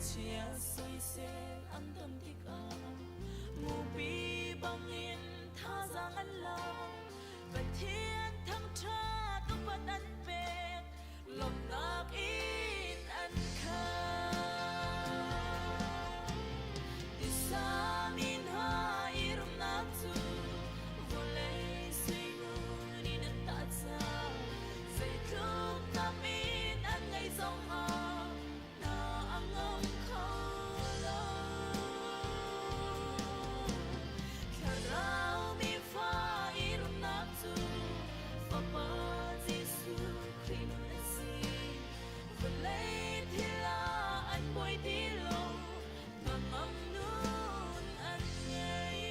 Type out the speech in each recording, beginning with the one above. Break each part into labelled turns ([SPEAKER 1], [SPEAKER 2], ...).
[SPEAKER 1] Thangchia soisel an ton tikah mupi bangin thazaang an la. Pathian thangṭhat upat an pek, lawmhnak in an khat. Tisa min ha i rumnak cu vawlei suingun in an tah cang. Zeitluk tam in an ngei zongah hna a ngam kho lo. Thlarau mi fa i rumnak cu Fapa Jesuh Khrih nun a si. Vawlei thil ah an buai ti lo, hnangam nun an ngei.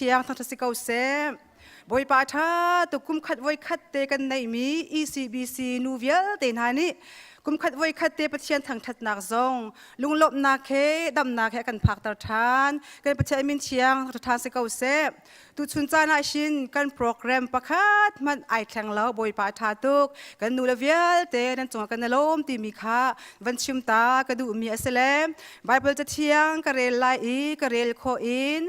[SPEAKER 2] Thiang thangṭhat si ko seh. Bawipa ṭha tuk kum khat voi khat te kan neihmi ECBC nu vialte hna nih kum khat voi khat te Pathian thangṭhatnak zong lunglawmhnak he damnak he kan phakter ṭhan. Kan Pathian min thiang thangṭhat ṭhan si ko seh. Tuchun caan ah hin kan program pakhat hmanh ai thleng lo Bawipa a ṭha tuk kan nu le vialte nan cungah kan i lawm timi kha van chim ta ka duhmi a si le Bible cathiang ka rel lai i ka rel khawh in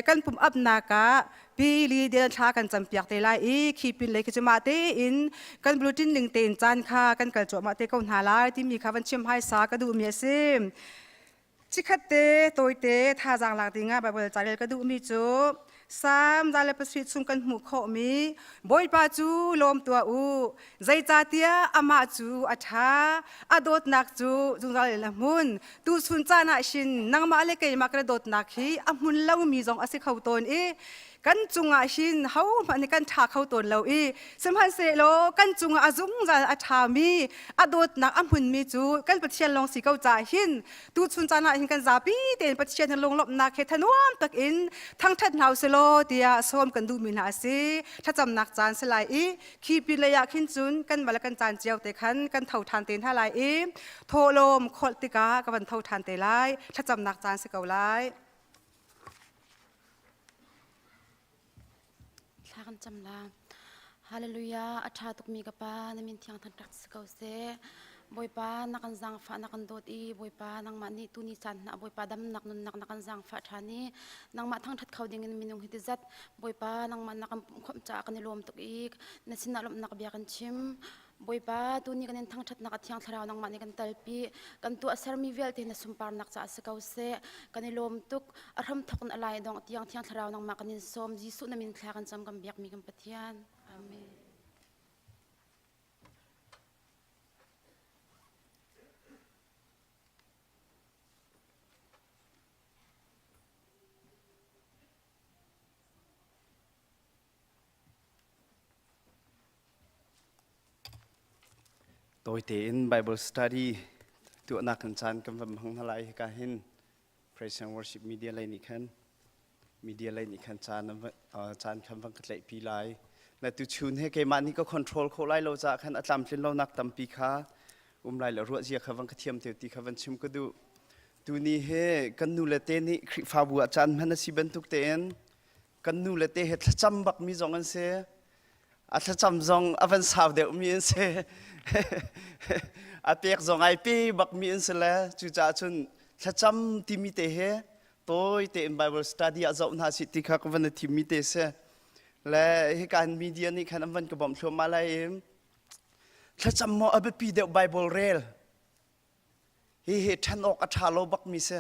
[SPEAKER 2] kan pum upnak ah pi li del thla kan campiak te lai i khi pin lei khi cu mah tein kan bulletin ning tein caan kha kan kal cuahmah te ko hna lai timi kha van chim haisa ka duhmi a si. Chikkhat te tawite thazaang lak dingah Baibal ca rel ka duhmi cu Salm 107 chung kan hmuh khawhmi Bawipa cu lawm tuah u, zeicahtiah amah cu a ṭha, a dawtnak cu zungzal in a hmun. Tuchun caan ah hin nangmah le keimah kan dawtnak hi a hmun lomi zong a si kho tawn i kan cungah hin hohmanh nih kan ṭha kho tawn lo i sihmanhsehlaw kan cungah a zungzal a ṭhami a dawtnak a hmunmi cu kan Pathian lawng si ko caah hin tuchun caan ah hin kan zapi tein Pathian he lunglawmhnak he thanuam takin thangṭhat hna usilaw tiah sawm kan duhmi hna a si. Thlacamnak caan si lai i khi pin lei ah khin cun kan mah le kan caan cio te khan kan tho ṭhan te hna lai i thawhlawm kholh tikah ka van tho ṭhan te lai. Thlacamnak caan si ko lai.
[SPEAKER 3] Thla kan cam la. Hallelujah. A ṭha tukmi ka Pa, na min thiang thangṭhat si ko seh. Bawipa, na kan zaangfah, na kan dawt i Bawipa, nangmah nih tuni caan hna Bawipa damnak nunnak na kan zaangfah ṭhan i nangmah thangṭhat kho dingin minung hi ti zat Bawipa, nangmah na kan pumhkhawmh caah kan i lawm tuk i na sinah lawmhnak bia kan chim. Bawipa, tuni kan in thangṭhatnak a Thiang Thlarau nangmah nih kan talpi. Kan tuahsermi vialte na sunparnak caah si ko seh. Kan i lawm tuk. A hramthawk in a lai dongh tiang Thiang Thlarau nangmah kan in sawm. Jesuh na min thla kan cam kan biakmi kan Pathian. Amen.
[SPEAKER 4] Tawi tein Bible study tuahnak kan caan kan van hmang hna lai hika hin Praise and Worship Media lei nih khan media lei nih khan caan caan khan van ka tlaihpi lai. Na tuchun he keimah nih ka control khawh lai lo caah khan a tlamtlin lonak tampi kha um lai lo ruah zia kha van ka thiam te ti kha van chim ka duh. Tuni he kan nu le te nih Khrihfabu ah caan hman a si bantuk tein kan nu le te he thlacam bak mi zong an si. A thlacam zong a van sau deuh mi an si. A pek zong ai pe bak mi an si le cucaah cun thlacam timi te he tawi tein Bible study ah zoh hna sih ti kha ka van i thim mi te si. Le hika hin media nih khan an van ka bawmh thluahmah lai i thlacam maw a biapi deuh Bible rel hihi ṭhen awk a ṭha lo bak mi si.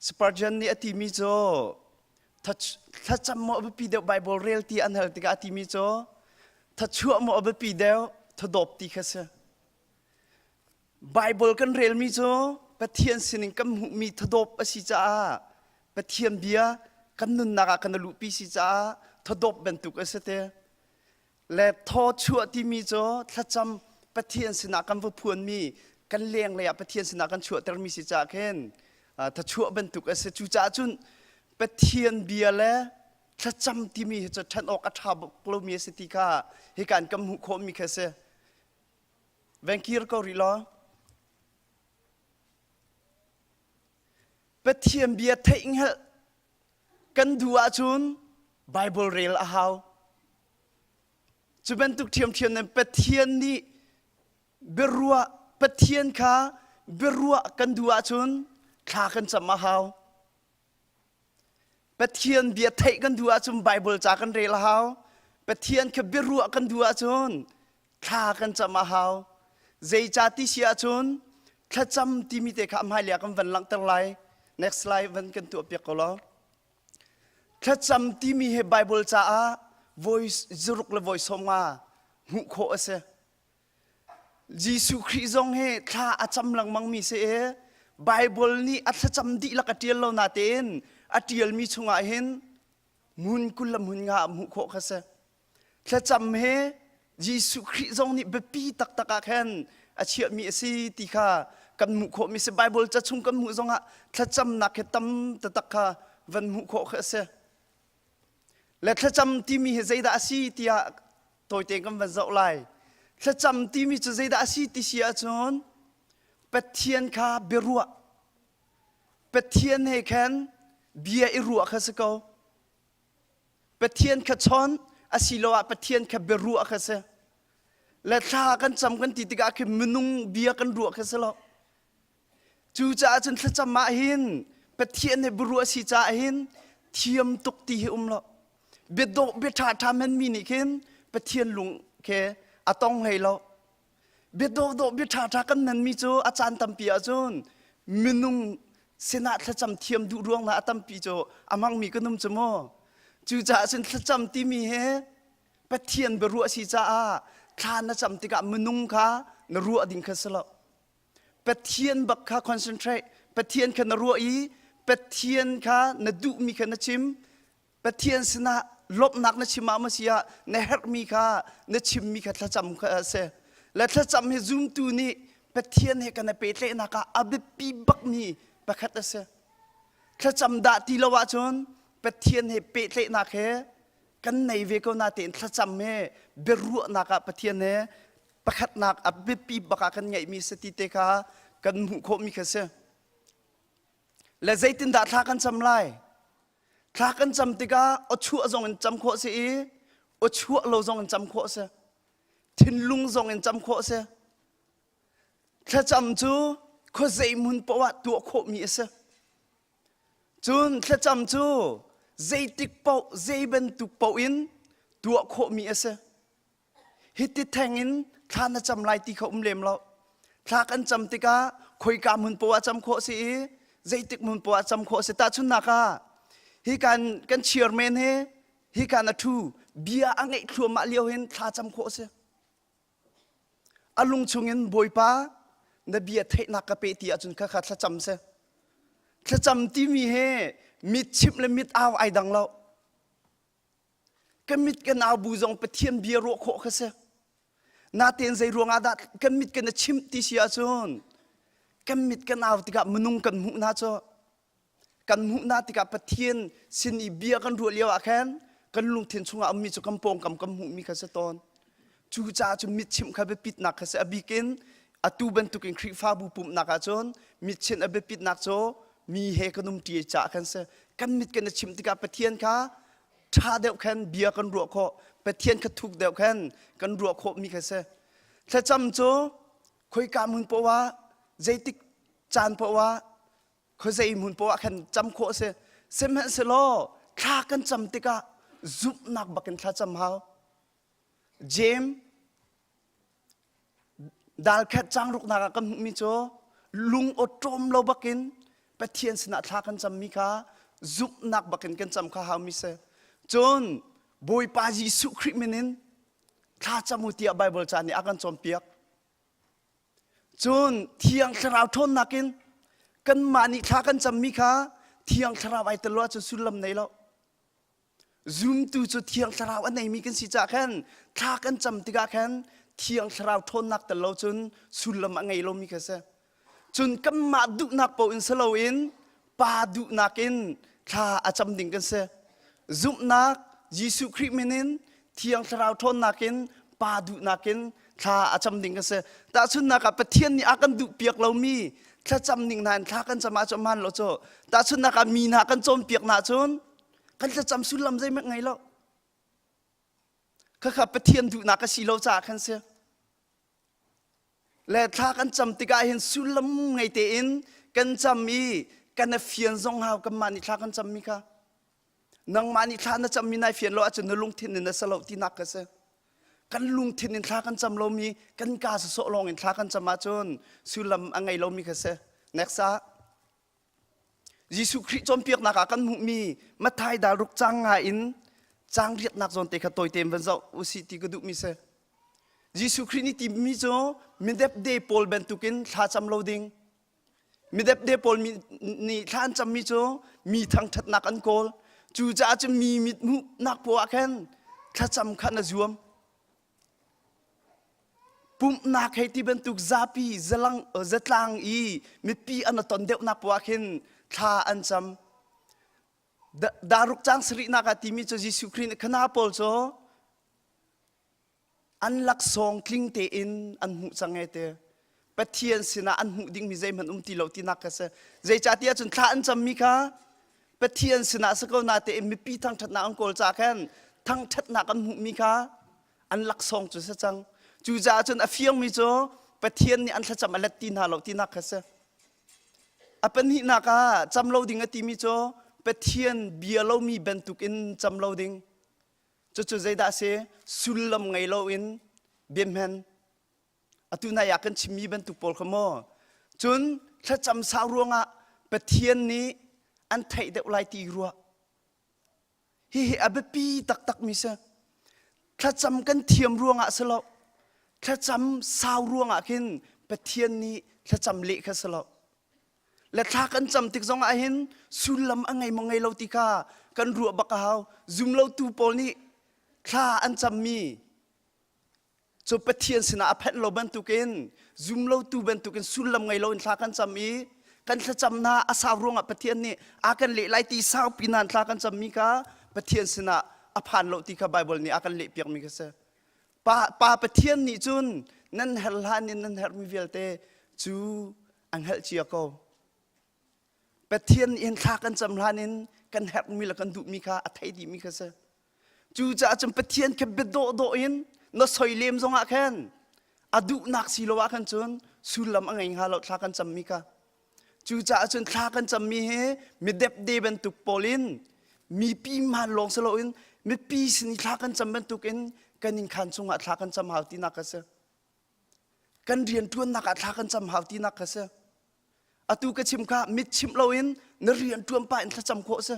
[SPEAKER 4] Spurgeon nih a timi cu thlacam maw a biapi deuh Bible rel ti an hal tikah a timi cu thachuah maw a biapi deuh thadawp ti kha si. Bible kan relmi cu Pathian sinin kan hmuhmi thadawp a si caah Pathian bia kan nunnak ah kan luhpi si caah thadawp bantuk a si te. Le thaw chuah timi cu thlacam Pathian sinah kan va phuanmi kan lenglei ah Pathian sinah kan chuahtermi si caah khin thachuah bantuk a si. Cucaah cun Pathian bia le thlacam timi hi cu ṭhen awk a ṭha bak lomi a si ti kha hika in kan hmuh khawhmi kha a si. Vengkir ko rih law. Pathian bia theih hngalh kan duh ahcun Bible rel a hau. Cu bantuk ṭhiamṭhiam in Pathian nih biaruah Pathian kha biaruah kan duh ahcun thla kan cam a hau. Pathian bia theih kan duh ahcun Bible ca kan rel a hau. Pathian kha biaruah kan duh ahcun thla kan cam a hau. Zeica ti si ahcun thlacam timi te kha a hmailei ah kan van langhter lai. Next slide van kan tuah piak ko law. Thlacam timi hi Bible caah voi zaruk le voi 50 hmuh khawh a si. Jesuh Khrih zong hi thla a cam lengmang mi si i Bible nih a thlacam dihlak a ṭial lo natein a ṭialmi chungah hin hmun 20 le hmun nga ah hmuh khawh kha si. Thlacam hi Jesuh Khrih zong nih biapi taktak ah khan a chiahmi a si ti kha kan hmuh khawhmi si. Bible ca chung kan hmuh zongah thlacamnak hi tam taktak kha van hmuh khawh kha a si. Le thlacam timi hi zeidah a si tiah tawite kan van zoh lai. Thlacam timi cu zeidah a si ti si ahcun Pathian kha biaruah Pathian he khan bia i ruah kha si ko. Pathian kha chawn asiloah Pathian kha biaruah kha si. Le thla kan cam kan ti tikah khi minung bia kan ruah kha si lo. Cucaah cun thlacam ah hin Pathian he biaruah si caah hin thiam tuk ti hi um lo. Biadawh bia ṭha ṭha menmi nih khin Pathian lung khi a tong hlei lo. Biadawhdawh bia ṭha ṭha kan menmi cu a caan tampi ahcun minung sinah thlacam thiam duh ruang a tampi cu a hmangmi kan um cu mu. Cucaah cun thlacam timi hi Pathian biaruah si caah thla na cam tikah minung kha na ruah ding kha si lo. Pathian bak kha concentrate Pathian kha na ruah i Pathian kha na duhmi kha na chim Pathian sinah lawmhnak na chim ah maw si ah na herhmi kha na chimmi kha thlacam kha a si le thlacam hi zumtu nih Pathian he kan i pehtlaihnak ah a biapi bakmi pakhat a si thlacam dah ti lo ahcun Pathian he pehtlaihnak he kan nei ve ko na tein thlacam he biaruahnak ah Pathian he pakhatnak a biapi bak ah kan ngeihmi si ti te kha kan hmuh khawhmi kha si. Le zeitindah thla kan cam lai? Thla kan cam tikah aw chuah zong in cam khawh si i aw chuah lo zong in cam khawh si. Thinlung zong in cam khawh si. Thlacam cu khuazei hmun paoh ah tuah khawhmi a si. Cun thlacam cu zeitik paoh zei bantuk paoh in tuah khawhmi a si. Hiti theng in thla na cam lai ti kha um lem lo. Thla kan cam tikah khoika hmun poah cam khawh si i zeitik hmun poah cam khawh si. Tahchunhnak ah hi kan kan chairman he hi kan a thu bia a ngeih thluahmah lio hin thla cam khawh si. A lung chungin Bawipa na bia theihnak ka pe ti ahcun kha kha thlacam si. Thlacam timi he mit chimh le mit au ai dang lo. Ka mit ka nau bu zong Pathian bia ruah khawh kha si. Natein zei ruangah dah kan mit kan i chimh ti si ahcun kan mit kan au tikah minung kan hmuh hna cu kan hmuh hna tikah Pathian sin i bia kan ruah lio ah khan kan lungthin chungah ummi cu kan pawngkam kan hmuhmi kha si tawn. Cucaah cun mitchimh kha biapitnak kha si. A bik in atu bantukin Khrihfabu pumhnak ahcun mitchinh a biapitnak cu mi he kan umṭi caah khan si. Kan mit kan i chimh tikah Pathian kha ṭha deuh khan bia kan ruah khawh. Pathian kha thuk deuh khan kan ruah khawhmi kha si. Thlacam cu khoika hmun paoh ah zeitik caan paoh ah khuazei hmun poah khan cam khawh a si sihmanhsehlaw thla kan cam tikah zumhnak bakin thla cam hau Jeim dal khat cang ruknak ah kan hmuhmi cu lung awṭawm lo bakin Pathian sinah thla kan cammi kha zumhnak bakin kan cam kha haumi si cun Bawipa Jesuh Khrih min in thla cam u tiah Baibal ca nih a kan cawnpiak Cun Thiang Thlarau ṭhawnnak in kanmah nih thla kan cammi kha Thiang Thlarau ai tel lo ahcun sullam nei lo. Zumtu cu Thiang Thlarau a neimi kan si caah khan thla kan cam tikah khan Thiang Thlarau ṭhawnnak tel lo cun sullam a ngei lomi kha si. Cun kanmah duhnak paoh in si loin Pa duhnak in thla a cam ding kan si. Zumhnak Jesuh Khrih min in Thiang Thlarau ṭhawnnak in Pa duhnak in thla a cam ding kan si. Tahchunhnak ah Pathian nih a kan duhpiak lomi thlacam ning hna in thla kan cam ahcun hmaan lo cu. Tahchunhnak ah mi hna kan cawnpiak hna ahcun kan thlacam sullam zeihmanh ngei lo. Khakha Pathian duhnak a si lo caah khan si. Le thla kan cam tikah hin sullam ngei tein kan cam i kan i fian zong hau kanmah nih thla kan cammi kha. Nangmah nih thla na cammi nai fian lo ahcun na lungthin in na sa lo tinak ka si. Kan lungthin in thla kan cam lomi kan kaa sawsawh lawng in thla kan cam ahcun sullam a ngei lomi kha si. Next ah Jesuh Khrih cawnpiaknak ah kan hmuhmi Matthai dal ruk cang nga in cang riatnak zawn te kha tawite in van zoh usih ti ka duhmi si. Jesuh Khrih nih timi cu midepde pawl bantukin thla cam lo ding Midepde pawl nih thla an cammi cu mi thangṭhatnak an kawl. Cucaah cun mi mithmuhnak poah ah khan thlacam kha na zuam. Pumhnak hei ti bantuk zapi zalang zatlang i mipi an ton deuhnak poah ah khin thla an cam. Daruk cang sarihnak ah timi cu Jesuh Khrih nih khana pawl cu an laksawng tling tein an hmuh cang e te Pathian sinah an hmuh dingmi zeihmanh um ti lo tinak kha si zeicahtiah cun thla an cammi kha Pathian sinah si ko na tein mipi thangṭhatnak an kawl ca khan thangṭhatnak an hmuhmi kha an laksawng cu si cang cucaah cun a fiangmi cu Pathian nih an thlacam a let ti hna lo tinak kha si a pahnihnak ah cam lo ding a timi cu Pathian bia lomi bantukin cam lo ding Cucu zeidah a si? Sullam ngei loin biahmen atu nai ah kan chimmi bantuk pawl kha maw? Cun thlacam sau ruangah Pathian nih an theih deuh lai ti ruah. Hihi a biapi taktakmi si. Thlacam kan thiam ruangah si lo. Thlacam sau ruangah khin Pathian nih thlacam leh kha si lo. Le thla kan cam tik zong ah hin sullam a ngei maw ngei lo ti kha kan ruah bak a hau. Zumlotu pawl nih thla an cammi cu Pathian sinah a phanh lo bantukin zumlotu bantukin sullam ngei loin thla kan cam i kan thlacam hna a sau ruangah Pathian nih a kan leh lai ti saupi nain thla kan cammi kha Pathian sinah a phan lo ti kha Baibal nih a kan lehpiakmi kha si. Pa, pa Pathian nih cun nan herh hlan in nan herhmi vialte cu a hngalh cia ko. Pathian nih hin thla kan cam hlan in kan herhmi le kan duhmi kha a thei dihmi kha si. Cucaah cun Pathian kha bia dawhdawh in na soi lem zongah khan a duhnak si lo ah khan cun sullam a ngei hnga lo thla kan cammi kha. Cucaah cun thla kan cammi hi midepde bantuk pawl in mipi hmaan lawng si loin mipi sin i thla kan cam bantukin kan innkhan chungah thla kan cam hau tinak kha si. Kan rianṭuannak ah thla kan cam hau tinak kha si. Atu ka chim kha mit chimh loin na rianṭuan pah in thlacam khawh si.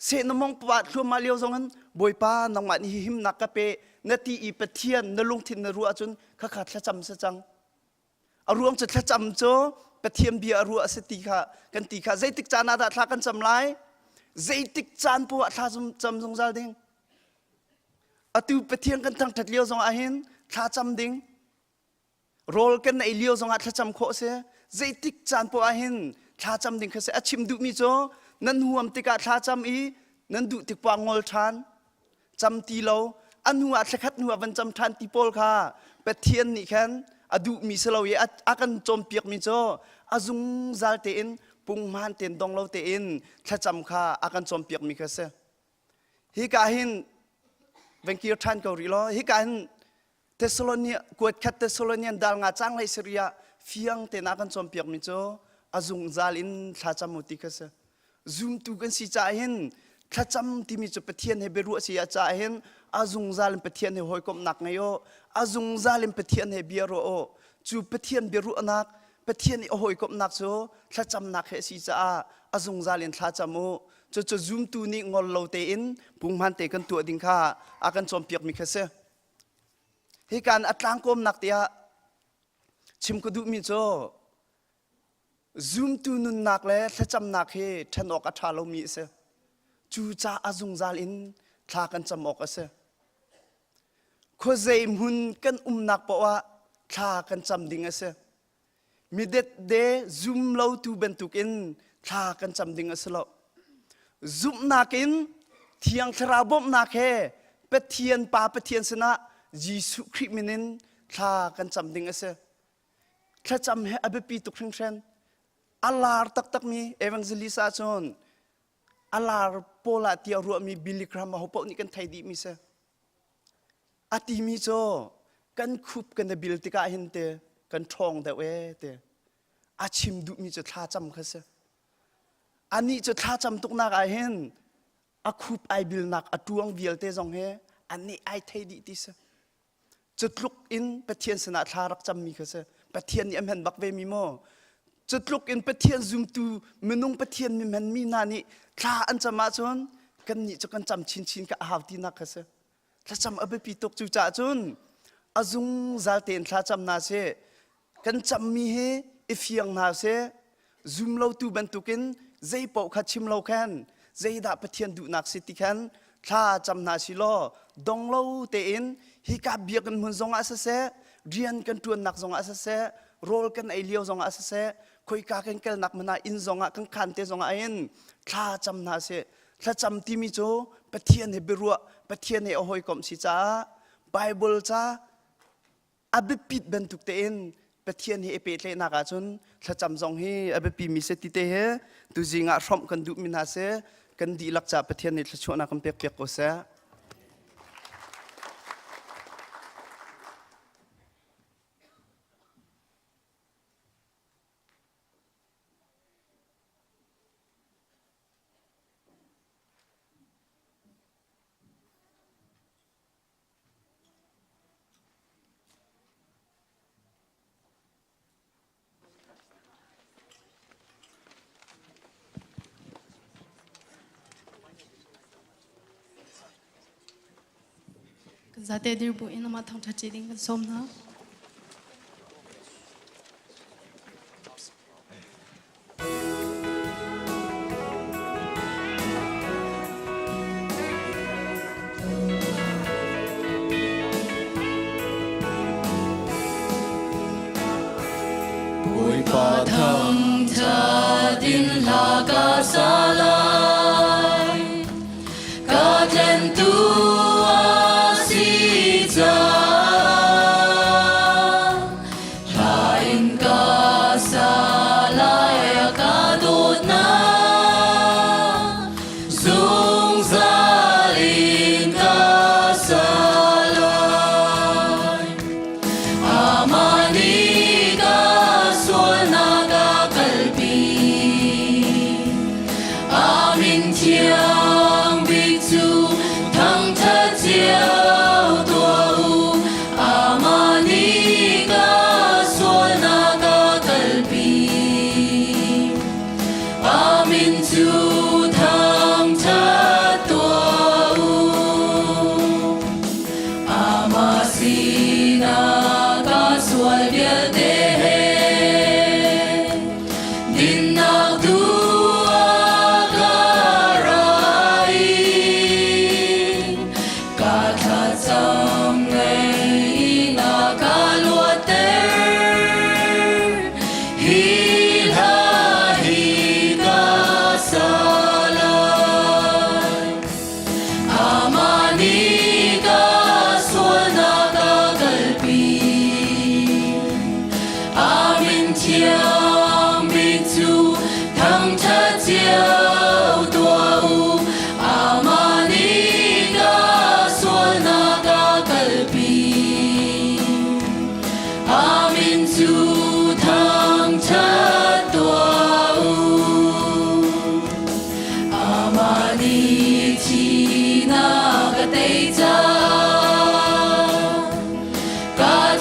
[SPEAKER 4] Seh na mong pa thluahmah lio zong in Bawipa nangmah nih himnak ka pe na ti i Pathian na lungthin na ruah ahcun khakha thlacam si cang. A ruang cu thlacam cu Pathian bia a ruah a si ti kha kan ti kha zeitik caan ah dah thla kan cam lai? Zeitik caan poah thla cam zungzal ding. Atu Pathian kan thangṭhat lio zong ah hin Thlacam ding. Rawl kan ei lio zongah thlacam khawh a si. Zeitik caan poah ah hin thlacam ding kha si. A chim duhmi cu nan huam tikah thlacam i nan duh tik poah ngol ṭhan. Cam ti lo. A hnu ah thlakhat hnu ah van cam ṭhan ti pawl kha Pathian nih khan a duhmi si lo i a kan cawnpiakmi cu a zungzal tein punghman tein dong lo tein thlacam kha a kan cawnpiakmi kha si. Hika hin van kir ṭhan ko rih law hika hin Thesalonia kuat khat Thessalonian dal nga cang hlei sari ah fiang tein a kan cawnpiakmi cu a zungzal in thlacam u ti kha si. Zumtu kan si caah hin thlacam timi cu Pathian he biaruah si ah caah hin a zungzal in Pathian he hawikomhnak ngei u, a zungzal in Pathian he bia ruah u. Cu Pathian biaruahnak, Pathian i a hawikomhnak cu thlacamnak he a si caah a zungzal in thlacam u. Cucu zumtu nih ngol lo tein punghman te kan tuah ding kha a kan cawnpiakmi kha si. Hikan a tlangkawmnak tiah chim ka duhmi cu zumtu nunnak le thlacamnak hi ṭhen awk a ṭha lomi a si. Cucaah zungzal in thla kan cam awk a si. Khuazei hmun kan umnak paoh ah thla kan cam ding a si. Midetde zum lotu bantukin thla kan cam ding a si lo. Zumhnak in Thiang Thlarau bawmhnak he Pathian Pa Pathian sinah Jesuh Khrih min in thla kan cam ding a si. Thlacam hi a biapi tuk hringhran. A lar taktakmi evangelist ahcun a lar pawl ah tiah ruahmi Billy Graham ahopaoh nih kan thei dihmi si. A timi cu kan khup kan i bil tikah hin te kan ṭhawng deuh ee te. A chim duhmi cu thlacam kha si. Anih cu thlacam tuknak ah hin a khup ai bilnak a ṭuang vialte zong hi anih ai thei dih ti si. Cu tluk in Pathian sinah thla rak cammi kha si. Pathian nih a hman bak ve mi maw? Cu tluk in Pathian zumtu minung Pathian mi hmanmi hna nih thla an cam ahcun kannih cu kan cam chinchin ka a hau tinak kha si. Thlacam a biapi tuk cu caah cun a zungzal tein thlacam hna sih. Kan cammi hi i fiang hna sih. Zum lotu bantukin zei paoh kha chim lo khan zeidah Pathian duhnak si ti khan thla cam hna si law dong lo tein hika biakinn hmun zongah siseh rian kan ṭuannak zongah siseh rawl kan ei lio zongah siseh khoika kan kalnak hmanh ah inn zongah kan khaan te zongah hin thla cam hna sih. Thlacam timi cu Pathian he biaruah, Pathian he a hawikomh si caah Bible ca a biapit bantuk tein Pathian he i pehtlaihnak ahcun thlacam zong hi a biapi mi si ti te he tuzing ah hrawmh kan duhmi hna si kan dihlak caah Pathian nih thluachuahnak kan pekpiak ko seh.
[SPEAKER 5] Kan zate dir bu in amah thangṭhat ṭi ding kan sawm hna.
[SPEAKER 1] Bawipa thangṭhat in hla ka sa lai, ka tlentu a si caah. Hla in ka sa lai a ka dawtnak, zungzal in ka sa lai. Amah nih ka sualnak a kalpi, a min thiang bik cu thangṭhat cio tuah u. Amah nih ka sualnak a kalpi. A min cu thangṭhat tuah u. Amah sinah ka sual vialte he dinnak duh a ka ra i ka thlacam ngei.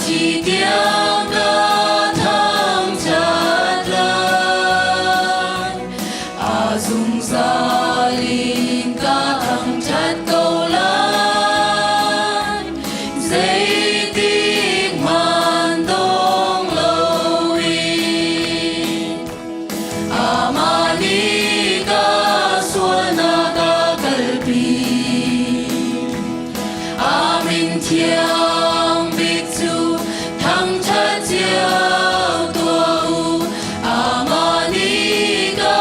[SPEAKER 1] thi tiang ka thangṭhat lai. A zungzal in ka thangṭhat ko lai. Zeitik hmanh dong loin. Amah nih ka sualnak a kalpi. A min thiang bik cu thangṭhat cio tuah u. Amah nih ka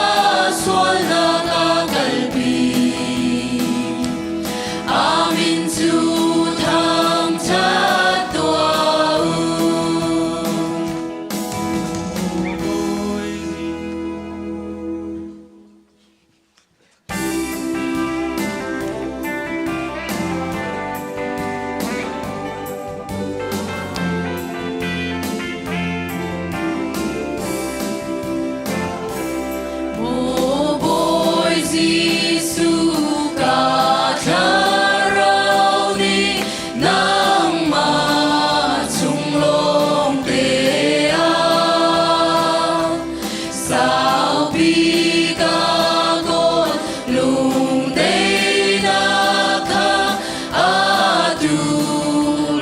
[SPEAKER 1] sualnak a kalpi. A min cu thangṭhat tuah u. Maw Bawi Jesuh ka thlarau nih nangmah chung lawngte ah saupi ka kawl lungdeinak kha atu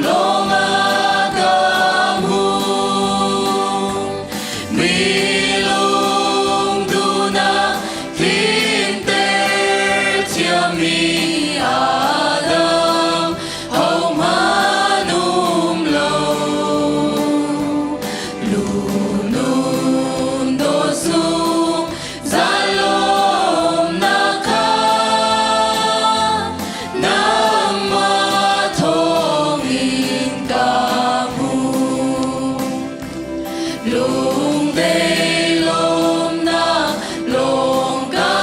[SPEAKER 1] lawngah ka hmuh. Mi lungduhnak tlinter thiammi Adam hohmanh um lo. Lunun dawt zung zalawmnak kha nangmah thawngin ka hmuh. Lungdei lawmnak lawng ka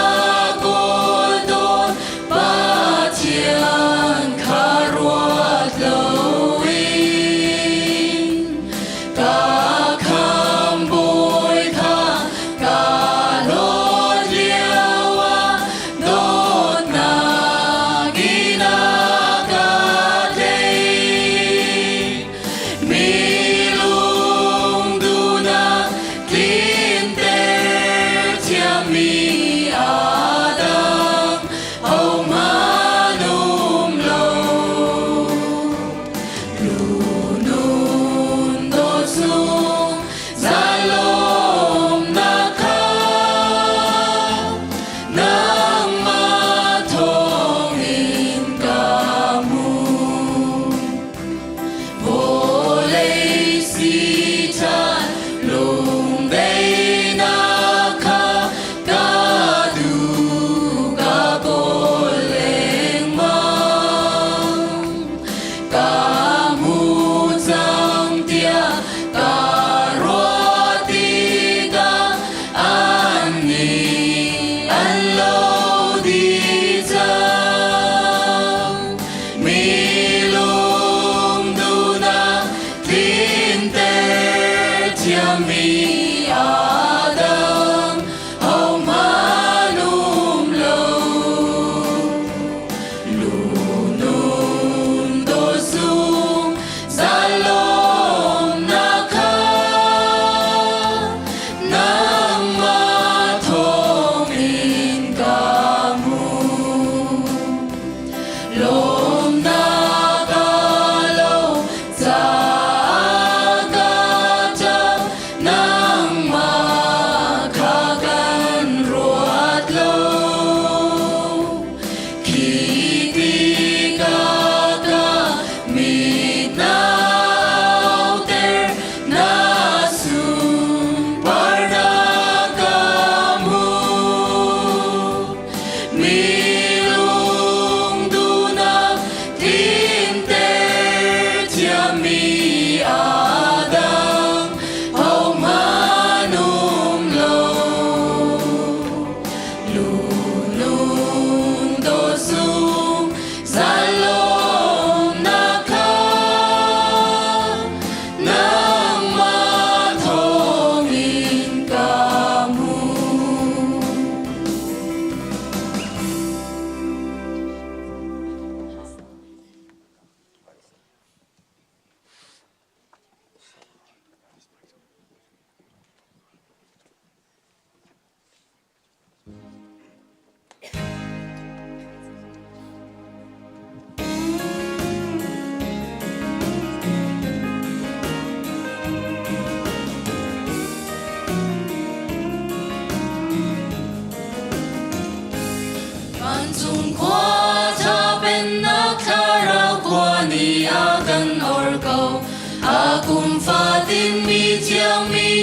[SPEAKER 1] kawl tawn Pathian kha ruat loin ka khambawi kha ka hlawt lioah dawtnak in a ka tleih. Mi lungduhnak tlinter thiammi Adam hohmanh um lo. Lunun dawt zung zalawmnak kha nangmah thawngin ka hmuh. Vawlei si ṭhan lungdeinak kha ka duh ka kawl lengmang. Ka hmu cang tiah ka ruah tikah annih an lo dih cang. Mi lungduhnak tlinter thiammi Adam hohmanh um lo. Lunun dawt zung zalawmnak kha nangmah thawngin ka hmuh. Lawmnak a lo caah ka ṭap, nangmah kha kan ruat lo. Khi tikah ka mit nauter, na sunparnak ka hmuh. Mi lungduhnak tlinter thiammi Adam hohmanh um lo. Lunun dawt zung zalawmnak kha nangmah thawngin ka hmuh.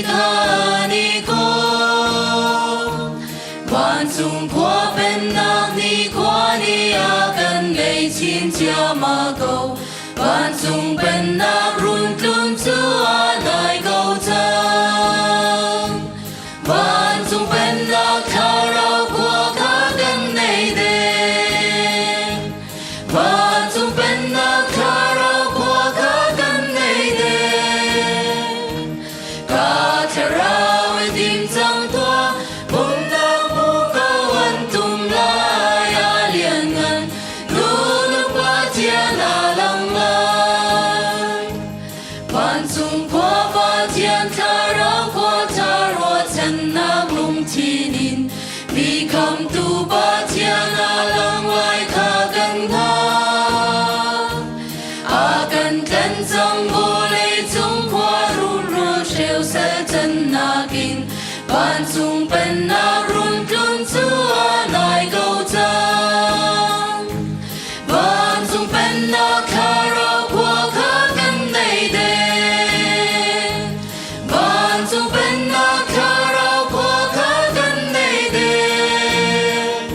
[SPEAKER 1] kha ni khawm. Vancung khua pennak ni khua ni a kan ngei chin ciammam ko. Vancung pennak run tlun cu a nai ko cang. Vancung pennak thlarau khua kha kan nei deng. Vancung pennak thlarau khua kha kan nei deng. Ka thlarau i tim cang tuah, pumnak mu ko an tum lai a lianngan, nu nu pa thian a lang lai. Vancung khua Pathian thlarau khua tha ruahchannak lungthin in mi khamtu Pathian a lang lai kha kan hngak. A kan tlen cang vawlei cung khua rungrul hreu sal cannak in vancung pennak run tlun cu a nai ko cang. Vancung pennak thlarau khua kha kan nei deng. Vancung pennak thlarau khua kha kan nei deng.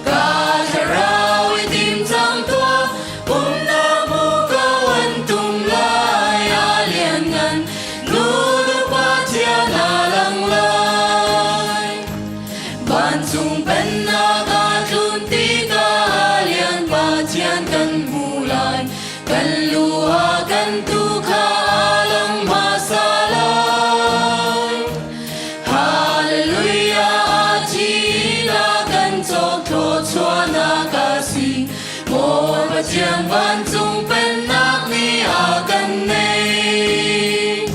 [SPEAKER 1] Ka thlarau i tim cang tuah, pumnak mu ko an tum lai a lianngan, nu nu Pathian a lang lai. Vancung pennak aa tlun tikah lian Pathian kan hmu lai. Kan lu ah kan tu kha aa lang hmasa lai. Hallelujah a thi na kan cawk thluachuahnak a si. Maw Pathian vancung pennak nih a kan nei.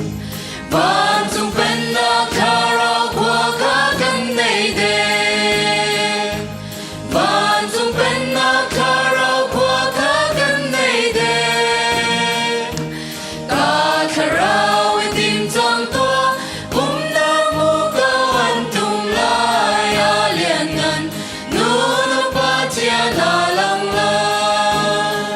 [SPEAKER 1] Vancung pennak thlarau khua kha kan nei deng. Vancung pennak thlarau khua kha kan nei deng. Ka thlarau i tim cang tuah, pumnak mu ko an tum lai a lianngan, nu nu Pathian a lang lai.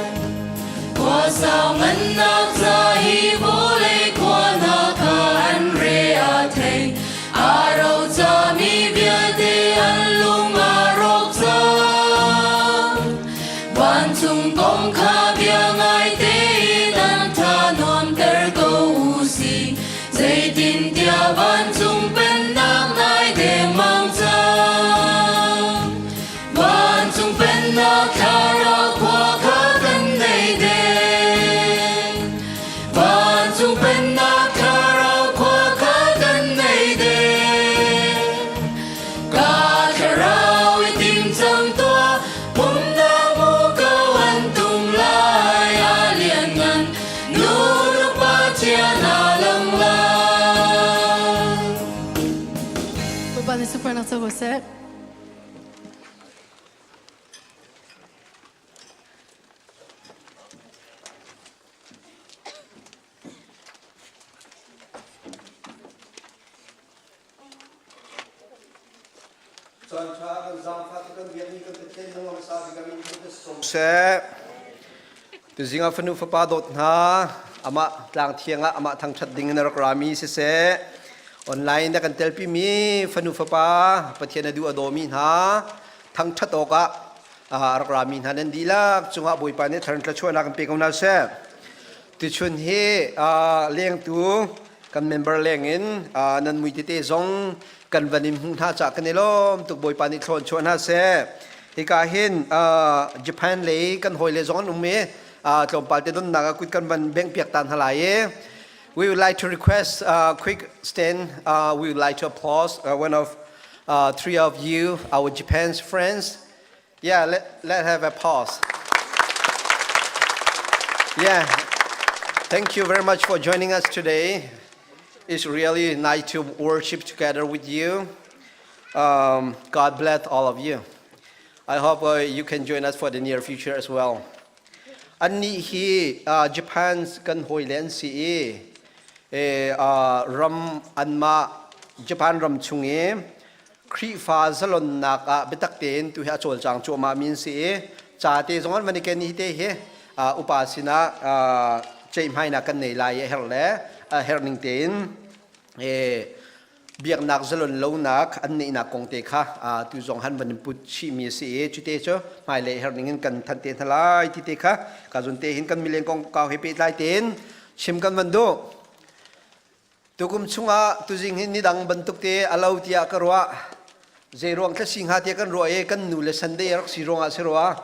[SPEAKER 1] Khua sau ngannak ca hi vawlei khua hna kha an re a thei. A ro cami vialte an lung a rawk cang. Vancung kong kha bia ngai tein an tha nuamter ko u sih. Zeitintiah vancung pennak nai dengmang cang. Vancung pennak thlarau khua kha kan nei deng. Vancung pennak thlarau khua kha kan nei deng. Ka thlarau i tim cang tuah, pumnak mu ko an tum lai a lianngan, nu nu Pathian a lang lai.
[SPEAKER 5] Bawipa nih sunparnak co ko seh.
[SPEAKER 6] Caan ṭha kan zaangfah tu kan biakmi kan Pathian nung hmasa bik ah min kan sawm seh. Tuzing ah fanu fapa dawt hna amah tlang thiang ah amah thangṭhat ding in a rak rami siseh online na kan telpi mi fanu fapa Pathian a duh a dawmi hna thangṭhat awkah a rak rami hna nan dihlak cungah Bawipa nih thar thluachuahnak kan pe ko hna seh. Tuchun hi lengtu kan member leng in nan mui tete zong kan van in hmuh hna cah kan i lawm tuk Bawipa nih thlawn chuah hna seh. Hika hin Japan lei kan hawi le zong an um i tlawmpal te donnak ah kut kan van bengh piak ta hna lai i we would like to request a quick stand. We would like to applause one of three of you, our Japan's friends. Yeah, let have a pause. Yeah, thank you very much for joining us today. It's really nice to worship together with you. God bless all of you. I hope you can join us for the near future as well. Annih hi Japan kan hawile an si i ram anmah Japan ram chung i Khrihfa zalonnak ah biatak tein tu hi a cawlcang cuahmah mi an si i ca te zong an van i ken hi te hi upa sinah ceihmainak kan nei lai i a herh le a herh ning tein. Biaknak zalon lonak an neihnak kong te kha tu zong han van in put chihmi a si i cute cu hmailei herh ning in kan thanh te hna lai ti te kha ka zun te hin kan mileng kong kau he pehtlai tein chim kan van duh. Tukum chungah tuzing hi nidang bantuk te a lo tiah ka ruah. Zei ruang thla si hnga tiah kan ruah i kan nu le Sunday rak si ruangah si rua.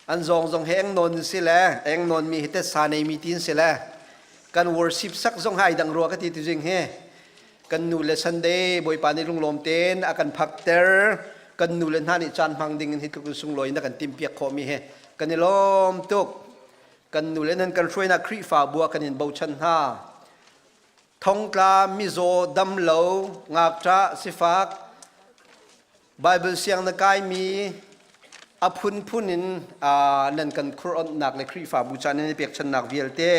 [SPEAKER 6] An zawng zong he eng nawn si le eng nawn mi hi te sa nei mi tin si le kan worship sak zong hai dang rua ka ti tuzing hi. Kan nu le Sunday Bawipa nih lunglawm tein a kan phakter. Kan nu le hna nih caan hmang ding in hi tluk in sunglawi in a kan timhpiak khawh mi hi kan i lawm tuk. Kan nu le nan kan hruainak Khrihfabu ah kan in bochan hna. Thongtla, mizaw, damlo, ngakṭah, sifak, Bible siang na kaimi a phunphun in nan kan khur-onhnak le Khrihfabu ca nan i pekchannak vialte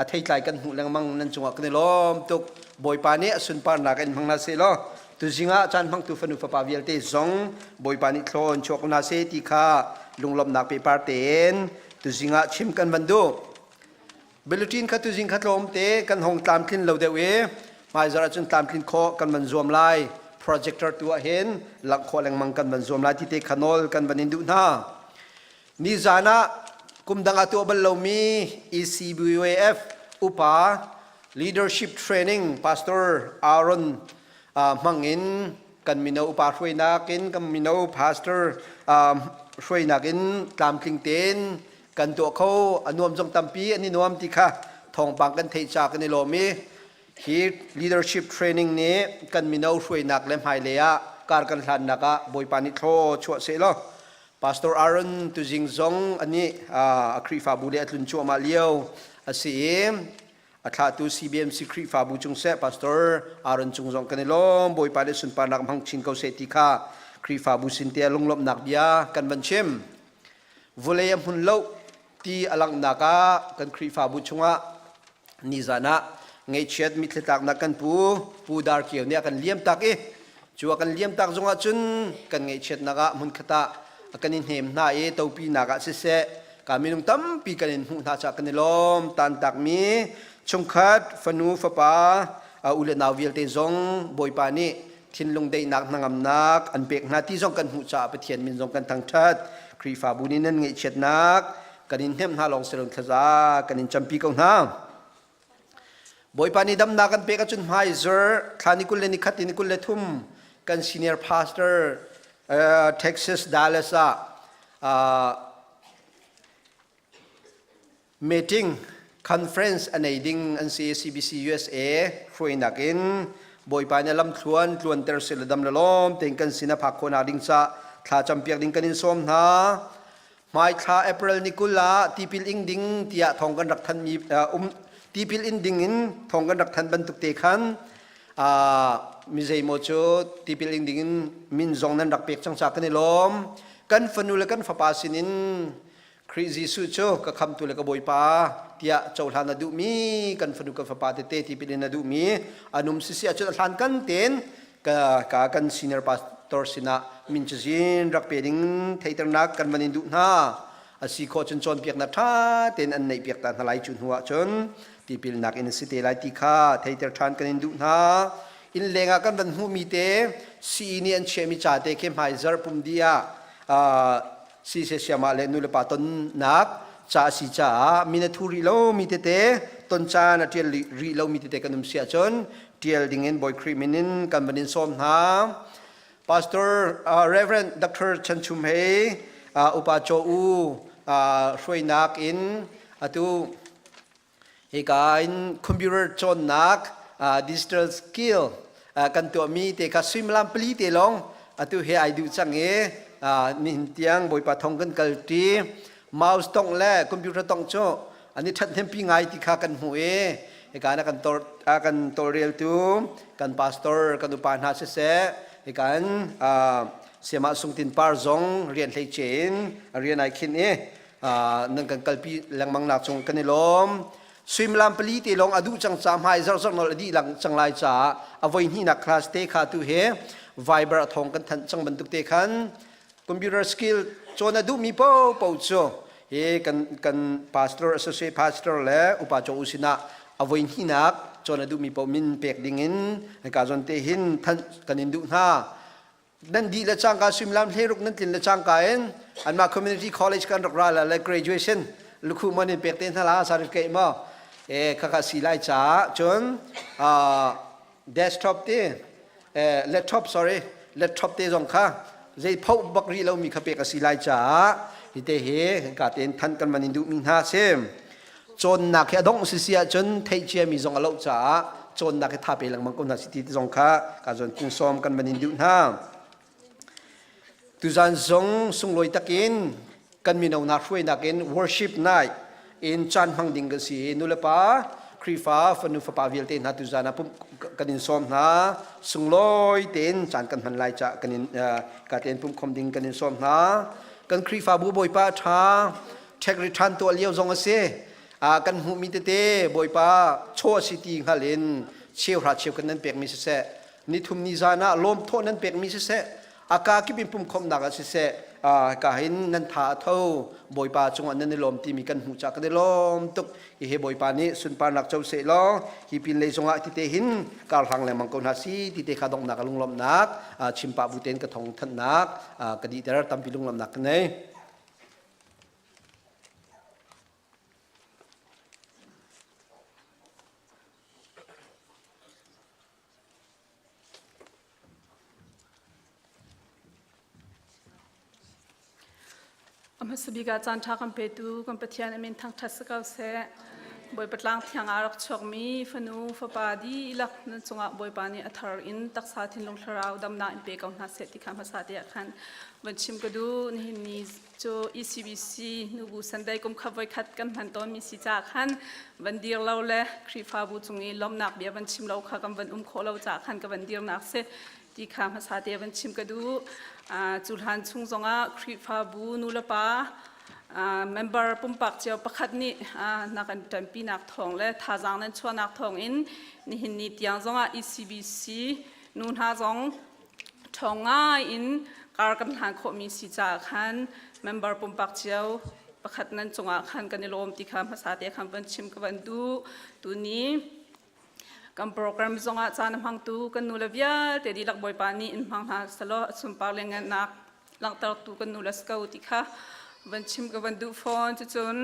[SPEAKER 6] a theitlai kan hmuh lengmang nan cungah kan i lawm tuk. Bawipa nih a sunparnak in hmang hna seh law tuzing ah caan hmangtu fanu fapa vialte zong Bawipa nih thlawn chuak hna seh ti kha lunglawmhnak pehpar tein tuzing ah chim kan van duh. Bulletin kha tuzing kha tlawmte kan hong tlamtlin lo deuh i hmaizarh ahcun tlamtlin khawh kan van zuam lai. Projector tu ah hin langh khawh lengmang kan van zuam lai ti te kha nawl kan van in duh hna. Nizan ah kum dang ah tuah bal lomi ECBUAF upa leadership training Pastor Aaron hmang in kan mino upa hruainak in kan mino pastor hruainak in tlamtling tein kan tuah kho a nuam zong tampi an i nuam ti kha thawngpang kan theih ca kan i lawm i hi leadership training nih kan mino hruainak le hmailei ah kar kan hlannak ah Bawipa nih thlaw chuah seh law Pastor Aaron tuzing zong ani a Khrihfabu le a tlun cuahmah lio a si i a thlahtu CBMC Khrihfabu cung seh Pastor Aaron cung zong kan i lawm Bawipa le sunparnak hmang chin ko seh ti kha Khrihfabu sin te lunglawmhnak bia kan van chim. Vawlei a hmun lo ti a langhnak ah kan Khrihfabu chungah nizan ah ngaihchiat mitthli tlaknak kan pu Pu Dar Kio nih a kan liam tak i cu a kan liam tak zongah cun kan ngaihchiatnak ah hmunkhat ah a kan i hnem hna i topinak ah siseh ka minung tampi kan in hmuh hna caah kan i lawm tantakmi chungkhat fanu fapa u le nau vialte zong Bawipa nih thinlung daihnak hnangamnak an pek hna ti zong kan hmuh caah Pathian min zong kan thangṭhat. Khrihfabu nih nan ngaihchiatnak kan in hnemh hna lawng silon thlaza kan in campi ko hna. Bawipa nih damnak kan pek ahcun hmaizar thla ni 21 ni 23 kan senior pastor Texas Dallas ah Meeting conference a nei ding an si CBC USA hruainak in Bawipa nih lamthluan tluanter seh le dam le lawm tein kan sin a phak khawhnak ding ca thla campiak ding kan in sawm hna. Hmai thla April ni 20 ah tipil ing ding tiah thawng kan rak thanmi um tipil in ding in thawng kan rak than bantuk te khan mi zeimaw cu tipil ing ding in min zong nan rak pek cang ca kan i lawm. Kan fanu le kan fapa sin in Khrih Jesuh cu ka khamtu le ka Bawipa tiah cohlan a duhmi kan fanu kan fapa tete tipil in a duhmi an um sisi ahcun a hlan kan tein ka, ka kan senior pastor sinah min cazin rak pe ding theiternak kan van in duh hna a si khawh cun cawnpiaknak ṭha tein an neih piak ta hna lai cu hnu ah cun tipilnak in si te lai ti kha theiter ṭhan kan in duh hna inn leng ah kan van hmuhmi te sii nih an chiahmi ca te khi hmaizarh pum di ah Siseh le nulepa tonnak ca a si caah min a thu rih lomi tete ton caan a ṭial rih lomi tete kan um si ahcun ṭial dingin Bawi Khrih min in kan van in sawm hna. Pastor Reverend Dr. Chan Chum Hei upa Chaw U hruainak in atu Hika in computer cawnnak digital skill kan tuahmi te kha suimilam pali te lawng atu he ai duh cang i nihin tiang Bawipa thong kan kalṭi. Mouse tongh le computer tongh cu an i ṭhathnempi ngai ti kha kan hmuh i hika in a kan tor a kan tawlreltu kan pastor kan upa hna siseh hika in Sayamah Sung Tin Par zong rian hleice in rian ai khinh i nan kan kalpi lengmang nak cung kan i lawm suimilam pali te lawng a duh cang ca hmai zarh zarh nol a dih lang cang lai caah a voi hnihnak class te kha tu he Viber a thong kan thanh cang bantuk te khan computer skill cawn a duhmi po po cu hi kan kan pastor associate pastor le upa cho u sinah a voi hnihnak. Cawn a duhmi paoh min pek dingin hika zawn te hin thanh kan in duh hna. Nan dih le cangka suimilam hleiruk nan tlin le cangka in anmah community college kan rak ra la le graduation lukhu mon in pek te hna la certificate maw e khakha si lai caah cun desktop te laptop sorry laptop te zong kha zei pho bak rih lomi kha pek a si lai caah hi te hi ka tein than kan man in duhmi hna si. Cawnnak hi a dongh si si ahcun theih ciami zong a loh caah cawnnak hi tha pe lengmang ko hna si ti zong kha ka zawn tung sawm kan van in duh hna. Tuzan zong sunglawi takin kan mino hna hruainak in worship night in caan hmang ding kan si i nulepa Khrihfa fanu fapa vialte hna tuzan ah pumh kan in sawm hna. Sunglawi tein caan kan hman lai ca kan in ka tein pumhkhawm ding kan in sawm hna. Kan Khrihfabu Bawipa ṭha ṭhek ri ṭhan tuah lio zong a si. Kan hmuhmi tete Bawipa chaw a si ti hngal in cheuhra cheu kan nan pekmi siseh, nithum ni zan ah lawmthawh nan pekmi siseh, a ka kip in pumkhawmhnak ah siseh, ka hin nan tha a tho, Bawipa cungah nan i lawm timi kan hmuh caah kan i lawm tuk. Hihi Bawipa nih sunparnak co seh law hi pin lei zongah tite hin kar hlang lengmang ko hna si tite kha donghnak a lunglawmhnak chimpa bu tein ka thong thanhnak ka dihter tampi lunglawmhnak ka nei.
[SPEAKER 7] A hmasa bik ah caan ṭha kan petu kan Pathian a min thangṭhat si ko seh. Bawipa tlang thiang ah rak chuakmi fanu fapa dihlak nan cungah Bawipa nih a thar in taksa thinlung thlarau damnak in pe ko hna seh ti kha hmasa te ah khan van chim ka duh. Nihin ni cu ECBC nubu Sunday kum khat voikhat kan hman tawnmi si caah khan van dir lo le Khrihfabu cung i lawmhnak bia van chim lo kha kan van um khawh lo caah khan ka van dirnak si ti kha hmasa te van chim ka duh. Cu hlan chung zongah Khrihfabu nulepa member pumpak cio pakhat nih na kan ṭanpinak thawng le thazaang nan chuahnak thawng in nihin ni tiang zongah ECBC nu hna zong ṭhawng ngai in kar kan hlan khawhmi si caah khan member pumpak cio pakhat nan cungah khan kan i lawm ti kha hmasa te khan van chim ka van duh. Tuni kan program zongah caan a hmangtu kan nule vialte dihlak Bawipa nih in hmang hna selaw a sunpar le ngannak langhtertu kan nule si ko ti kha van chim ka van duh fawn. Cucun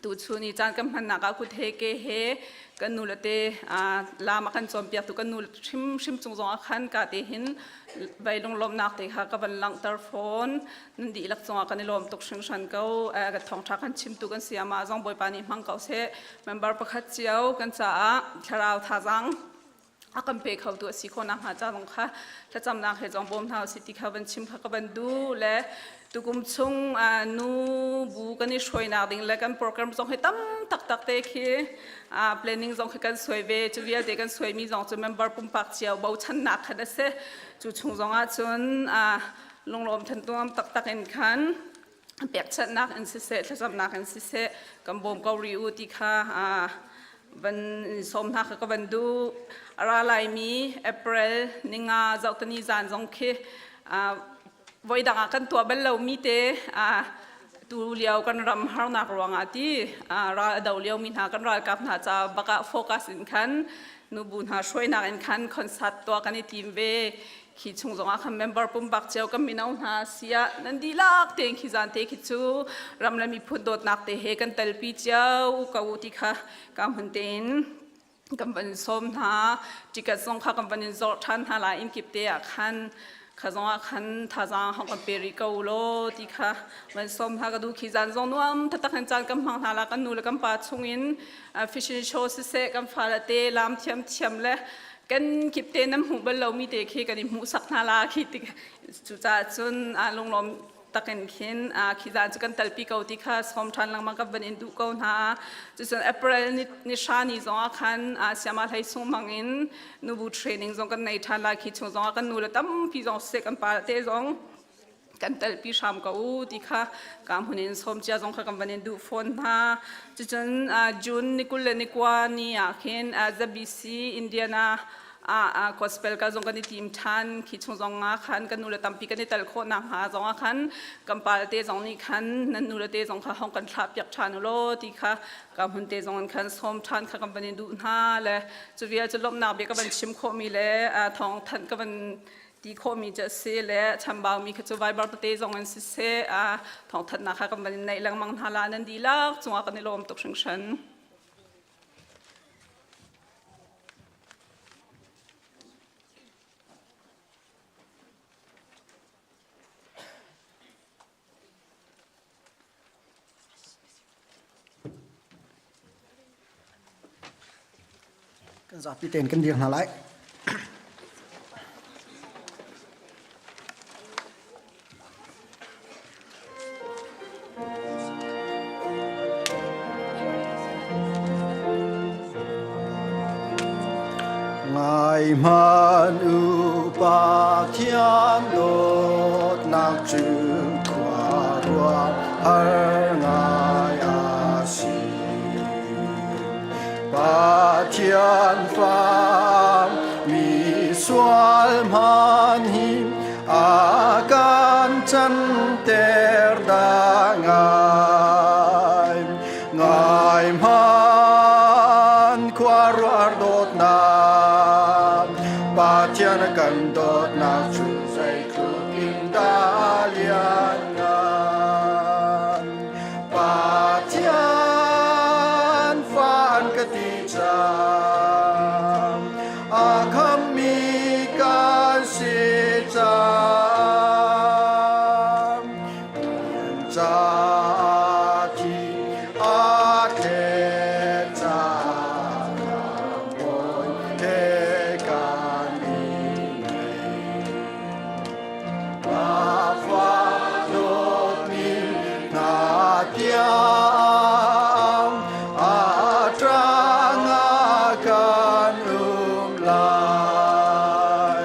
[SPEAKER 7] tuchun i caan kan hmannak ah kut he ke he kan nule te lam a kan cawnpiaktu kan nule hrimhrim cung zongah khan ka te hin vei lunglawmhnak te kha ka van langhter fawn. Nan dihlak cungah kan i lawm tuk hringhran ko. Kan thawngṭha kan chimtu kan sayama zong Bawipa nih hmang ko seh. Member pakhat cio kan caah thlarau thazaang a kan pe khotu a si khawh nakhnga ca zong kha thlacamnak he zong bawm hna usih ti kha van chim kha ka van duh le tukum chung nu bu kan i hruainak ding le kan program zong hi tam taktak te khi planning zong khi kan suai ve. Cu vialte kan suaimi zong cu member pumpak cio bochannak khan a si. Cu chung zong ah cun lunglawm thantuam taktak in khan pekchanhnak in siseh thlacamnak in siseh kan bawm ko rih u ti kha van sawm hna kha ka van duh. A ra laimi April ninga zohtani zan zong khi voidang ah kan tuah bal lomi te tu lio kan ram harnak ruangah ti ral a do liomi hna kan ralkap hna ca bakah focus in khan nubu hna hruainak in khan concert tuah kan i tim ve. Khi chung zongah khan member pumpak cio kan mino hna siah nan dihlak tein khi zan te khi cu ram le miphun dawtnak te he kan telpi cio ko ti kha ka hmun tein kan van sawm hna. Ticket zong kha kan van in zawr ṭhan hna lai inn kip te ah khan kha zong ah khan thazaang hong kan pe rih ko law ti kha van sawm hna ka duh. Khi zan zong nuam taktak in caan kan hmang hna la kan nu le kan pa chung in fishing show siseh kan fale te lam thiamthiam le kan kip te nan hmuh bal lomi te khi kan i hmuhsak hna la khi ti cucaah cun lunglawm takin khin khi zan cu kan talpi ko ti kha sawm ṭhan lengmang ka van in duh ko hna. Cucun April ni hra ni zong ah khan siama hlei sung mang in nubu training zong kan nei ṭhan lai. Khi chung zong ah kan nu le tampi zong siseh kan pa te zong kan telpi hram ko u ti kha ka hmun in sawm cia zong kha kan van in duh fawn hna. Cucun June ni 21 ni ah khin ZBC Indiana. A gospel ka zong kan i tim ṭhan. Khi chung zong ah khan kan nu le tampi kan i tel khawh nakhnga zong ah khan kan pal te zong nih khan nan nu le te zong kha hong kan thlah piak ṭhan u law ti kha ka hmun te zong in khan sawm ṭhan kha kan van in duh hna le cu vial cu lawmhnak bia ka van chim khawhmi le thawng thanh ka van ti khawhmi cu a si le chambaumi kha cu Viber tete zong in siseh thawngthanhnak kha kan van in neih lengmang hna la nan dihlak cungah kan i lawm tuk hringhran.
[SPEAKER 8] Kan zapi tein kan dir hna lai. Ngai hmanh u Pathian dawtnak cu khuaruah har ngai a si. Pathian fa mi sual hman hi a kan canter dah ngai. Ngai hman khuaruahhar dawtnak Pathian kan dawtnak cu zeitluk in dah lianngan. Pathian fa an ka ti cang a khammi kan si cang ca thi a thlet caah bawi he kan i ngei. Fa dawtmi hna tiang a ṭang ah kan um lai.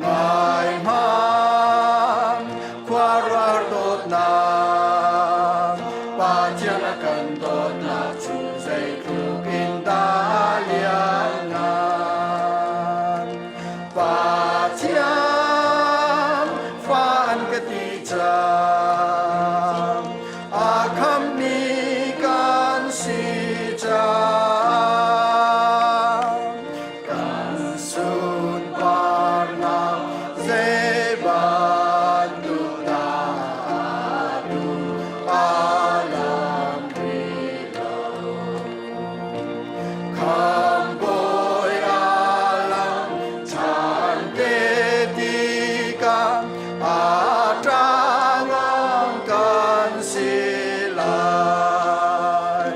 [SPEAKER 8] Ngai hmang khuaruahhar dawtnak Pathian a kan dawtnak cu zeitluk in dah lianngan. Pathian fa an ka ti cang a khammi kan si cang kan sunparnak zei bantuk dah tu a lang rih lo Khambawi a lang chan te tikah a ṭang kan si lai.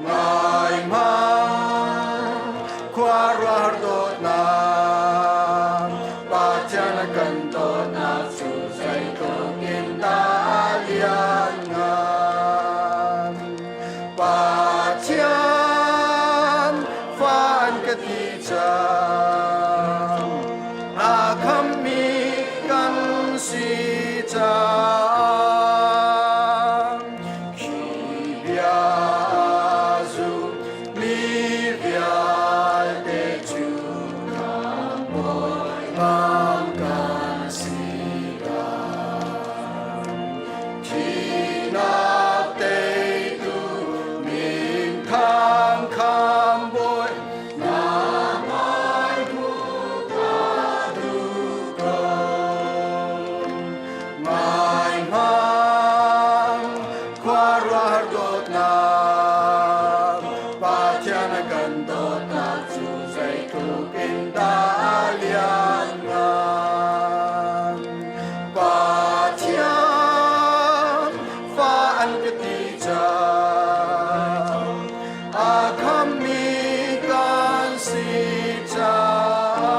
[SPEAKER 8] Ngai hmang khuaruahhar dawtnak Pathian a kan dawtnak cu zeitluk in dah lianngan. Pathian fa an ka ti cang a khammi kan si cang khi bia zum mi vialte cu khambawi bang kan si Thihnak teitu minthang khambawi na hmai hmuh ka duh ko. Ngai hmang khuaruahhar dawtnak Pathian a kan dawtnak cu zeitluk in dah lianngan. Pathian fa an ka ti cang a khammi kan si cang.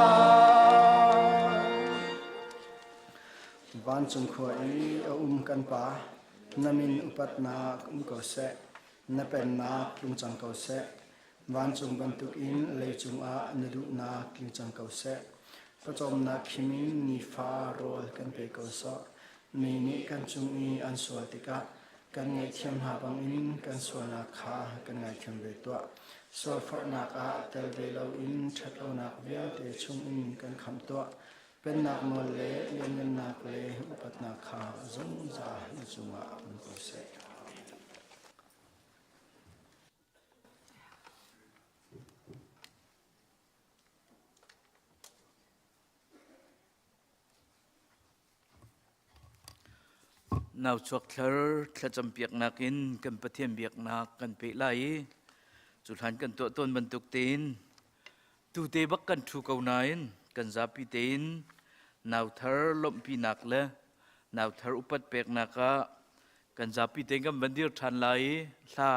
[SPEAKER 8] Vancung khua i a um kan Pa, na min upatnak um ko seh, na pennak tlung cang ko seh. Vancung bantukin leicung ah na duhnak tling cang ko seh. Pawcawmnak khim in nifa rawl kan pe ko sawh. Mi nih kan cung i an sual tikah kan ngaihthiam hna bangin kan sualnak kha kan ngaithiam ve tuah. Sualforhnak ah tel ve loin ṭhatlonak vialte chungin kan khamh tuah. Pennak nawl le lianngannak le upatnak kha zungzal na cungah um ko seh.
[SPEAKER 9] Nauchuak thlar thlacam piaknak in kan Pathian biaknak kan peh lai i cu hlan kan tuah tawn bantuk tein tute bak kan ṭhu ko nain kan zapi tein nauthar lawmhpinak le nauthar upat peknak ah kan zapi tein kan van dir ṭhan lai i hla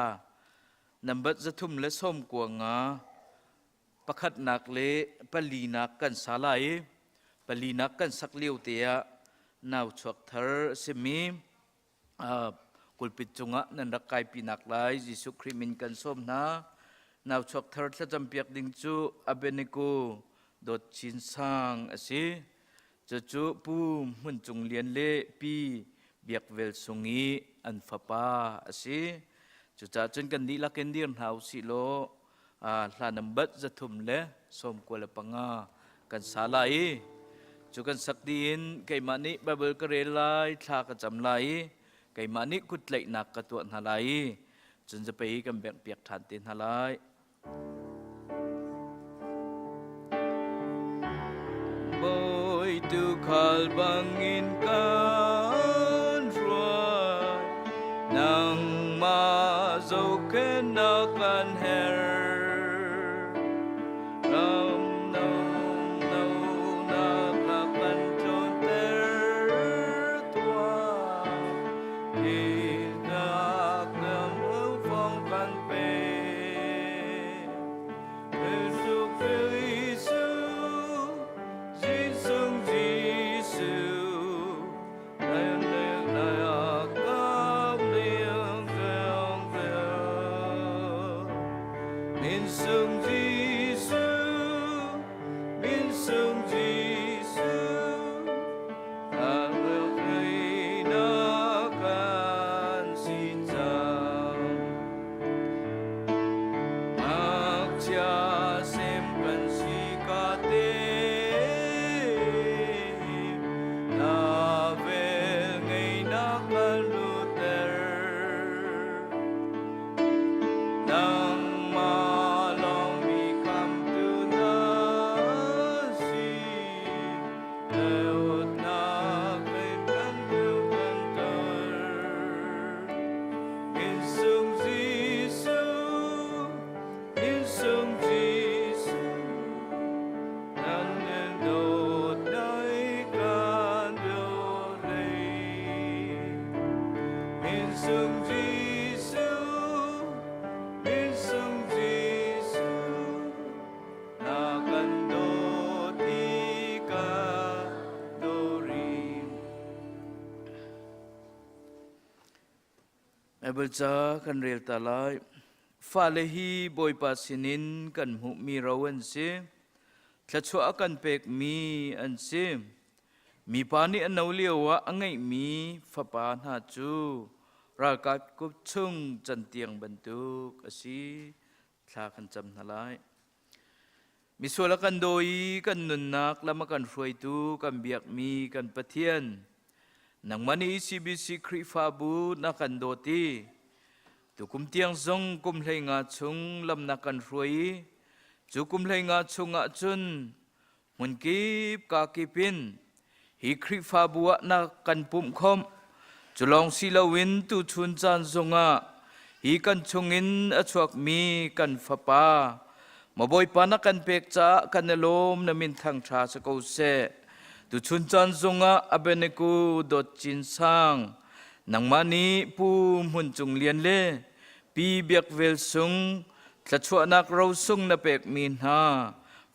[SPEAKER 9] nambat 395 pakhatnak le palinak kan sa lai i palinak kan sak lio te ah nau chuak thar a simi pulpit cungah nan rak kaipi nak lai Jesuh Khrih min kan sawm hna. Nau chuak thar thlacam piak ding cu Abednego Dawt Chin Sang a si. Cucu Pu Hmun Cung Lian le Pi Biak Vel Sung i an fapa a si. Cucaah cun kan dihlak in dir hna usih law hla nambat 395 kan sa lai i cu kan sak dih in keimah nih Bible ka rel lai, thla ka cam lai i keimah nih kut tlaihnak ka tuah hna lai i cun zapei kan bengh piak ṭhan te hna lai. Bawi tuukhal bangin kan hruai, nangmah zohkhenhnak kan herh. Ram no no nak a kan tlunter tuah, Hinak na fong kan pe. Jesuh Jesuh Jesuh, lai lai lai kam liang liang liang. Min sung Jesuh, min sung Jesuh, na na kan si cang. Ngakchia sem kan si ka te, na vel ngeinak kan lutter. Nangmah lawng mi khamtu na si, Dawtnak in kan keu kan tar. Min sung Jesuh, min sung Jesuh, nan nên dawt nai kan dawt lei. Min sung Jesuh, min sung Jesuh, na kan dawt i ka dawri. Bible ca kan rel ta lai. Fale hi Bawipa sinin kan hmuhmi ro an si. Thluachuah a kan pekmi an si. Mipa nih a no lio ah a ngeihmi fapa hna cu ralkap kut chung cantiang bantuk a si. Thla kan cam hna lai. Misual a kan daw i kan nunnak lam a kan hruaitu kan biakmi kan Pathian, nangmah nih CBC Khrihfabu na kan dawt i tukum tiang zong kum 15 chung lam na kan hruai i cu kum 15 chungah cun hmunkip kakip in hi Khrihfabu ah na kan pumh khawmh. Cu lawng si loin tuchun caan zongah hi kan chungin a chuakmi kan fapa maw Bawipa na kan pek caah kan i lawm na min thangṭha si ko seh. Tuchun caan zongah Abednego Dawt Cin Sang nangmah nih Pu Hmun Cung Lian le Pi Biak Vel Sung thluachuahnak rosung na pekmi hna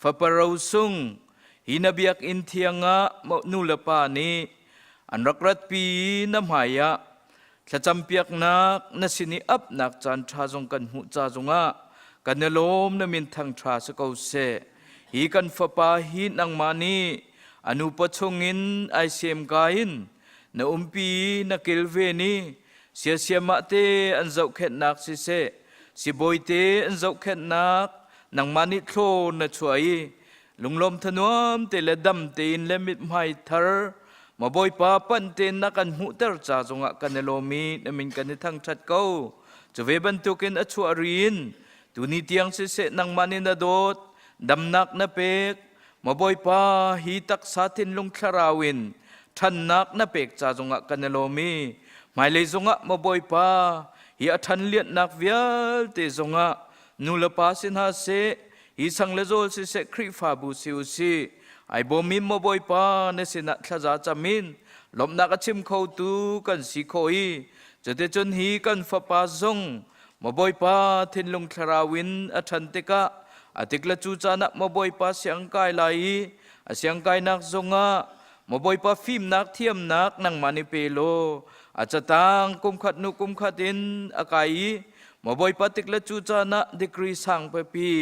[SPEAKER 9] fapa rosung hi na biakinn thiang ah nu le pa nih an rak ratpi i na hmai ah thlacampiaknak na sin i apnak caan ṭha zong kan hmuh ca zongah kan i lawm na min thangṭha si ko seh. Hi kan fapa hi nangmah nih a nupa chungin ai sem ka in na umpi na kilven i siasiamah te an zohkhenhnak siseh. Sibawi te an zohkhenhnak nangmah nih thlaw na chuah i lunglawm thanuam te le dam tein le mithmai thar ma Bawipa panh tein na kan hmuhter ca zongah kan i lawm i na min kan i thangṭhat ko. Cu ve bantukin a chuah ri in tuni tiang siseh nangmah nih na dawt, damnak na pek, ma Bawipa hi taksa thinlung thlarau in ṭhannak na pek ca zongah kan i lawm i hmailei zongah ma Bawipa hi a ṭhan lianhnak vialte zongah nu le pa si hna seh hi sang le zawl siseh Khrihfabu si u sih ai bawm in maw Bawipa na sinah thlaza cam in lawmhnak a chim khotu kan si khawh i cuticun hi kan fapa zong maw Bawipa thinlung thlarau in a ṭhan tikah a tik le cu caan ah maw Bawipa siang kai lai i a siang kainak zongah maw Bawipa fimnak thiamnak nangmah nih pe law a catang kumkhat hnu kumkhat in a kai i maw Bawipa tik le cu caan ah degree sang pipi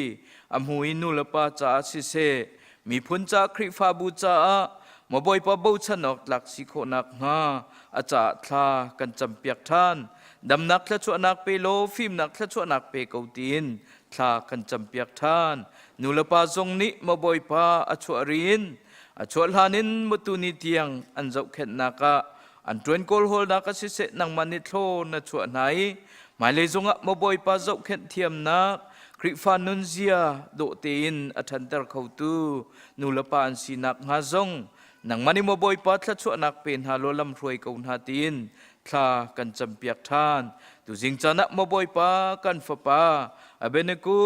[SPEAKER 9] a hmu i nu le pa caah siseh miphun ca Khrihfabu caah maw Bawipa bochan awk tlak si khawhnak hnga a caah thla kan campiak ṭhan damnak thluachuahnak pe law fimnak thluachuahnak pe ko tiin thla kan campiak ṭhan nu le pa zong nih maw Bawipa a chuah rin a chuah hlan in mutu ni tiang an zohkhenhnak ah an ṭuan kawlhawlnak ah siseh nangmah nih thlaw na chuah hna i hmailei zongah maw Bawipa zohkhenh thiamnak Khrihfa nunzia dawh tein a ṭhanter khotu nu le pa an sinak hnga zong nangmah nih maw Bawipa thluachuahnak pe hna law lam hruai ko hna tiin thla kan campiak ṭhan. Tuzing caan ah maw Bawipa kan fapa Abednego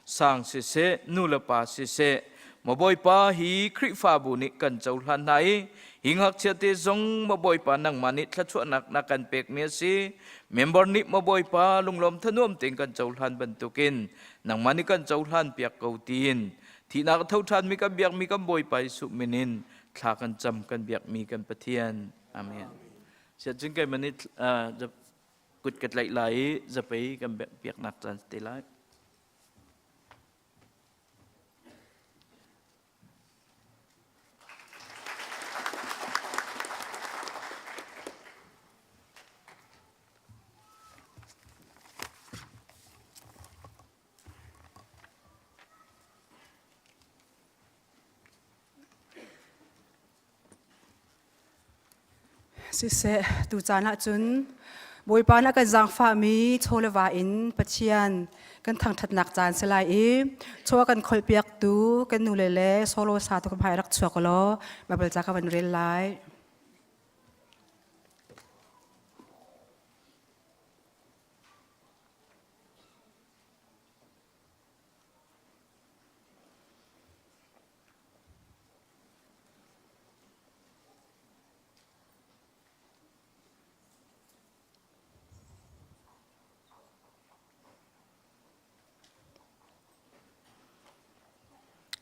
[SPEAKER 9] sang siseh nu le pa siseh maw Bawipa hi Khrihfabu nih kan cohlan hna i hi ngakchia te zong maw Bawipa nangmah nih thluachuahnak na kan pekmi a si member nih maw Bawipa lunglawm thanuam tein kan cohlan bantukin nangmah nih kan cohlan piak ko tiin thihnak a tho ṭhanmi kan biakmi kan Bawipa Jesuh min in thla kan cam kan biakmi kan Pathian amen siah cun keimah nih kut ka tlaih lai i zapei kan piaknak caan te lai.
[SPEAKER 2] Siseh, tucaan ahcun Bawipa nih a kan zaangfahmi chaw le va in Pathian kan thangṭhatnak caan si lai i chaw a kan kholhpiaktu kan nule le solo satu ka hmai rak chuak law Baibal ca ka van rel lai.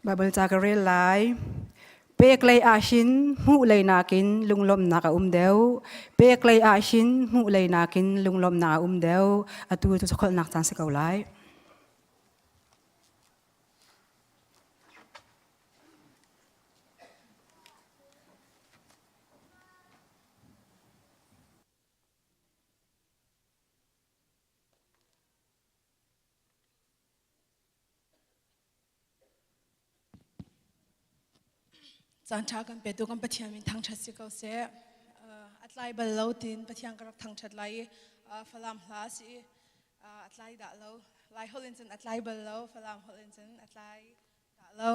[SPEAKER 2] Baibal ca ka rel lai. Pek lei ah hin hmuh lei nakin lunglawmhnak a um deuh. Pek lei ah hin hmuh lei nakin lunglawmhnak a um deuh. Atu cu kholhnak caan si ko lai.
[SPEAKER 5] Caan ṭha kan petu kan Pathian min thangṭhat si ko seh. A tlai bal lo tiin Pathian ka rak thangṭhat lai i Falam hla a si i a tlai dah lo. Lai holh in cun a tlai bal lo, Falam holh in cun a tlai dah lo.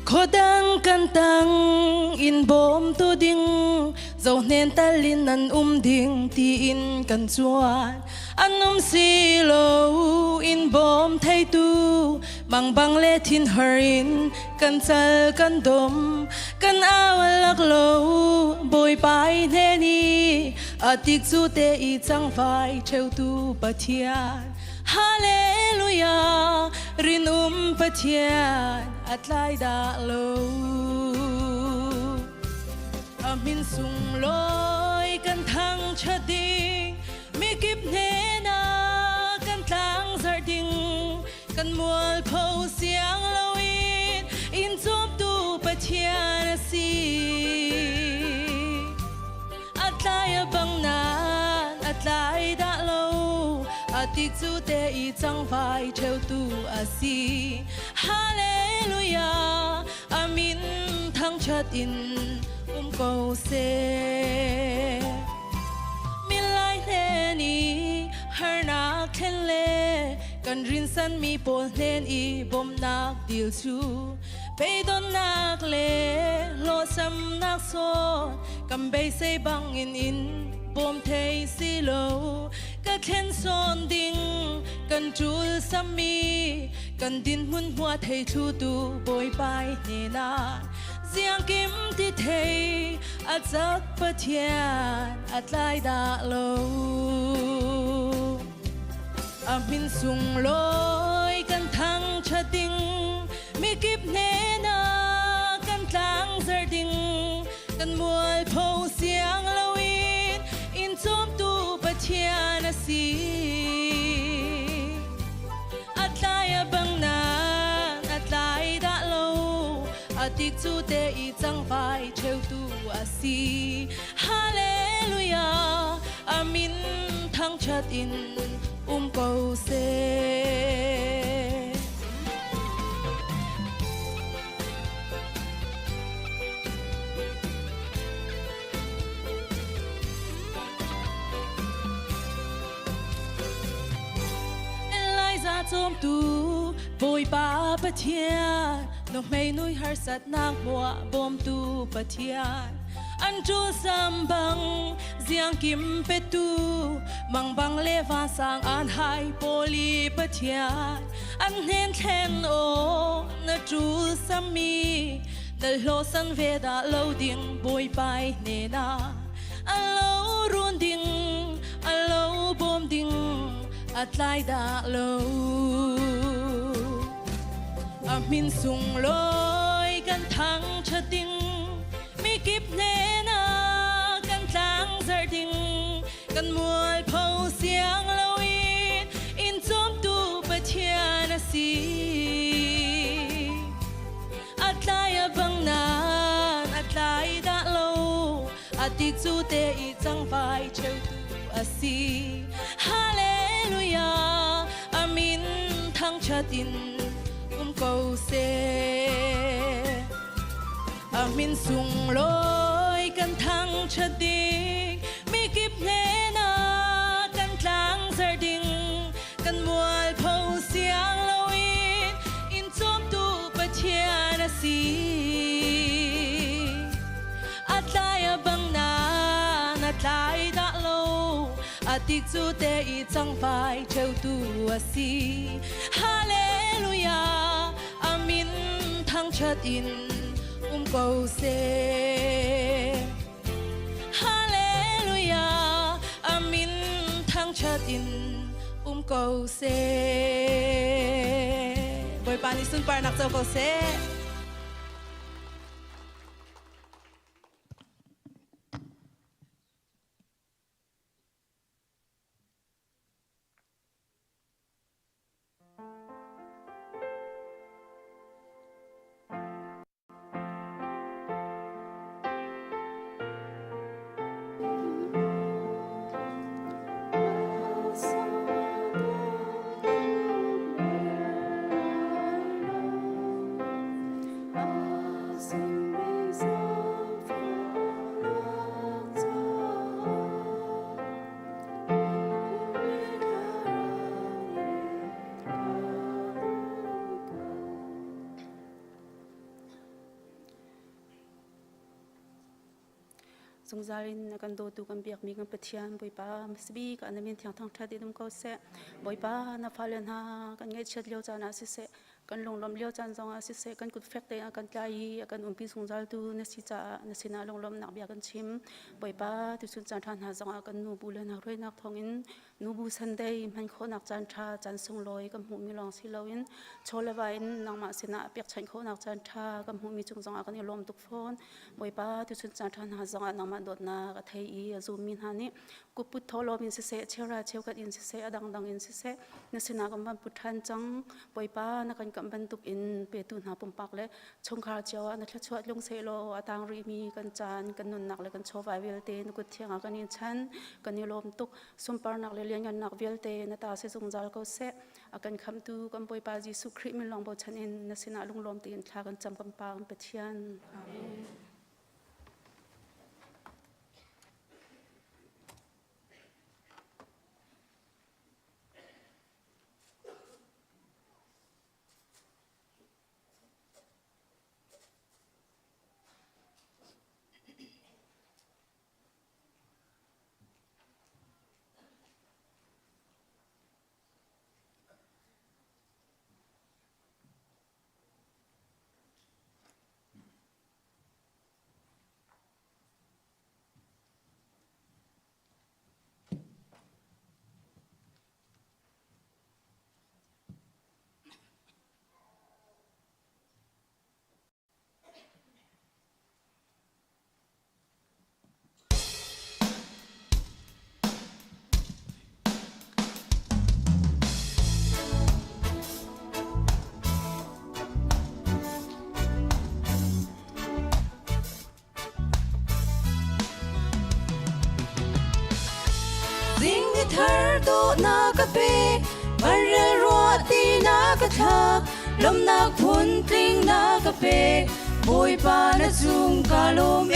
[SPEAKER 5] Khuadang kan tang in bawmtu ding zohnen talin an um ding tiin kan cuan an um si lo in bawm theitu mangbang le thinhar in kan cal kan dom kan au lak lo bawipa i hnen i atik cu te i cangvai ṭheutu Pathian Hallelujah rinum Pathian a tlai dah lo a min sunglawi kan thangṭhat ding mikip hnenah kan tlangzarh ding kan mualpho siang lo. cu te i cangvai cheutu a si. Hallelujah, amin thangṭhat in um ko seh. Milai hnen i harnak thlen le kan rinsanmi pawl hnen i bawmhnak dil cu beidonnak le hlawhchamnak sawn kan beisei bangin in bawm thei si lo ka thlen sawn ding kan ṭul sammi kan dinhmun hmua thei thlutu bawipai hnenah ziangkim ti thei a cak Pathian a tlai dah lo. A min sunglawi kan thangṭhat ding, mikip hnenah kan tlangzar ding, kan mualpho siang loin in cawmtu Pathian a si. A tlai a bang nan a tlai dah lo, a tik cu te i cangvai cheutu a si. Hallelujah, a min thangṭhat in um ko seh. Elijah cawmtu Bawipa Pathian nuhmei nui harsatnak hmuah bawmtu Pathian an ṭul sam bang ziangkim petu mangbang le vansang an hai poli Pathian an hnen thlen aw na ṭul sammi dal hlaw san ve dah lo ding Bawipa hnenah a lo run ding a lo bawm ding a tlai dah lo a min sunglawi kan thangṭhat ding mikip hnenah kan tlangzar ding kan mualpho siang loin in cawmtu Pathian a si a tlai a bang nan a tlai dah lo a ti cu te i cangvai cheutu a si Hallelujah a min thangṭhat in um ko seh a min sunglawi kan thangṭhat ding mikip hnenah kan tlangzar ding kan mualpho siang loin in cawmtu Pathian a si. A tlai a bang na na tlai dah lo a ti cu te i cangvai cheutu a si. Hallelujah a min thangṭhat in um ko seh. Hallelujah a min thangṭhat in um ko seh. Bawipa nih sunparnak co ko seh.
[SPEAKER 7] Zungzal in na kan dawtu kan biakmi kan Pathian Bawipa hmasabik ah na min thiang thangṭhat in um ko seh. Bawipa na fale hna kan ngaihchiat lio caan ah siseh, kan lunglawmh lio caan zongah siseh, kan kut fek tein a kan tlai i a kan umpi zungzaltu na si caah na sinah lunglawmhnak bia kan chim. Bawipa tuchun caan ṭha hna zongah kan nu bu le hna hruainak thawngin Nubu Sunday hman khawhnak caan ṭha, caan sunglawi kan hmuhmi lawng si loin chaw le va in nangmah sinah pekchanh khawhnak caan ṭha kan hmuhmi cung zongah kan i lawm tuk fawn. Bawipa tuchun caan ṭha hna zongah nangmah dawtnak a thei i a zummi hna nih kupput thawhlawm in siseh, cheuhra cheukhat in siseh, a dangdang in siseh, na sinah kan van put ṭhan cang. Bawipa na kan kamh bantuk in petu hna pumpak le chungkhar cio ah na thluachuah tlung sehlaw a tang rihmi kan caan, kan nunnak le kan chawva vialte na kut thiang ah kan in chan. Kan i lawm tuk. Sunparnak le. lianngannak vialte na ta si zungzal ko seh. A kan khamhtu kan Bawipa Jesuh Khrih min lawng bochan in na sinah lunglawm tein thla kan cam kan Pa kan Pathian. Amen.
[SPEAKER 5] Zing ni thar dawhnak ka pek, vanrel ruah ti na ka thlak, lawmnak phun tling na ka pek, Bawipa na cung ka lawm e.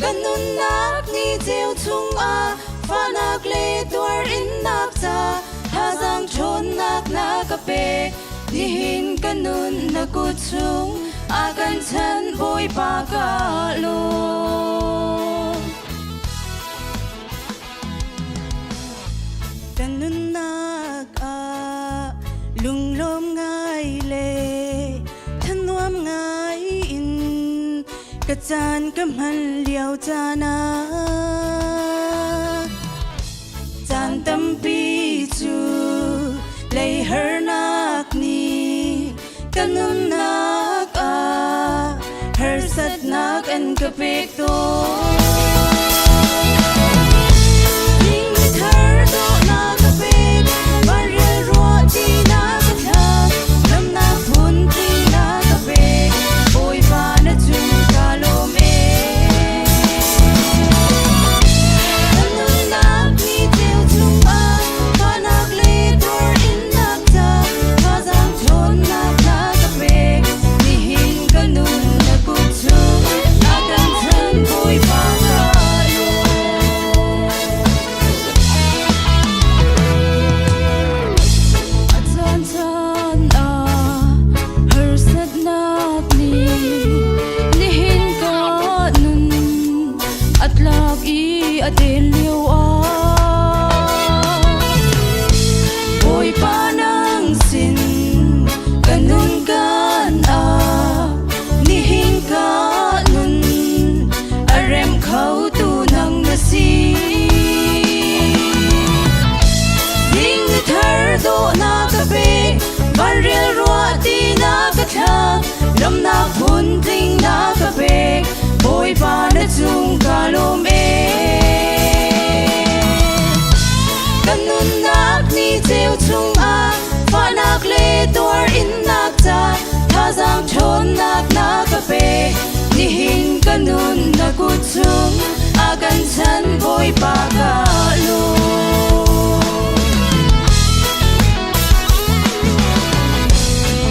[SPEAKER 5] Ka nunnak ni ceu chungah fahnak le tuar innak ca thazaang ṭhawnnak na ka pek. Nihin ka nun na kut chung a kan chan Bawipa ka lawm. Ka nunnak ah lunglawm ngai le thanuam ngai in ka caan ka hman lio caan ah Caan tampi cu leiharnak nih ka nunnak ah harsatnak an ka pek tawn. Thar dawhnak ka pek, vanrial ruah ti na ka thlak, damnak phun ti na ka pek, Bawipa na cung ka lawm e. Kan nunnak ni ceu chungah fahnak le tuar-innak ca thazaang ṭhawnnak na ka pek. Nihin ka nun na kut chung a kan chan Bawipa ka lawm. A caancaan ah harsatnak nih nihin ka nun a tlak i a den lio ah Bawipa nang sin ka nun kan ah nihin ka nun a rem kho tu nang na si. Ding ni thar dawhnak ka pek, vanrial ruah ti na ka thlak, lawmnak phun tling na ka pek, Bawipa na cung ka lawm e. Kan nunnak ni ceu chungah fahnak le tuar innak ca thazaang ṭhawnnak na ka pek. Nihin ka nun na kut chung a kan chan Bawipa ka lawm.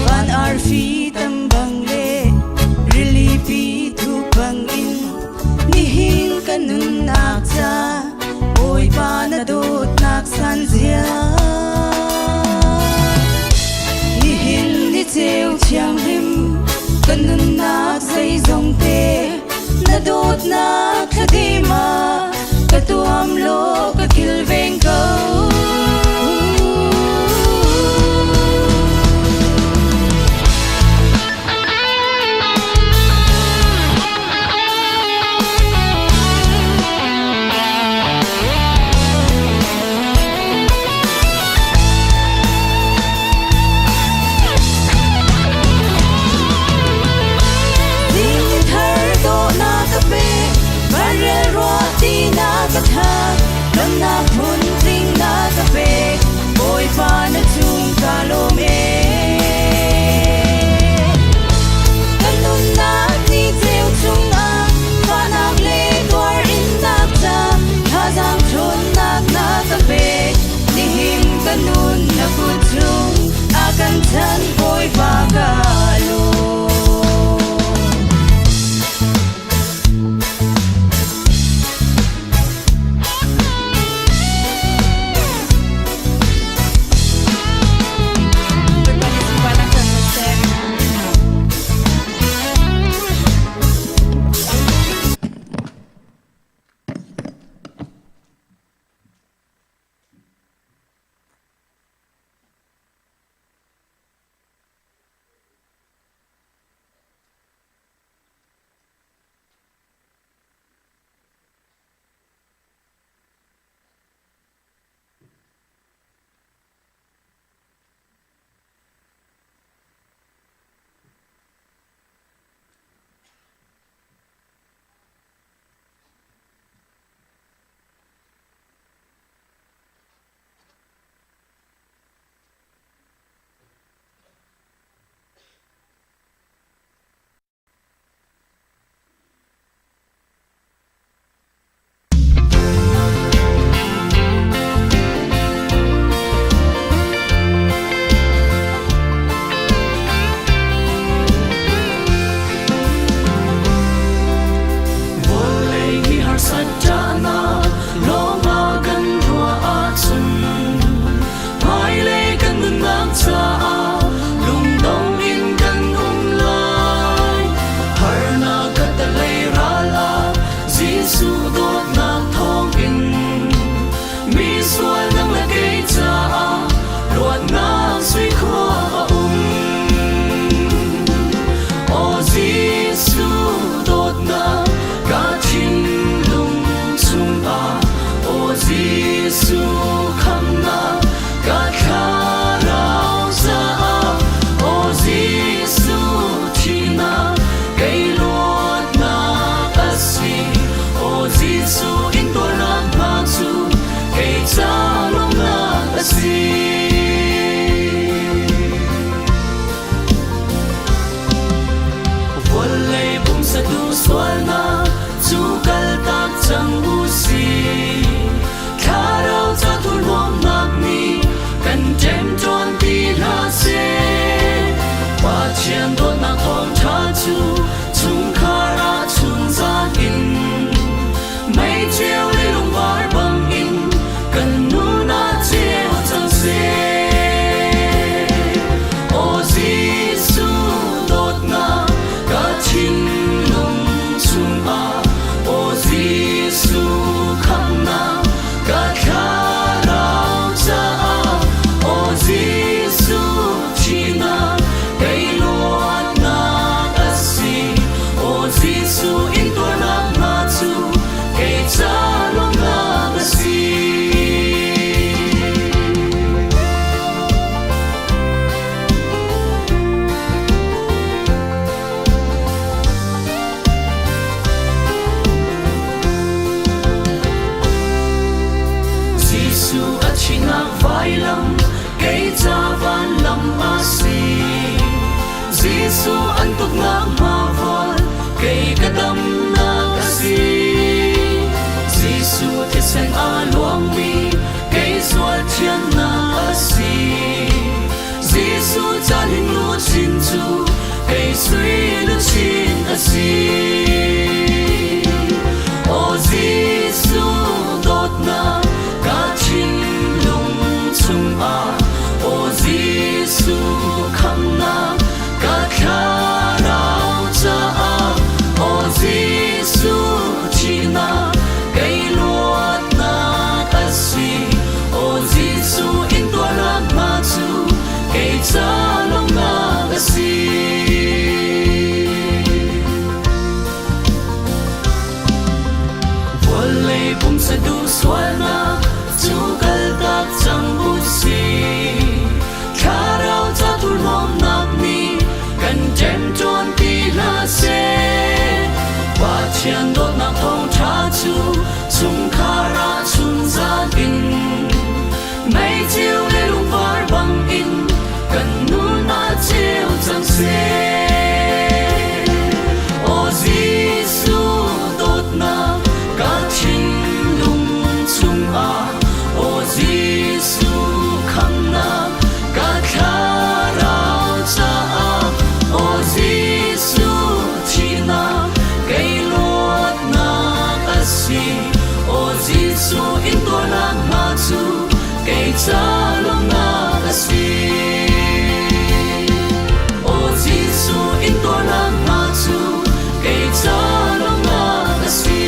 [SPEAKER 5] Van arfi tam bang le rili pi thuk bang in nihin ka nunnak ca Bawipa na dawtnak san zia. Nihin ni ceu thianghlim ka nunnak zeizong te na dawtnak thladem ah ka tuam law ka kilveng ko. Ding thar dawhnak ka pek, vanrel ruah ti na ka thlak.
[SPEAKER 1] Pathian dawtnak thawngṭha cu chungkhar ah chunzan in meiceu le lungvar bangin kan nun ah ceu cang seh. Aw Jesuh dawtnak ka thinlung chungah Aw Jesuh khamnak ka thlarau caah Aw Jesuh thihnak kei luatnak a si Aw Jesuh intuarnak hna cu kei ca lawmnak a si Aw Jesuh intuarnak hna cu kei ca lawmnak a si.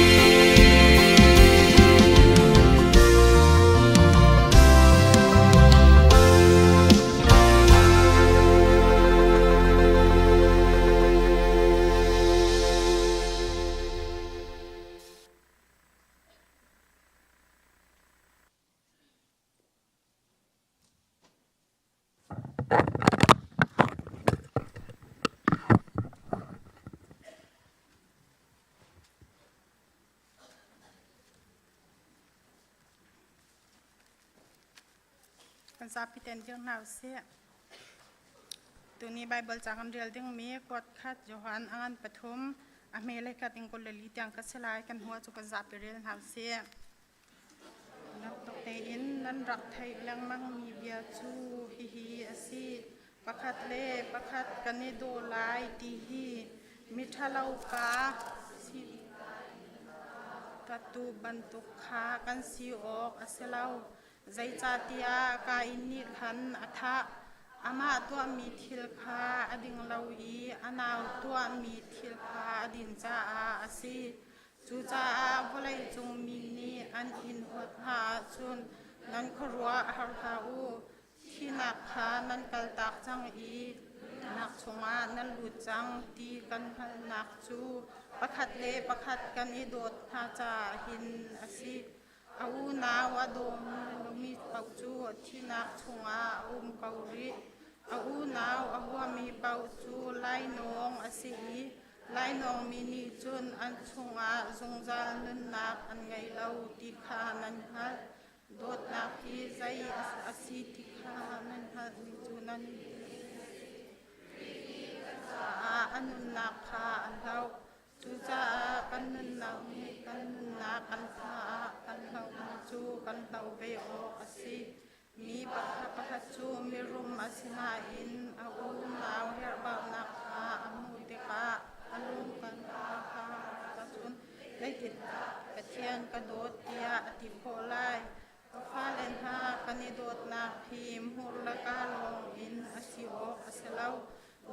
[SPEAKER 10] Kan zapi ten dir hna usih. Tuni Bible ca kan rel dingmi kuat khat Johan a ngan pathum a hme le khat in 22 tiang ka si lai kan hua cu kan zapi rel hna usih. Lamtuk tein nan rak theih lengmangmi bia cu hihi a si: Pakhat le pakhat kan i daw lai ti hi miṭhalo pa tuahtu bantuk kha kan si awk a si lo. Zeicahtiah Kain nih khan a thah. Amah tuahmi thil kha a ding lo i a nau tuahmi thil kha a din caah a si. Cucaah vawleicung mi nih an in huat hna ahcun nan khuaruah har hlah u. Thihnak kha nan kaltak cang i nak chungah nan lut cang ti kan hngalhnak cu pakhat le pakhat kan i dawt hna caah hin a si. A unau a dawmi paoh cu thihnak chungah a um ko rih. A unau a huami paoh cu lainawng a si i Lainawngmi nih cun an chungah zungzal nunnak an ngei lo ti kha nan hngalh. Dawtnak hi zei a si ti kha nan hngalhmi cu nan caah a nunnak kha a hloh. Cucaah kan nunnak nih kan nunnak kan caah kan hlohmi cu kan hloh ve awk a si. Mi pakhat pakhat cu mirum a si nain a unau herhbaunak kha a hmuh tikah a lung kan kha cun zeitindah Pathian ka dawt tiah a ti khawh lai? Ka fale hna kan i dawtnak hi hmur le kaa lawng in a si awk a si lo.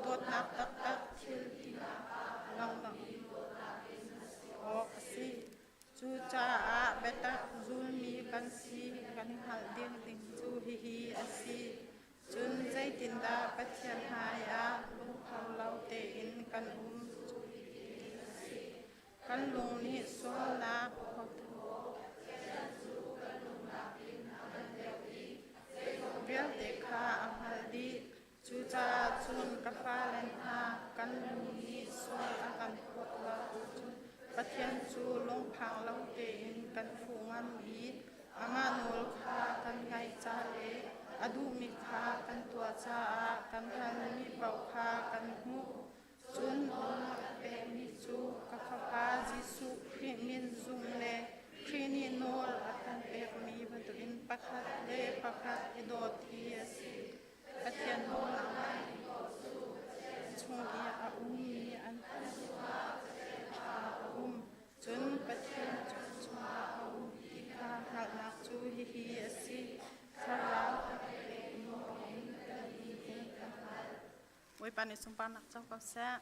[SPEAKER 10] Dawtnak taktak thil ti lengmang in a si awk a si. Cucaah biatak zulmi kan si kan hngalh ding ding cu hihi a si. Cun zeitindah Pathian hmaiah lungtho lo tein kan um cu hihi a si. Kan lung nih sualnak vialte kha a hngalh dih. Cucaah cun ka fale hna, kan lung nih sual a kan phawt lo ahcun Pathian cu lungphang lo tein kan fuh ngam i amah nawl kha kan ngaih ca le a duhmi kha kan tuah caah kan halmi paoh kha kan hmuh. Cun nawl a pekmi cu ka Fapa Jesuh Khrih min zum le Khrih nih nawl a kan pekmi bantukin pakhat le pakhat i dawt hi a si. Pathian nawl a ngaimi paoh cu chung i a ummi an ṭha a um. Cun Pathian cu chungah a um ti kha hngalhnak cu hihi a si. Thlarau a pekmi thawngin kan in kan hngalh. Bawipa nih sunparnak co ko seh.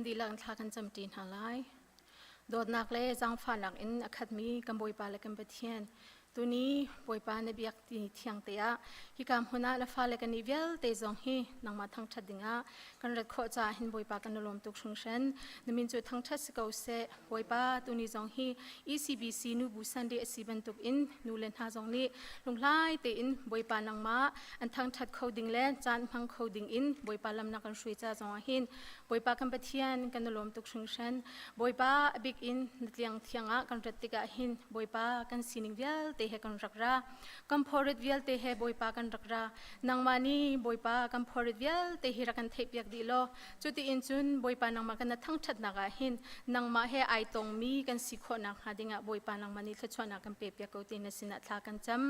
[SPEAKER 11] Kan dihlak in thla kan camṭi hna lai. Dawtnak le zaangfahnak in a khatmi kan Bawipa le kan Pathian, tuni Bawipa na biak ti thiang te ah hika hmun ah na fale kan nih vialte zong hi nangmah thangṭhat dingah kan rat khawh caah hin Bawipa kan i lawm tuk hringhran. Na min cu thangṭhat si ko seh. Bawipa tuni zong hi ECBC Nubu Sunday a si bantuk in nu le hna zong nih lunghlai tein Bawipa nangmah an thangṭhat kho ding le caan hmang kho ding in Bawipa lam na kan hruai ca zong ah hin Bawipa kan Pathian kan i lawm tuk hringhran. Bawipa a bik in na tliang thiang ah kan rat tikah hin Bawipa kan sining vialte he kan rak ra. Kan phorit vialte he Bawipa kan rak ra. Nangmah nih Bawipa kan phorit vialte hi rak kan theihpiak dih law cutiin cun Bawipa nangmah kan na thangṭhatnak ah hin nangmah he ai tongmi kan si khawhnak hnga dingah Bawipa nangmah nih thluachuahnak kan pepiak ko ti na sinah thla kan cam.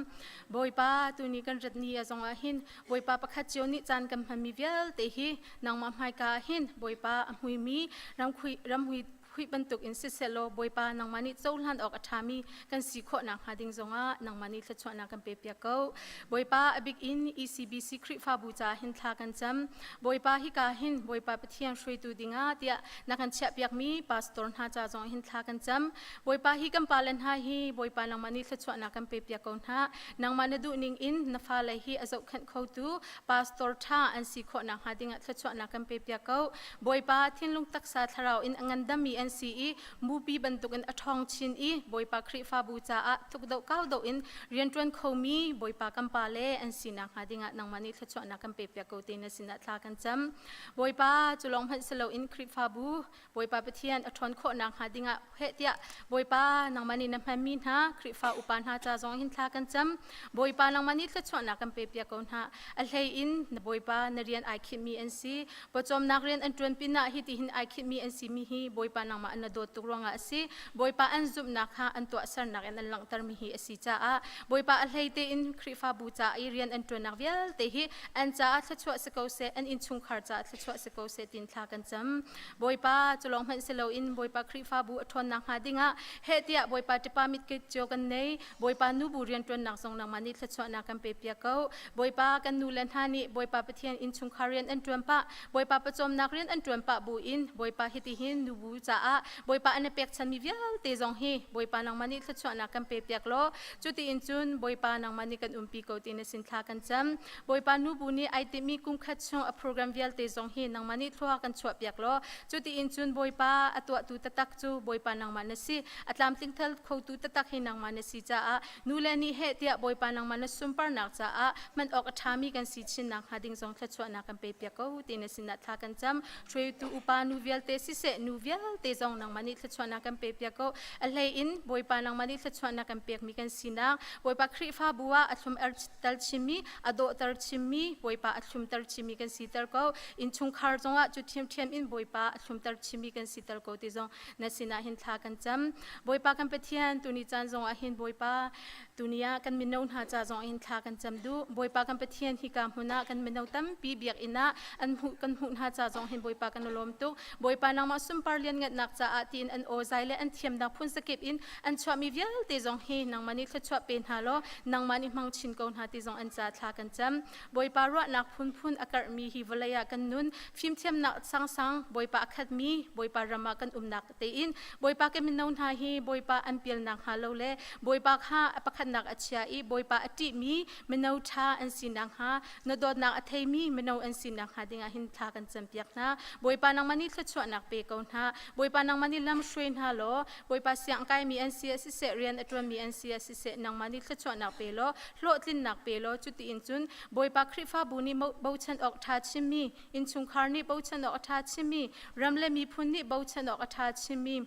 [SPEAKER 11] Bawipa tuni kan rat ni a zong ah hin Bawipa pakhat cio nih caan kan hmanmi vialte hi nangmah hmaika ah hin Bawipa a hmuimi ramkhui ramhui hui bantuk in siseh law Bawipa nangmah nih cohlan awk a ṭhami kan si khawh nakhnga ding zongah nangmah nih thluachuahnak kan pepiak ko. Bawipa a bik in ECBC Khrihfabu caah hin thla kan cam. Bawipa hika hin Bawipa Pathian hruaitu dingah tiah na kan chiahpiakmi pastor hna ca zong hin thla kan cam. Bawipa hi kan pale hna hi Bawipa nangmah nih thluachuahnak kan pepiak ko hna. Nangmah na duh ning in na fale hi a zohkhenh khotu pastor ṭha an si khawh nakhnga dingah thluachuahnak kan pepiak ko. Bawipa thinlung taksa thlarau in a ngandammi an si i mupi bantukin a ṭhawng chin i Bawipa Khrihfabu caah thukdoh kaudoh in rianṭuan khomi Bawipa kan pa le an si nakhnga dingah nangmah nih thluachuahnak kan pepiak ko ti na sinah thla kan cam. Bawipa cu lawng hmanh si loin Khrihfabu Bawipa Pathian a ṭhawn khawh nakhnga dingah heh tiah Bawipa nangmah nih na hmanmi hna Khrihfa upa hna ca zong hin thla kan cam. Bawipa nangmah nih thluachuahnak kan pepiak ko hna. A hlei in na Bawipa na rian ai khimmi an si. Pawcawmnak rian an ṭuan pinah hi tihin ai khimmi an simi hi Bawipa nangmah na dawt tuk ruangah a si. Bawipa an zumhnak kha an tuahsernak in an langhtermi hi a si caah Bawipa a hlei tein Khrihfabu ca i rian an ṭuannak vialte hi an caah thluachuah si ko seh, an innchungkhar caah thluachuah si ko seh tiin thla kan cam. Bawipa cu lawng hmanh si loin Bawipa Khrihfabu a ṭhawnnak hnga dingah heh tiah Bawipa ṭipa mitkit cio kan nei. Bawipa nubu rianṭuannak zong nangmah nih thluachuahnak kan pepiak ko. Bawipa kan nu le hna nih Bawipa Pathian innchungkhar rian an ṭuan pah, Bawipa pawcawmnak rian an ṭuan pah buin Bawipa hitihin nubu caah Bawipa an i pekchanmi vialte zong hi Bawipa nangmah nih thluachuahnak kan pepiak law cutiin cun Bawipa nangmah nih kan umpi ko ti na sin thla kan cam. Bawipa nubu nih ai timhmi kum khat chung a program vialte zong hi nangmah nih thlua kan chuahpiak law cutiin cun Bawipa a tuahtu taktak cu Bawipa nangmah na si a tlamtling thal khotu taktak hi nangmah na si caah nu le nih heh tiah Bawipa nangmah na sunparnak caah hman awk a ṭhami kan si chin nakhnga ding zong thluachuahnak kan pepiak ko ti na sinah thla kan cam hruaitu upa nu vialte siseh nu vialte zong nangmah nih thluachuahnak kan pepiak ko a hlei in Bawipa nangmah nih thluachuahnak kan pekmi kan sinak Bawipa Khrihfabu ah a thlum er tal chimmi a dawhter chimmi Bawipa a thlumter chimmi kan siter ko innchungkhar zongah cu ṭhiamṭhiam in Bawipa a thlumter chimmi kan siter ko ti zong na sinah hin thla kan cam Bawipa kan Pathian tuni caan zongah hin Bawipa tuni ah kan mino hna ca zong hin thla kan cam duh Bawipa kan Pathian hika hmun ah kan mino tampi biakinn ah an hmuh kan hmuh hna ca zong hin Bawipa kan lawm tuk Bawipa nangmah sunpar lianngannak caah tiin an aw zai le an thiamnak phun sakip in an chuahmi vialte zong hi nangmah nih thluachuah pe hna law nangmah nih hmang chin ko hna ti zong an ca thla kan cam Bawipa ruahnak phunphun a karhmi hi vawlei ah kan nun fimthiamnak sangsang Bawipa a khatmi Bawipa ram ah kan umnak tein Bawipa kan mino hna hi Bawipa an pialnak hnga lo le Bawipa kha a pakhatnak a chia i Bawipa a ṭihmi mino ṭha an si nakhnga na dawtnak a theimi mino an si nakhnga dingah hin thla kan campiak hna Bawipa nangmah nih thluachuahnak pe ko hna Bawipa nangmah nih lam hruai hna law Bawipa siang kaimi an si ah siseh rian a ṭuanmi an si ah siseh nangmah nih thluachuahnak pe law hlawhtlinnak pe law cutiin cun Bawipa Khrihfabu nih bochan awk ṭha chimmi innchungkhar nih bochan awk a ṭha chimmi ram le miphun nih bochan awk a ṭha chimmi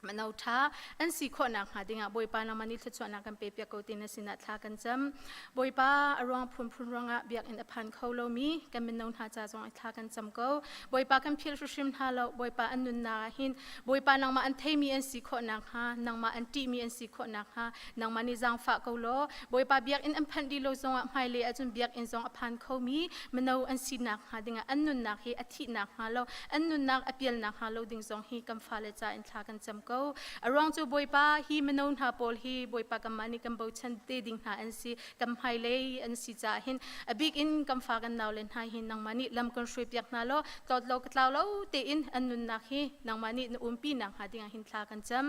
[SPEAKER 11] mano ṭha an si khawh nakhnga dingah Bawipa nangmah nih thluachuahnak kan pepiak ko ti na sinah thla kan cam. Bawipa a ruang phunphun ruangah biakinn a phan kho lomi kan mino hna ca zong thla kan cam ko. Bawipa kan philh hrimhrim hna lo. Bawipa an nunnak ah hin Bawipa nangmah an theimi an si khawh nakhnga nangmah an ṭihmi an si khawh nakhnga nangmah nih zaangfah ko law Bawipa biakinn an phanh dih lo zongah hmailei ahcun biakinn zong a phan khomi mino an si nakhnga dingah an nunnak hi a thih nakhnga lo an nunnak a pial nakhnga lo ding zong hi kan fale ca in thla kan cam ko. ko. A ruang cu Bawipa hi mino hna pawl hi Bawipa kanmah nih kan bochan te ding hna an si, kan hmailei an si caah hin a bik in kan fa kan naule hna hi nangmah nih lam kan hruai piak hna law tlawt lo ka tlau lo tein an nunnak hi nangmah nih na umpi nak hnga dingah hin thla kan cam.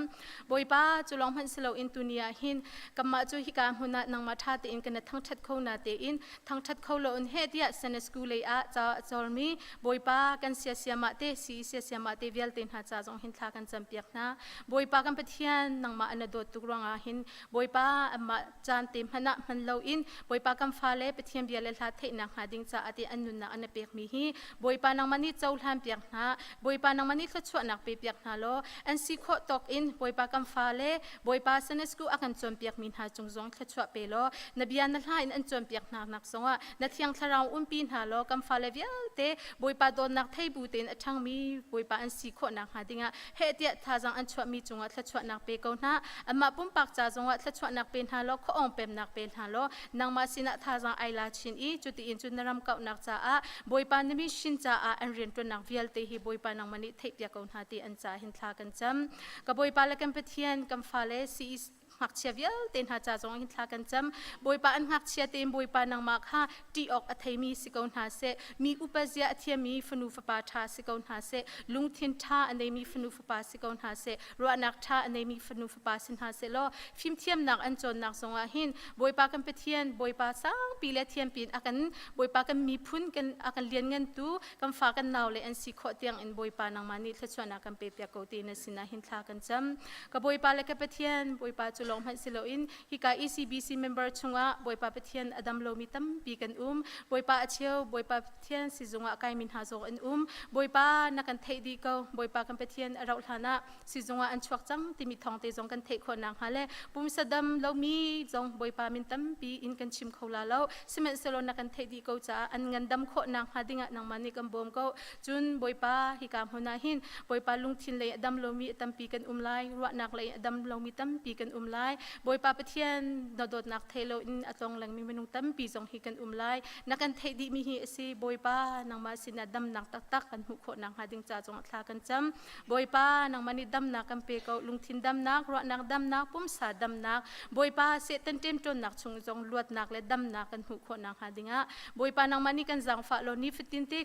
[SPEAKER 11] Bawipa cu lawng hmanh si loin tuni ah hin kanmah cu hika hmun ah nangmah ṭha tein kan thangṭhat kho na tein thangṭhat kho loin heh tiah Sunday school lei ah ca a cawlmi Bawipa kan siasiamah te si siasiamah te vialte hna ca zong hin thla kan campiak hna. Bawipa kan Pathian nangmah an dawt tuk ruangah hin Bawipa anmah caan te hmanh ah hman loin Bawipa kan fale Pathian bia le hla theihnak hnga ding caah ti an nunnak an pekmi hi Bawipa nangmah nih cohlan piak hna Bawipa nangmah nih thluachuahnak pe piak hna law an si khawh tawk in Bawipa kan fale Bawipa Sunday school a kan cawnpiakmi hna cung zong thluachuah pe law na bia na hla in an cawnpiak hna nak zongah na thiang thlarau umpi hna law kan fale vialte Bawipa dawtnak thei bu tein a ṭhangmi Bawipa an si khawh nakhnga dingah heh tiah thazaang an chuahmi cungah thluachuahnak pe ko hna amah pumpak ca zongah thluachuahnak pe hna law khuaawng pemnak pe hna law nangmah sinah thazaang ai la chin i cutiin cun na ram kauhnak caah Bawipa na mission caah an rianṭuannak vialte hi Bawipa nangmah nih theihpiak ko hna ti an ca hin thla kan cam ka Bawipa le kan Pathian kan fale CEC ngakchia vialte hna ca zong hin thla kan cam bawipa an ngakchia tein bawipa nangmah kha ṭih awk a theimi si ko hna seh mi upa zia a thiammi fanu fapa ṭha si ko hna seh lungthin ṭha a neimi fanu fapa si ko hna seh ruahnak ṭha a neimi fanu fapa si hna seh law fimthiamnak an cawnnak zongah hin bawipa kan Pathian bawipa sangpi le thiampi in a kan bawipa kan miphun kan a kan lianngantu kan fa kan nau le an si khawh tiang in bawipa nangmah nih thluachuahnak kan pe piak ko ti na sinah hin thla kan cam Ka Bawipa le ka Pathian, Bawipa cu lawng hmanh si loin hika ECBC member chungah Bawipa Pathian a dam lomi tampi kan um. Bawipa a cheu, Bawipa Pathian sizung ah kaimi hna zong an um. Bawipa na kan theih dih ko. Bawipa kan Pathian a rauh hlan ah sizung ah an chuak cang timi thawng te zong kan theih khawh nakhnga le pumsa dam lomi zong Bawipa min tampi in kan chim kho la lo. Sihmanhsehlaw na kan theih dih ko caah an ngandam khawh nakhnga dingah nangmah nih kan bawm ko. Cun Bawipa hika hmun ah hin Bawipa lungthin lei a dam lomi a tampi kan um lai, ruahnak lei a dam lomi tampi kan um lai. Bawipa Pathian na dawtnak thei loin a tlong lengmi minung tampi zong hi kan um lai. Na kan theih dihmi hi a si. Bawipa nangmah sinah damnak taktak kan hmuh khawh nakhnga ding ca zongah thla kan cam. Bawipa nangmah nih damnak kan pe ko, lungthin damnak, ruahnak damnak, pumsa damnak. Bawipa Satan ṭemṭawnnak chung zong luatnak le damnak kan hmuh khawh nakhnga dingah Bawipa nangmah nih kan zaangfah law nifatin te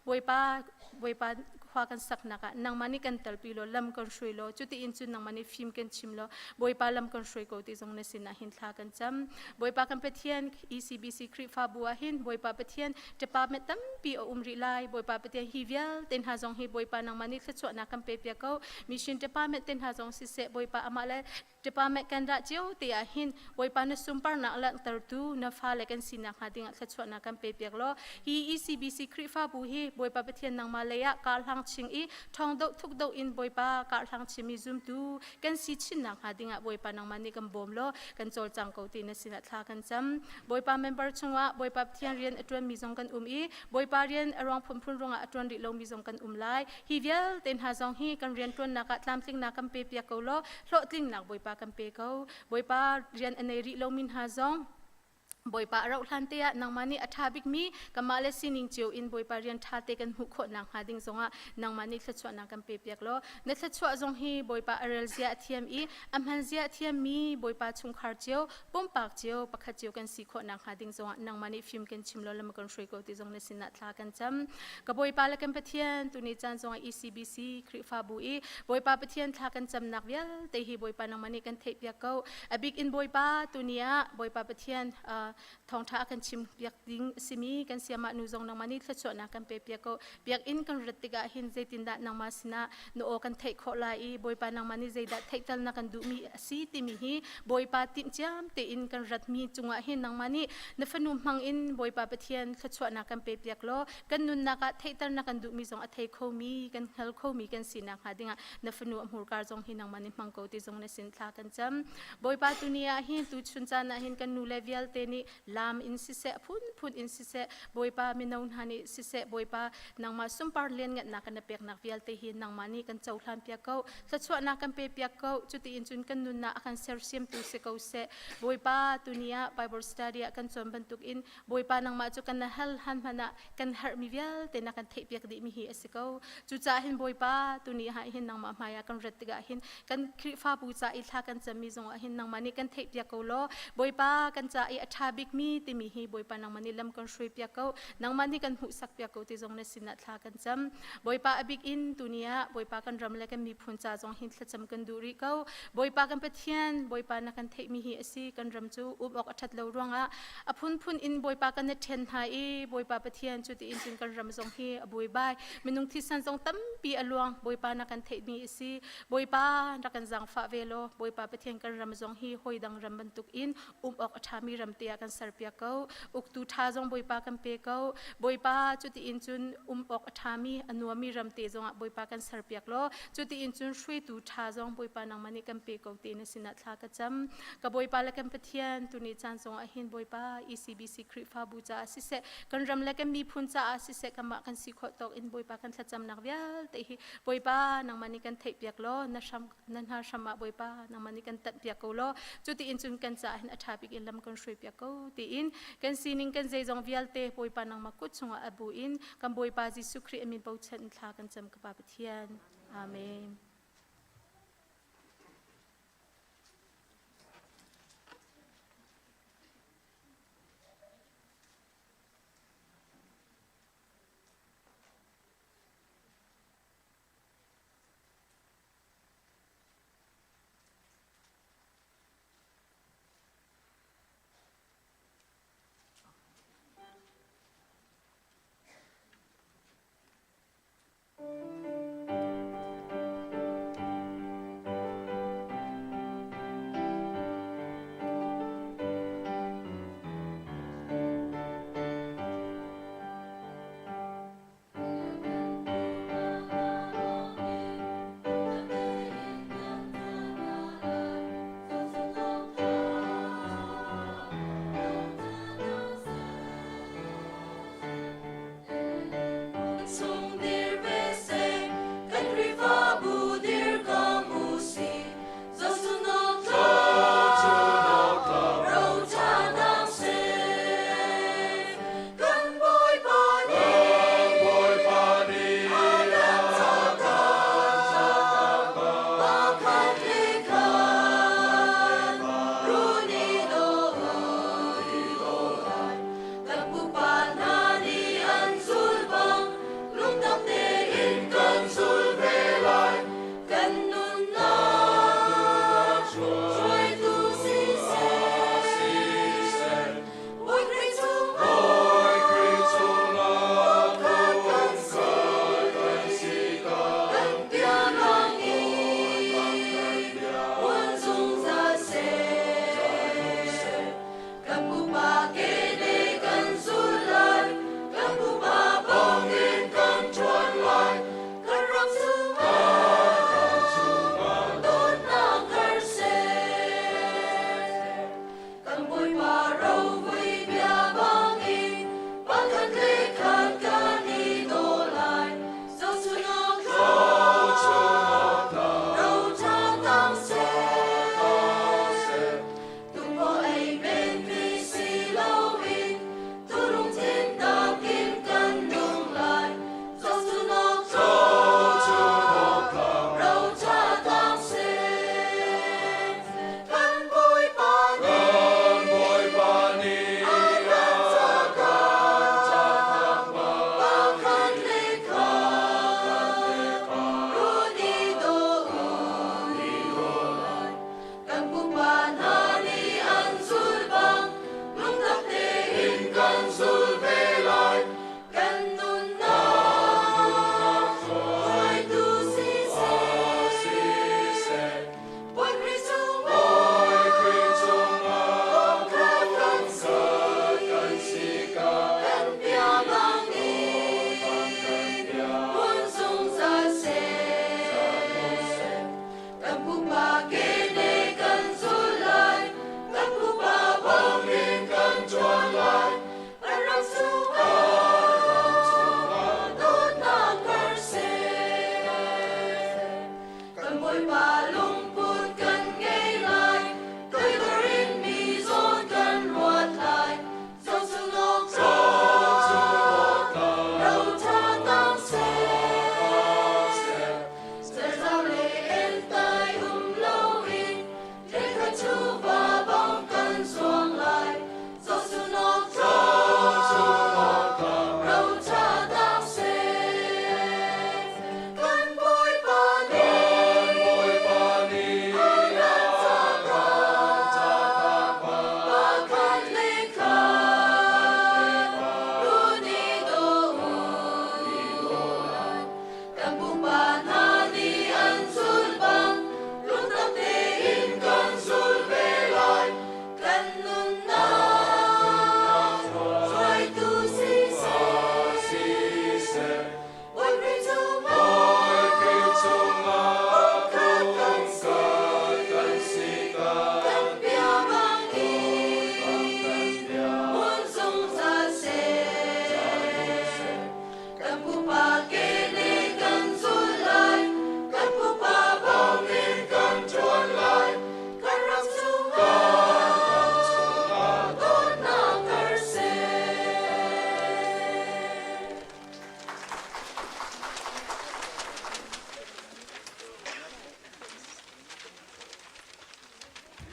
[SPEAKER 11] Bawipa Bawipa khua kan saknak ah nangmah nih kan telpi law lam kan hruai law cutiin cun nangmah nih fim kan chim law Bawipa lam kan hruai ko ti zong na sinah hin thla kan cam Bawipa kan Pathian ECBC Khrihfabu ah hin Bawipa Pathian department tampi a um rih lai Bawipa Pathian hi vialte hna zong hi Bawipa nangmah nih thluachuahnak kan pe piak ko mission department te hna zong siseh Bawipa amah le Department kan rah cio te ah hin Bawipa na sunparnak langhtertu na fale kan sinak hnga dingah thluachuahnak kan pe piak law hi ECBC Khrihfabu hi Bawipa Pathian nangmah lei ah karhlang ching i ṭhawng doh thuk doh in Bawipa karhlang chimi zumtu kan si chinnak hnga dingah Bawipa nangmah nih kan bawm law kan cawlcang ko ti na sinah thla kan cam. Bawipa member chungah Bawipa Pathian rian a ṭuanmi zong kan um i Bawipa rian a ruang phunphun ruangah a ṭuan rih lomi zong kan um lai. Hi vialte hna zong hi kan rianṭuannak ah tlamtlingnak kan pe piak ko law hlawhtlingnak Bawipa kan pe ko. Bawipa rian a nei rih lomi hna zong Bawipa a rauh hlan te ah nangmah nih a ṭha bikmi kanmah le sining cio in Bawipa rian ṭha te kan hmuh khawh nakhnga ding zongah nangmah nih thluachuahnak kan pe piak law na thluachuah zong hi Bawipa a rel zia a thiam i a hman zia a thiammi Bawipa chungkhar cio pumpak cio pakhat cio kan si khawh nakhnga ding zongah nangmah nih fim kan chim law lam kan hruai ko ti zong na sinah thla kan cam ka Bawipa le kan Pathian tuni caan zongah ECBC Khrihfabu i Bawipa Pathian thla kan camnak vialte hi Bawipa nangmah nih kan theihpiak ko. A bik in Bawipa tuni ah Bawipa Pathian thawngṭha a kan chim piak ding a simi kan siamah nu zong nangmah nih thluachuahnak kan pe piak ko. Biakinn kan rat tikah hin zeitindah nangmah sinah na aw kan theih khawh lai i Bawipa nangmah nih zeidah theihtal na kan duhmi a si timi hi Bawipa timhciam tein kan ratmi cungah hin nangmah nih na fanu hmang in Bawipa Pathian thluachuahnak kan pe piak law kan nunnak ah theihter na kan duhmi zong a thei khomi kan hngal khomi kan sinak hnga dingah na fanu a hmurka zong hi nangmah nih hmang ko ti zong na sin thla kan cam Bawipa tuni ah hin tu chun caan ah hin kan nu le vialte nih. nih lam in siseh phunphun in siseh Bawipa mino hna nih siseh Bawipa nangmah sunpar lianngannak kan peknak vialte hi nangmah nih kan cohlan piak ko thluachuahnak kan pe piak ko cutiin cun kan nunnak a kan sersiamtu si ko seh Bawipa tuni ah Bible study ah kan cawn bantukin Bawipa nangmah cu kan na hal han hmanh ah kan herhmi vialte na kan theih piak dihmi hi a si ko cucaah hin Bawipa tuni ah hin nangmah hmai ah kan rat tikah hin kan Khrihfabu ca i thla kan cammi zongah hin nangmah nih kan theih piak ko law Bawipa kan ca i a ṭha bikmi timi hi Bawipa nangmah nih lam kan hruai piak ko nangmah nih kan hmuhsak piak ko ti zong na sinah thla kan cam Bawipa a bik in tuni ah Bawipa kan ram le kan miphun ca zong hin thlacam kan duh rih ko Bawipa kan Pathian Bawipa na kan theihmi hi a si kan ram cu um awk a ṭhat lo ruangah a phunphun in Bawipa kan na ṭhen hna i Bawipa Pathian cu tiin cun kan ram zong hi a buaibai minung thisen zong tampi a luang Bawipa na kan theihmi a si Bawipa rak kan zaangfah ve law Bawipa Pathian kan ram zong hi hawi dang ram bantuk in um awk a ṭhami ram te ah kan serpiak ko uktu ṭha zong Bawipa kan pe ko Bawipa cutiin cun um awk a ṭhami a nuami ram te zongah Bawipa kan serpiak law cutiin cun hruaitu ṭha zong Bawipa nangmah nih kan pe ko ti na sinah thla ka cam ka Bawipa le kan Pathian tuni caan zongah hin Bawipa ECBC Khrihfabu caah siseh kan ram le kan miphun caah siseh kanmah kan si khawh tawk in Bawipa kan thlacamnak vialte hi Bawipa nangmah nih kan theihpiak law na hram na hna hram ah Bawipa nangmah nih kan tanhpiak ko law cutiin cun kan caah hin a ṭha bik in lam kan hruaipiak ko tiin kan sining kan zeizong vialte Bawipa nangmah kut chungah a bu in kan Bawipa Jesuh Khrih a min bochan in thla kan cam ka Pa Pathian. Amen.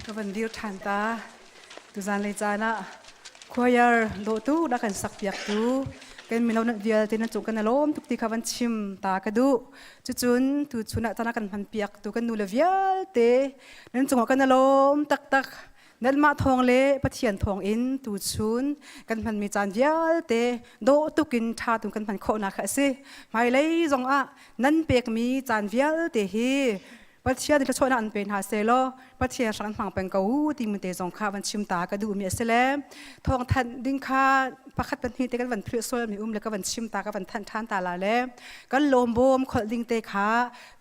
[SPEAKER 2] Ka van dir ṭhan ta. Tuzan lei caan ah choir dawhtu na kan sak piaktu kan mino na vialte na cung kan lawm tuk ti kha van chim ta ka duh. Cucun tu chun ah caan kan hman piaktu kan nule vialte nan cungah kan lawm taktak. Nanmah thawng le Pathian thawng in tuchun kan hmanmi caan vialte dawh tukin ṭha tu kan hman khawhnak kha a si. Hmailei zongah nan pekmi caan vialte hi Pathian thluachuahnak an pe hna selaw Pathian hrang an hmang peng ko u timi te zong kha van chim ta ka duhmi a si le thawngthanh ding kha pakhat pahnih te kan van philh sual mi um le ka van chim ta ka van thanh ṭhan ta la le kan lawm bawm kholh ding te kha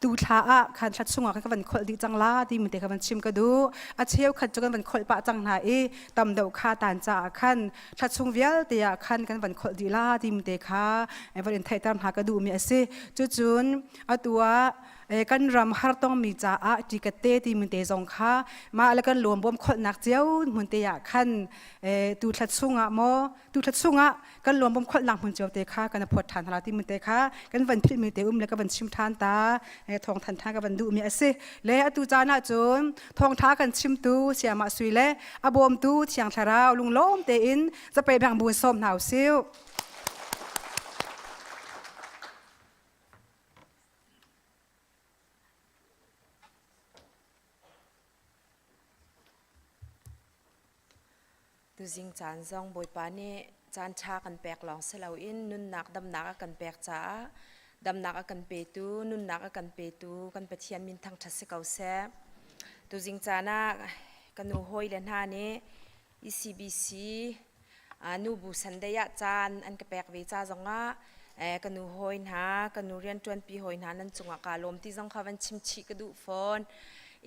[SPEAKER 2] tu thla ah khan thla chungah kan van kholh dih cang la timi te ka van chim ka duh. A cheu khat cu kan van kholh pah cang hna i tam deuh kha tan caah khan thla chung vialte ah khan kan van kholh dih la timi te kha van in theihter hna ka duhmi a si. Cucun atu ah kan ram hartongmi caah ṭikatte timi te zong kha mah le kan lawm bawm kholhnak cio hmun te ah khan tu thla chungah maw tu thla chungah kan lawm bawm kholhnak hmun cio te kha kan phawt ṭhan hna timi te kha kan van philhmi te um le ka van chim ṭhan ta thawng than ṭhan ka van duhmi a si. Le atu caan ah cun thawngṭha kan chimtu Siamah Sui le a bawmtu Thiang Thlarau lunglawm tein zapei bang buin sawm hna usih.
[SPEAKER 12] Tuzing caan zong Bawipa nih caan ṭha kan pek lawng si loin nunnak damnak a kan pek caah damnak a kan petu, nunnak a kan petu kan Pathian min thangṭhat si ko seh. Tuzing caan ah ka nu hawi le hna nih ECBC nubu Sunday ah caan an ka pek ve ca zongah ka nu hawi hna, ka nu rianṭuanpi hawi hna nan cungah kaa lawm ti zong kha van chim chih ka duh fawn.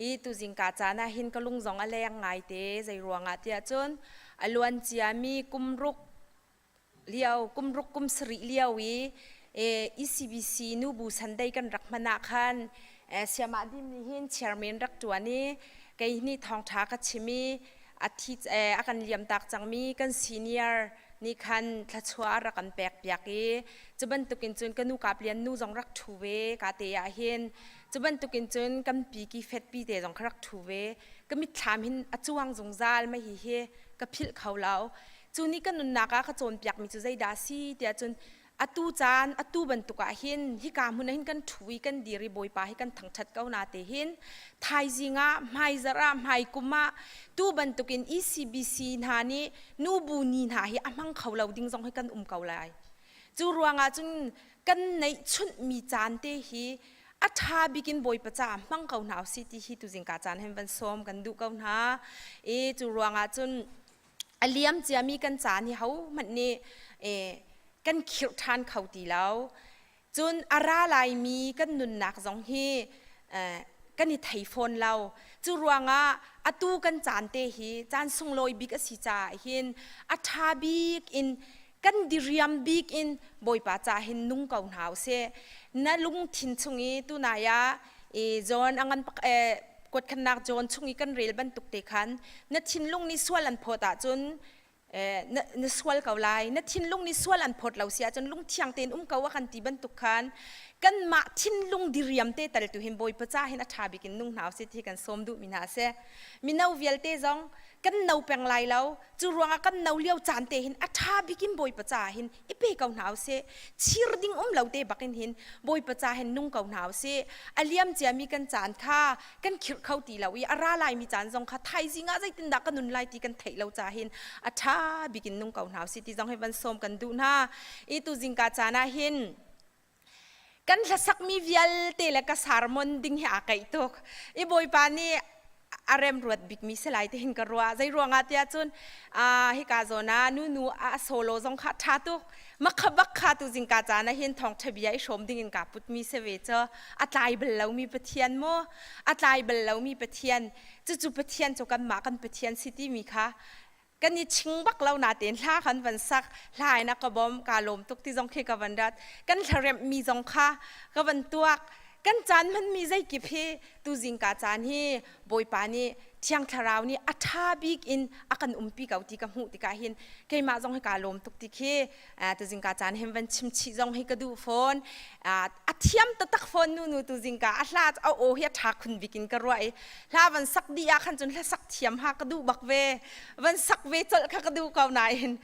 [SPEAKER 12] I tuzing ka caan ah hin ka lung zong a leng ngaite zei ruangah tiah cun a luan ciami kum ruk lio kum ruk kum sarih lio i ECBC nubu Sunday kan rak hman ah khan Siamah Dim nih hin chairman rak ṭuan i kei nih thawngṭha ka chim i a thi a kan liamtak cangmi kan senior nih khan thluachuah a rak kan pek piak i cu bantukin cun ka nu kap lian nu zong rak ṭhu ve ka te ah hin cu bantukin cun kan pi ki fet pi te zong kha rak ṭhu ve. Ka mitthlam hin a cuang zungzal ma hi hi ka philh kho lo. Cu nih ka nunnak ah ka cawnpiakmi cu zeidah a si tiah cun atu caan atu bantuk ah hin hika hmun ah hin kan ṭhu i kan dir i Bawipa hi kan thangṭhat ko na te hin thaizing ah hmaizarh ah hmaikum ah tu bantukin ECBC hna nih nubu ni hna hi a hmang kho lo ding zong hi kan um ko lai. Cu ruangah cun kan neihchunhmi caan te hi a ṭha bik in Bawipa caah hmang ko hna usih ti hi tuzing ka caan hin van sawm kan duh ko hna. I cu ruangah cun a liam ciami kan caan hi hohmanh nih kan khirh ṭhan kho ti lo. Cun a ra laimi kan nunnak zong hi kan i thei fawn lo. Cu ruangah atu kan caan te hi caan sunglawi bik a si caah hin a ṭha bik in kan diriam bik in Bawipa ca hin nung ko hna usih. Na lungthin chung i tunai ah John a ngan kuatkhannak John chung i kan rel bantuk te khan na thinlung nih sual an phawt ahcun na sual ko lai. Na thinlung nih sual an phawt lo si ahcun lungthiang tein um ko a kan ti bantuk khan kanmah thinlung diriam te tal tu hin Bawipa ca hin a ṭha bik in nung hna usih ti kan sawm duhmi hna a si. Mino vialte zong kan no peng lai lo. Cu ruangah kan no lio caan te hin a ṭha bik in Bawipa ca hin i pe ko hna usih. Chir ding um lo te bak in hin Bawipa ca hin nung ko hna usih. A liam ciami kan caan kha kan khirh kho ti lo i a ra laimi caan zong kha thaizing ah zeitindah ka nun lai ti kan theih lo ca hin a ṭha bik in nung ko hna usih ti zong hi van sawm kan duh hna. I tu zingka caan ah hin kan hlasakmi vialte le ka sermon ding hi aa keih tuk. I Bawipa nih a remruat bikmi si lai tihin ka ruah. Zei ruangah tiah cun hika zawn ah nunu a solo zong kha ṭha tuk. Makha bak kha tu zingka caan ah hin thawngṭha bia i hrawm ding in kaa putmi si ve cu. A tlai bal lomi Pathian maw? A tlai bal lomi Pathian. Cucu Pathian cu kanmah kan Pathian si timi kha kan i ching bak lo natein hla kan van sak. Hla in a ka bawm ka lawm tuk ti zong khi ka van rat. Kan hlaremh mi zong kha ka van tuak. Kan caan hmanmi zeikip hi tu zingka caan hi Bawipa nih. Thiang Thlarau nih a ṭha bik in a kan umpi ko ti ka hmuh tikah hin keimah zong hi kaa lawm tuk ti khi tuzingka caan hin van chim chih zong hi ka duh fawn. A thiam taktak fawn nu nu tuzingka a hla a aw hi a ṭha khun bik in ka ruah i hla van sak dih ah khan cun hla sak thiam ha ka duh bak ve. Van sak ve colh kha ka duh ko nain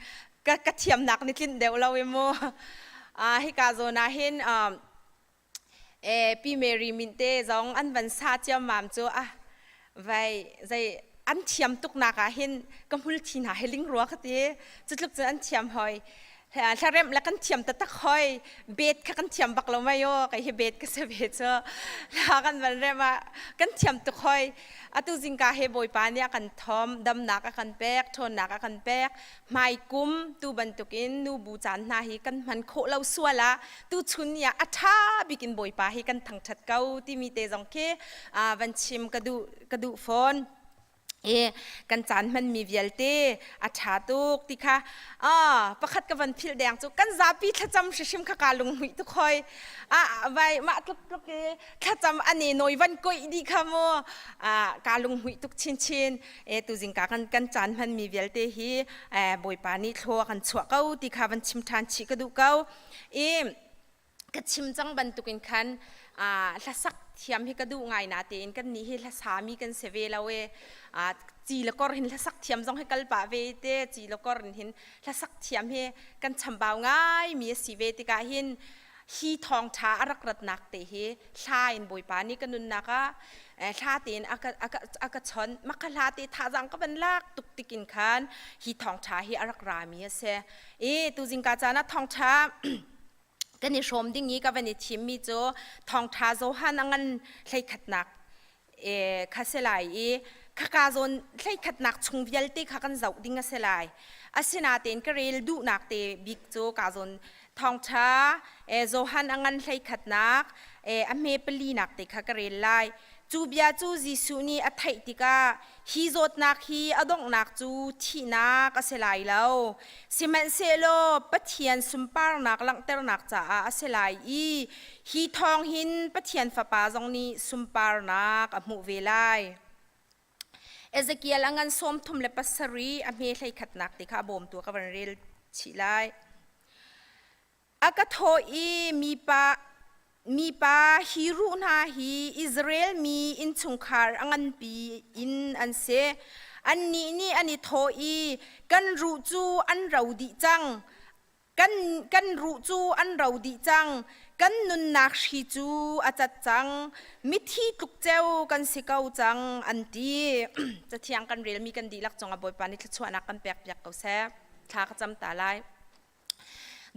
[SPEAKER 12] ka ka thiamnak nih tlinh deuh lo i mu. Hika zawn ah hin Pi Mary Minte zong an van sa ciammam cu a vai zei an thiam tuknak ah hin ka hmulthi hna he ling rua ka ti. Cutluk cun an thiam hoi. Hlaremh le kan thiam taktak hoi. Bet kha kan thiam bak lo mei aw kei hi bet ka si ve cu. Hla kan van remh ah kan thiam tuk hoi. Atu zingka he Bawipa nih a kan thawm, damnak a kan pek, ṭhawnnak a kan pek. Hmaikum tu bantukin nubu caan hna hi kan hman khawh lo sual ah tuchun ni ah a ṭha bik in Bawipa hi kan thangṭhat ko timi te zong khi van chim ka duh ka duh fawn. I kan caan hmanmi vialte a ṭha tuk ti kha pakhat ka van philh deng cu kan zapi thlacam hrimhrim kha kaa lunghmuih tuk hoi. Ah vai mah tluk tluk i thlacam ane nawi van koih dih kha mu kaa lunghmuih tuk chinchin. E tuzingka kan kan caan hmanmi vialte hi Bawipa nih thlua kan chuah ko ti kha van chim ṭhan chih ka duh ko. I ka chim cang bantukin khan hlasak thiam hi ka duh ngai natein kan nih hi hlasami kan si ve lo e ci le kor hin hlasak thiam zong hi kal pah ve te ci le kor in hin hlasak thiam hi kan chambau ngai mi a si ve tikah hin hi thawngṭha a rak ratnak te hi hla in Bawipa nih ka nunnak ah hla tein a ka chawnh maka hla te thazang ka van lak tuk tikin khan hi thawngṭha hi a rak rami a si i tuzingka caan ah thawngṭha kan i hrawm ding i ka van i thimmi cu thawngṭha Johan a ngan hleikhatnak kha si lai i khaka zawn hleikhatnak chung vialte kha kan zoh ding a si lai. Asinain ka rel duhnak te bik cu ka zawn thawngṭha Johan a ngan hleikhatnak a hme palinak te kha ka rel lai. Cu bia cu Jesuh nih a theih tikah hi zawtnak hi a donghnak cu thihnak a si lai lo. Sihmanhsehlaw Pathian sunparnak langhternak caah a si lai i hi thawng hin Pathian Fapa zong nih sunparnak a hmuh ve lai. Ezekiel a ngan 37 a hme 11nak te kha a bawmtu ka van rel chih lai. A ka thawh i mipa mipa hi ruh hna hi Israel mi innchungkhar a nganpi in an si. Annih nih an i thawh i kan ruh cu an ro dih cang. Kan, kan ruh cu an ro dih cang. Kan nunnak hri cu a cat cang. Mithi tluk ceu kan si ko cang an ti. Cathiang kan relmi kan dihlak cungah Bawipa nih thluachuahnak kan pekpiak ko seh. Thla ka cam ta lai.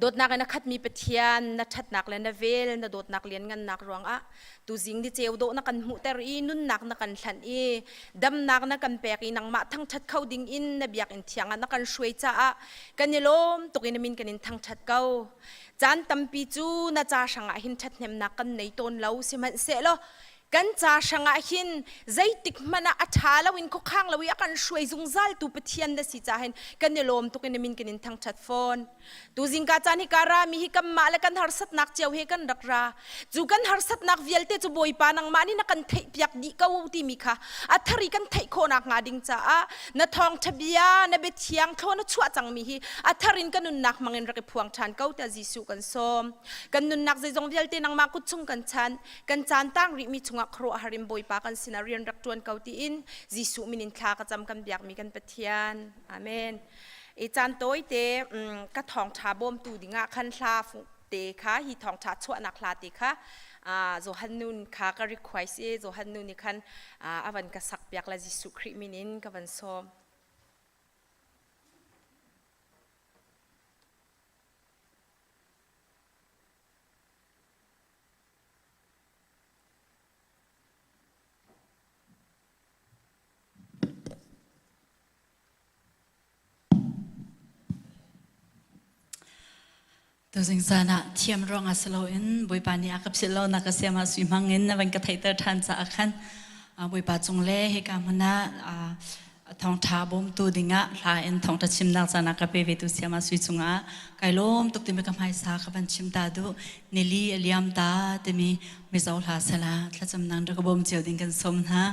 [SPEAKER 12] Dawtnak in a khatmi Pathian, na ṭhatnak le na vel, na dawtnak lianngannak ruangah tuzing ni ceu dawh na kan hmuhter i nunnak na kan hlanh i damnak na kan pek i nangmah thangṭhat kho ding in na biakinn thiang ah na kan hruai caah kan i lawm tuk in na min kan in thangṭhat ko. Caan tampi cu na ca hrangah hin ṭhathnemnak kan nei tawn lo sihmanhsehlaw kan ca hrangah hin zeitik hmanh ah a ṭha lo in khuakhang lo i a kan hruai zungzal tu Pathian na si caah hin kan i lawm tuk in na min kan in thangṭhat fawn. Tu zingka caan hi ka ra mi hi kanmah le kan harsatnak cio he kan rak ra. Cu kan harsatnak vialte cu Bawipa nangmah nih na kan theihpiak dih ko timi kha a thar i kan theih khawhnak hnga ding caah na thawngṭha bia na biathiang thlaw na chuah cangmi hi a thar in ka nunnak hmangin rak i phuang ṭhan ko tiah Jesuh kan sawm. Kan nunnak zeizong vialte nangmah kut chung kan chan. Kan caan tang rihmi chungah khuaruahhar in Bawipa kan sinah rian rak ṭuan ko tiin Jesuh min in thla ka cam kan biakmi kan Pathian. Amen. I caan tawite ka thawngṭha bawmtu dingah khan hla te kha hi thawngṭha chuahnak hla te kha Johan nun kha ka request i Johan nu nih khan a van ka sak piak la Jesuh Khrih min in ka van sawm.
[SPEAKER 13] Tuzing zan ah thiam ruangah si loin Bawipa nih a ka philh lo nak ka siam ah sui hmang in na van ka theihter ṭhan caah khan Bawipa cung le hika hmun ah thawngṭha bawmtu dingah hla in thawngṭha chimnak caan ah ka pe ve tu siam ah sui cungah kai lawm tuk timi ka hmaisa ka van chim ta duh nili a liam ta timi mizo hla sela thlacamnak rak ka bawm cio ding kan sawm hna.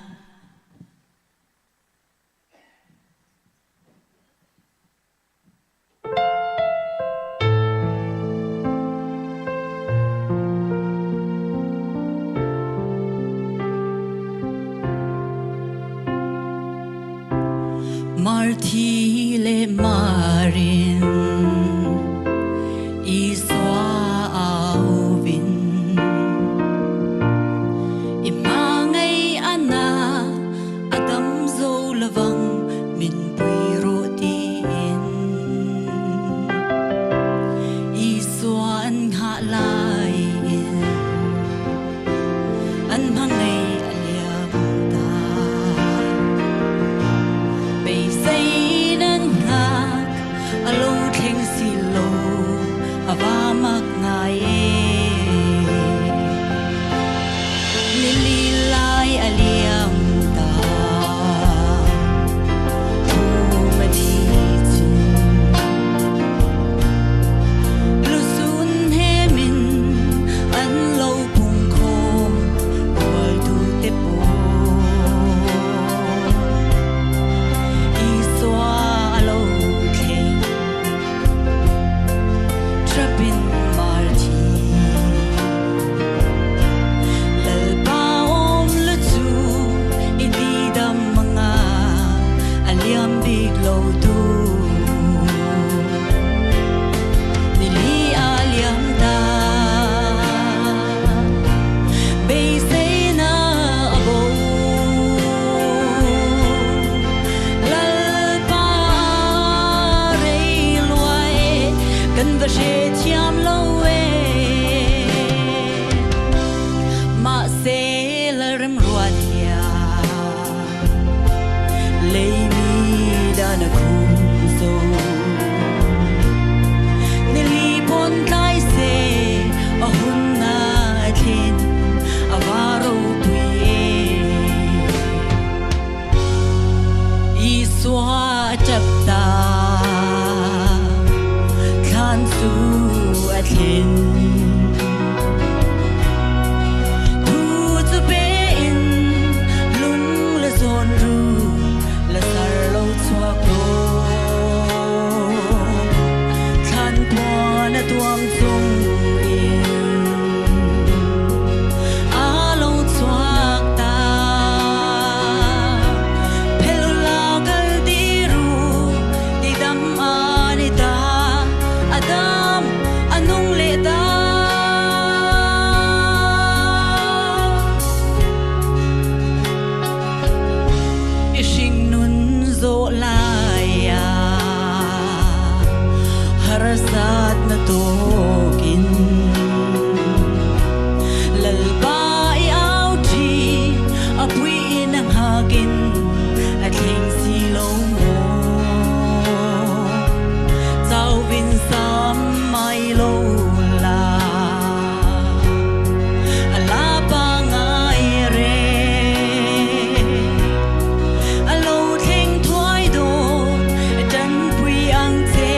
[SPEAKER 13] Marthi le Marin Isua auvin I hmangei ana adam zo lavang min pui ro tiin Isua an ngah lai in an hmangei a liam ta. Beisei nan hngak a lo thleng si lo a va mak ngai e. Lili lai a liam ta thu ma thi chin Lusun he min an lo pung khawm rualtu te pawl Isua a lo thleng trapin marthi Lalpa om lu cu i ti dam manga a liam bik lo tu Nili a liam ta beisei na a bo Lalpa rei luai kan va hre thiam lo e Mahse lalrem ruat hia Leimi dan a khum zo Nili pon tlai se a hun na thlen a va ropui e Isua ṭap ta thlan cu a thlen Thu cu pe in lung le zawn ru la sar lo chuak lo Thlan puan a tuam cung in a lo chuak ta Phelula kal ti ru ti dam ani ta Adam anung le ta Ihring nun zo lai ah harsat na tokin lalpa i au thi a pui in ang hakin a thleng si lo maw Chau vin sam mai lo la a la pa ngai re a lo thleng thuai dawn tan pui ang che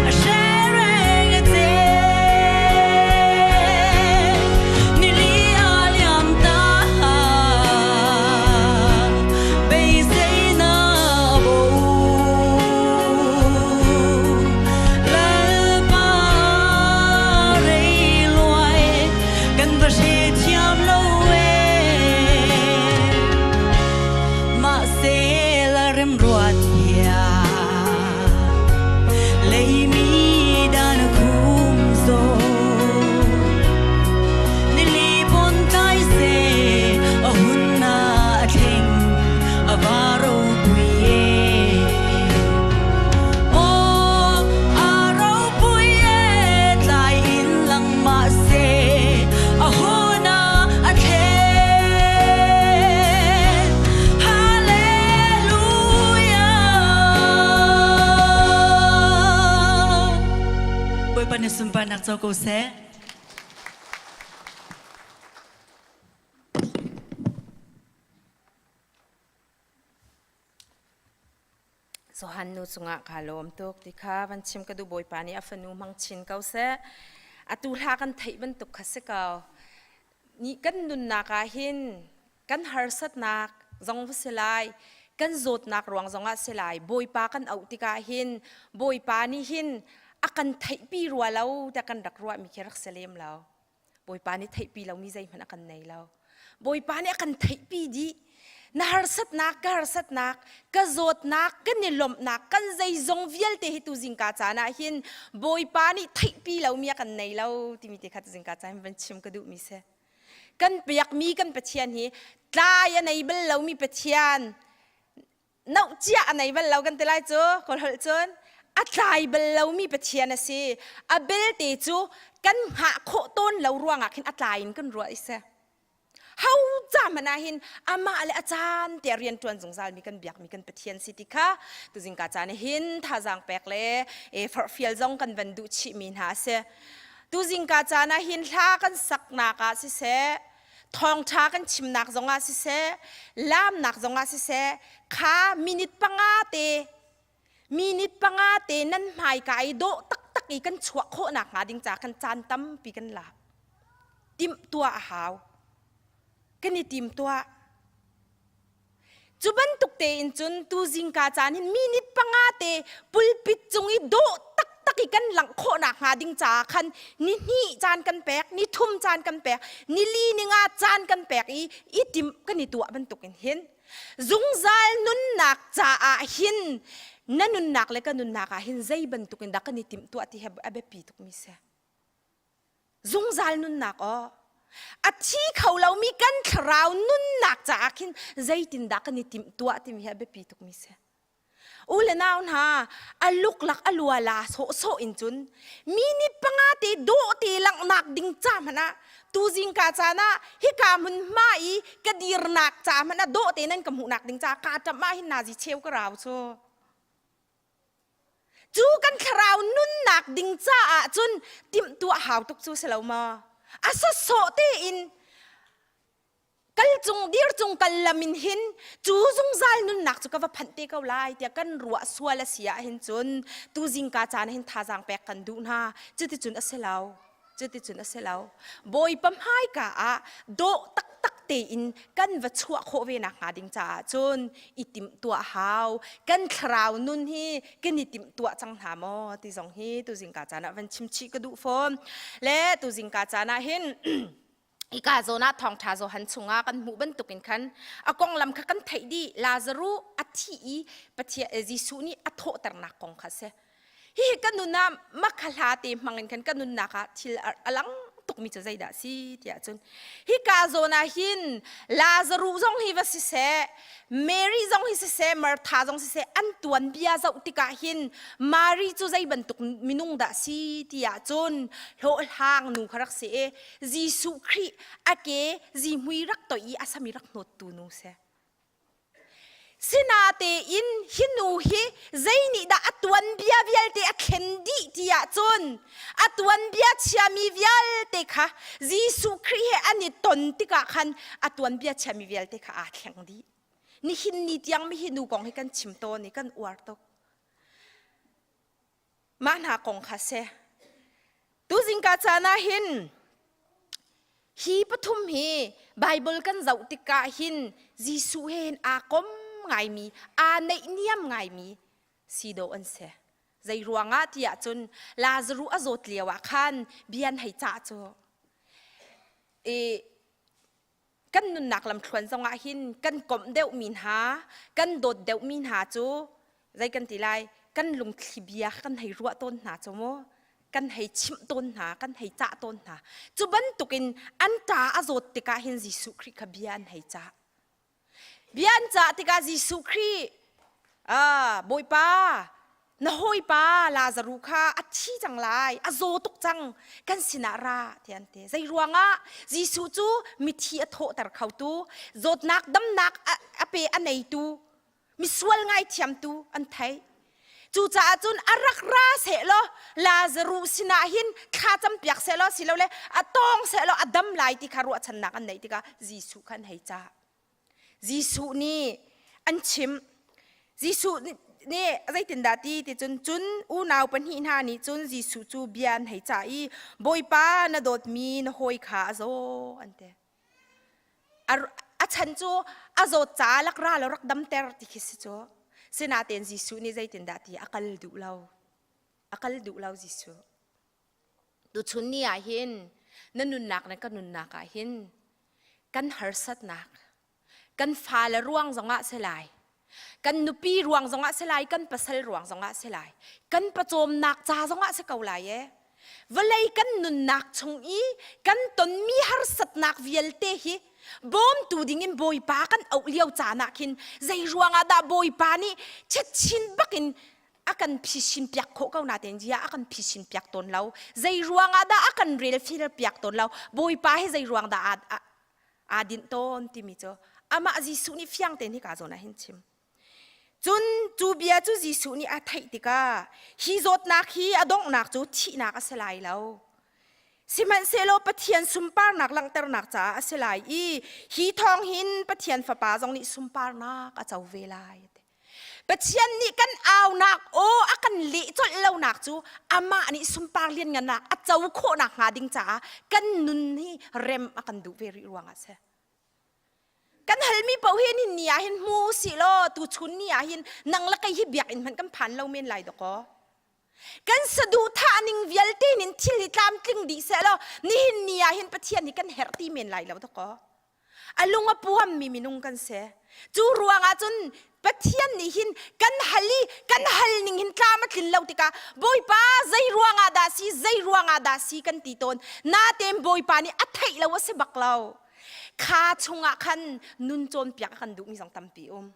[SPEAKER 13] a hre reng a che nili a liam ta beisei na bo Lalpa rei luai kan va hre thiam lo e mahse la rem ruat hia leimi dan khum zo nili pon tai se a hun na a thleng a va ropui e Aw a ropui e tlai in lang mahse a hun a a thlen. Hallelujah. Bawipa nih sunparnak co ko seh.
[SPEAKER 12] Johan nu cungah kaa lawm tuk ti kha van chim ka duh Bawipa nih a fanu hmang chin ko seh. Atu hla kan theih bantuk kha si ko. Ni kan nunnak ah hin kan harsatnak zong va si lai, kan zawtnak ruang zongah si lai. Bawipa kan auh tikah hin Bawipa nih hin a kan theihpi rua lo tiah kan rak ruahmi khi rak si lem lo. Bawipa nih theihpi lomi zeihmanh a kan nei lo. Bawipa nih a kan theihpi dih. Na harsatnak, ka harsatnak, ka zawtnak, kan i lawmhnak, kan zeizong vialte hi tu zingka caan ah hin Bawipa nih theihpi lomi a kan nei lo timi te kha tu zingka caan van chim ka duhmi si. Kan pekmi kan Pathian hi tlai a nei bal lomi Pathian, noh cia a nei bal lo kan ti lai cu kawlholh cun a tlai bal lomi Pathian a si. A belte cu kan hngah khawh tawn lo ruangah khin a tlai in kan ruah i si. Ho ca hmanh ah hin amah le a caan te rian ṭuan zungzalmi kan biakmi kan Pathian si ti kha tuzingka caan hin thazaang pek le e forhfial zong kan van duh chihmi hna a si. Tuzingka caan ah hin hla kan saknak ah siseh, thawngṭha kan chimnak zongah siseh, laamnak zongah siseh, kha minute panga te minute panga te nan hmaika i dawh taktak i kan chuah khawh nakhnga ding ca kan caan tampi kan lak. Timh tuah a hau. Kan i tim tuah. Cu bantuk tein cun tu zingka caan hin minute panga te pulpit cung i dawh taktak i kan langh khawh nakhnga ding caah khan ni hnih caan kan pek, ni thum caan kan pek, ni li ni nga caan kan pek i i tim kan i tuah bantukin hin zungzal nunnak caah hin na nunnak le ka nunnak ah hin zei bantukin dah kan i timhtuah ti hi a biapi tukmi si. Zungzal nunnak aw a thi kho lomi kan thlarau nunnak caah khin zeitindah kan i timhtuah timi hi a biapi tukmi si. U le nau hna a luklak a luala sawhsawh in cun minute panga te dawh te langhnak ding ca hmanh ah tuzingka caan ah hika hmun hma i ka dirnak ca hmanh ah dawh te nan ka hmuhnak ding ca ka ṭamh ah hin nazi cheu ka rau cu. Cu kan thlarau nunnak ding caah cun timhtuah hau tuk cu si lo maw? A sawsawh tein kal cung dir cung kal lam in hin cu zungzal nunnak cu ka va phanh te ko lai tiah kan ruah sual a si ah hin cun tu zingka caan hin thazaang pek kan duh hna. Cuticun a si lo. Cuticun a si lo. Bawipa hmaika ah dawh taktak tein kan va chuah khawh ve nakhnga ding caah cun i timhtuah hau. Kan thlarau nun hi kan i timhtuah cang hna maw ti zong hi tuzingka caan ah van chim chih ka duh fawn. Le tuzingka caan ah hin hika zawn ah thawngṭha Johan chungah kan hmuh bantukin khan a konglam kha kan theih dih. Lazaruh a thi i Pathian Jesuh nih a thawhternak kong kha a si. Hihi ka nun ah makha hla te hmang in khan ka nunnak ah thil a lang tukmi cu zeidah si tiah cun hika zawn ah hin Lazaruh zong hi va siseh Mary zong hi siseh Martha zong siseh an tuanbia zoh tikah hin Mary cu zei bantuk minung dah si tiah cun hlawhhlang nu kha rak si i Jesuh Khrih a ke zihmui rak toih i a sam i rak hnawttu nu si. Sinatein hi nu hi zeinihdah a tuanbia vialte a thlen dih ti ahcun a tuanbia chiami vialte kha Jesuh Khrih he an i ton tikah khan a tuanbia chiami vialte kha aa thleng dih. Nihin ni tiang mi hi nu kong hi kan chim tawn i kan uar tuk. Mah hna kong kha si. Tuzingka caan ah hin hi pathum hi Bible kan zoh tikah hin Jesuh he hin aa kom ngaimi, aa naihniam ngaimi si dawh an si. Zei ruangah tiah cun Lazaruh a zawt lio ah khan bia an hei cah cu. I kan nunnak lamthluan zongah hin kan komh deuhmi hna, kan dawt deuhmi hna cu zei kan ti lai, kan lungthli bia kan hei ruah tawn hna cu mu, kan hei chimh tawn hna, kan hei cah tawn hna. Cu bantukin an ṭa a zawt tikah hin Jesuh Khrih kha bia an hei cah. Bia an cah tikah Jesuh Khrih, ah, Bawipa, na hawipa Lazaruh kha a thi cang lai, a zaw tuk cang, kan sinah ra, tiah an ti. Zei ruangah Jesuh cu mithi a thawhter khotu, zawtnak damnak a pe a neitu, misual ngaithiamtu an theih. Cucaah cun a rak ra sehlaw Lazaruh sinah hin thla campiak sehlaw silole a tawng sehlaw a dam lai ti kha ruahchannak an neih tikah Jesuh kha an hei cah. Jesuh nih an chimh. Jesuh nih zeitindah ti ti cun cun unau pahnih hna nih cun Jesuh cu bia an hei cah i Bawipa na dawtmi na hawi kha a zaw an ti. A chan cu a zawt caah lak ra law rak damter ti khi si cu. Sinain Jesuh nih zeitindah ti a kal duh lo. A kal duh lo Jesuh. Tuchun ni ah hin na nunnak le ka nunnak ah hin kan harsatnak, Kan fale ruang zongah si lai. Kan nupi ruang zongah si lai, kan pasal ruang zongah si lai. Kan pawcawmnak ca zongah si ko lai e. Vawlei kan nunnak chung i kan tonmi harsatnak vialte hi bawmtu dingin Bawipa kan auh lio caan ah khin zei ruangah dah Bawipa nih chetchin bakin a kan phisin piak khawh ko natein zia a kan phisin piak tawn lo zei ruangah dah a kan rel fil piak tawn lo Bawipa hi zei ruang dah aa dinh tawn timi cu amah Jesuh nih fiang tein hika zawn ah hin chim cun cu bia cu Jesuh nih a theih tikah hi zawtnak hi a donghnak cu thihnak a si lai lo Sihmanhsehlaw Pathian sunparnak langhternak caah a si lai i hi thawng hin Pathian Fapa zong nih sunparnak a co ve lai. Pathian nih kan aunak aw a kan leh colh lonak cu amah nih sunpar lianngannak a co khawhnak hnga ding caah kan nun hi rem a kan duh ve rih ruangah a si. Kan halmi paoh hi nihin ni ah hin hmu usih law tuchun ni ah hin nang le kei hi biakinn hmanh kan phan lo men lai dawkaw. Kan saduhthah ning vialte nin thil hi tlamtling dih seh law nihin ni ah hin Pathian hi kan herh ti men lai lo dawkaw. A lung a puammi minung kan si. Cu ruangah cun Pathian nih hin kan hal i kan hal ning hin tlam a tlin lo tikah Bawipa zei ruangah dah si zei ruangah dah si kan ti tawn. Natein Bawipa nih a theih lo a si bak lo. Kha chungah khan nun cawnpiak a kan duhmi zong tampi um.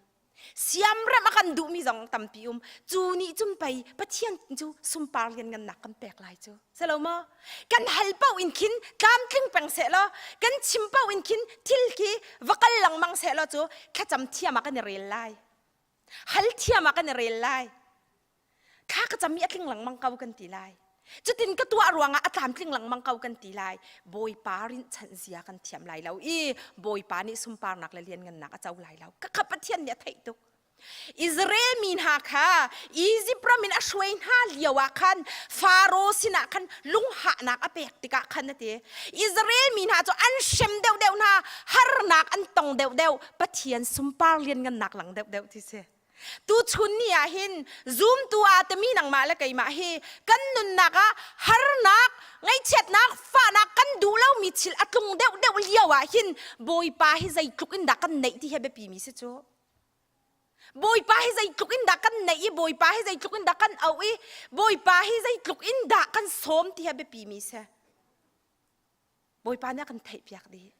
[SPEAKER 12] Siamremh a kan duhmi zong tampi um. Cu nih cun pei Pathian cu sunpar lianngannak kan pek lai cu. Selo maw? Kan hal paoh in khin tlamtling peng seh law, kan chim paoh in khin thil khi va kal lengmang seh law cu thlacam thiam ah kan i rel lai. Hal thiam ah kan i rel lai. Thla ka cam i a tling lengmang ko kan ti lai. Cutin ka tuah ruangah a tlamtling lengmang ko kan ti lai. Bawipa rinhchanh zia kan thiam lai lo i Bawipa nih sunparnak le lianngannak a co lai lo. Ka kha Pathian nih a theih tuk. Israel mi hna kha Izipt ram in a hruai hna lio ah khan Faro sinah khan lunghahnak a pek tikah khan a ti. Israel mi hna cu an hrem deuhdeuh hna, harnak an tong deuhdeuh, Pathian sunpar lianngannak lang deuhdeuh ti si. Tuchun ni ah hin zumtu aa timi nangmah le keimah hi kan nunnak ah harnak, ngaihchiatnak, fahnak kan duh lomi thil a tlung deuhdeuh lio ah hin Bawipa hi zeitluk in dah kan neih ti hi biapi mi si cu. Bawipa hi zeitluk in dah kan neih i Bawipa hi zeitluk in dah kan auh i Bawipa hi zeitluk in dah kan sawm ti hi biapi mi si. Bawipa nih a kan theihpiak dih.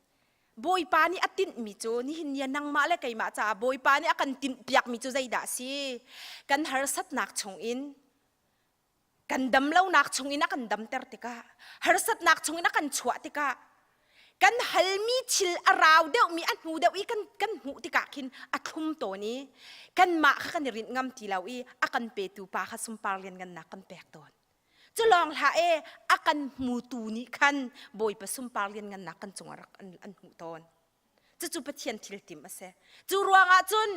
[SPEAKER 12] Bawipa nih a tinhmi cu nihin ni ah nangmah le keimah caah Bawipa nih a kan tinhpiakmi cu zeidah a si? Kan harsatnak chungin kan damlonak chungin a kan damter tikah harsatnak chungin a kan chuah tikah kan halmi thil a rau deuhmi a hnu deuh i kan, kan hmuh tikah khin a thlum tawn i kanmah kha kan i rinh ngam ti lo i a kan petu pa kha sunpar lianngannak kan pek tawn. Cu lawng hlah e a kan hmutu nih khan Bawipa sunpar lianngannak kan cungah rak an, an hmuh tawn. Cucu Pathian thil tim a si. Cu ruangah cun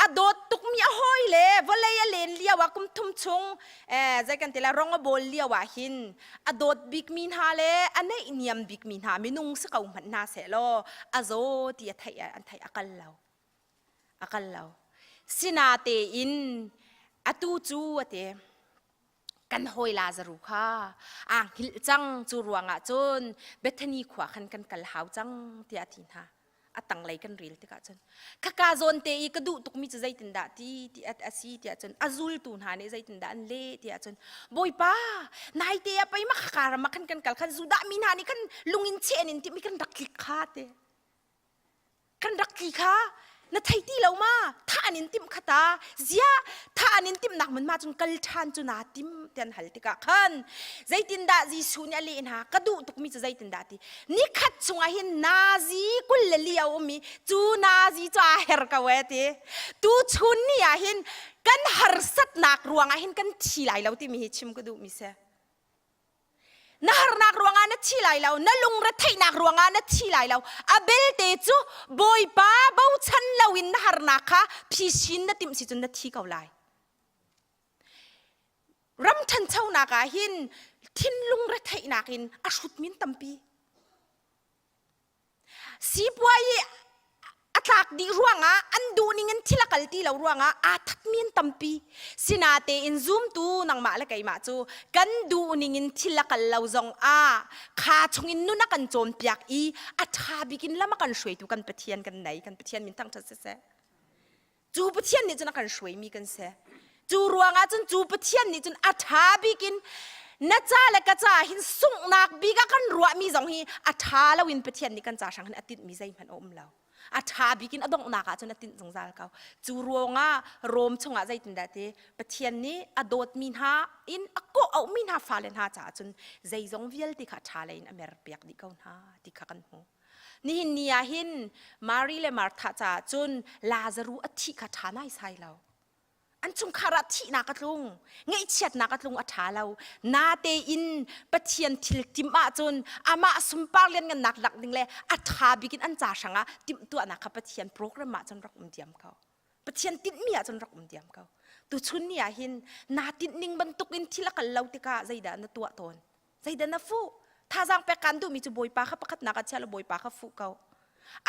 [SPEAKER 12] a dawt tukmi a hawi le vawlei a len lio ah kum thum chung eh, zei kan ti la rong a bawl lio ah hin a dawt bikmi hna le a neih niam bikmi hna minung si ko hmanh hna seh law a zaw ti a theih an theih a kal lo. A kal lo. Sinatein atu cu a ti. Kan hawi Lazaru kha aa hngilh cang cu ruangah cun Bethany khua khan kan kal hau cang tiah a ti hna. A tanglei kan rel tikah cun khaka zawn te i ka duh tukmi cu zeitindah ti ti a si tiah cun a zultu hna nih zeitindah an leh tiah cun Bawipa naite ah pei ma khaka ram ah khan kan kal khan Judah mi hna nih khan lungin cheh in timi kan rak tlik kha te Kan rak tli kha na thei ti lo ma? Thah an in timh kha ta. Ziah thah an in timhnak mun ma cun kal ṭhan cu naa tim ti an hal tikah khan zeitindah Jesuh nih a leh hna ka duh tukmi cu zeitindah ti nikhat chungah hin nazi 22 a um i cu nazi cu aa her ko ee ti tu chun ni ah hin kan harsatnak ruangah hin kan thi lai lo timi hi chim ka duhmi si. Na harnak ruangah na thi lai lo, na lungretheihnak ruangah na thi lai lo. A belte cu Bawipa bochan loin na harnak kha phisin na timh si cun na thi ko lai. Ram ṭhanchonak ah hin thinlung retheihnak in a hrutmin tampi. Sipuai i a tlak dih ruangah an duh ning in thil a kal ti lo ruangah aa thatmi an tampi. Sinatein zumtu nangmah le keimah cu kan duh ning in thil a kal lo zong ah kha chungin nun a kan cawnpiak i a ṭha bik in lam a kan hruaitu kan Pathian kan nei. Kan Pathian min thangṭhat siseh. Cu Pathian nih cun a kan hruaimi kan si. Cu ruangah cun cu Pathian nih cun a ṭha bik in na ca le ka ca hin sunghnak bik ah kan ruahmi zong hi a ṭha loin Pathian nih kan ca hrang hin a tinhmi zeihmanh a um lo. A ṭha bik in a donghnak ah cun a tinh zungzal ko. Cu ruangah Rom chungah zeitindah ti Pathian nih a dawtmi hna in a kawh auhmi hna fale hna caah cun zeizong vialte kha ṭha lei in a merpiak dih ko hna ti kha kan hmuh. Nihin ni ah hin Mary le Martha caah cun Lazaru a thih kha ṭha naisai lo. An chungkhar ah thihnak a tlung, ngaihchiatnak a tlung a ṭha lo. Natein Pathian thil timh ahcun amah sunpar lianngannak lak ding le a ṭha bik in an ca hrangah timhtuahnak kha Pathian program ah cun rak um diam ko. Pathian tinhmi ah cun rak um diam ko. Tuchun ni ah hin naa tinh ning bantukin thil a kal lo tikah zeidah na tuah tawn? Zeidah na fuh? Thazaang pek kaan duhmi cu Bawipa kha pakhatnak ah chia law Bawipa kha fuh ko.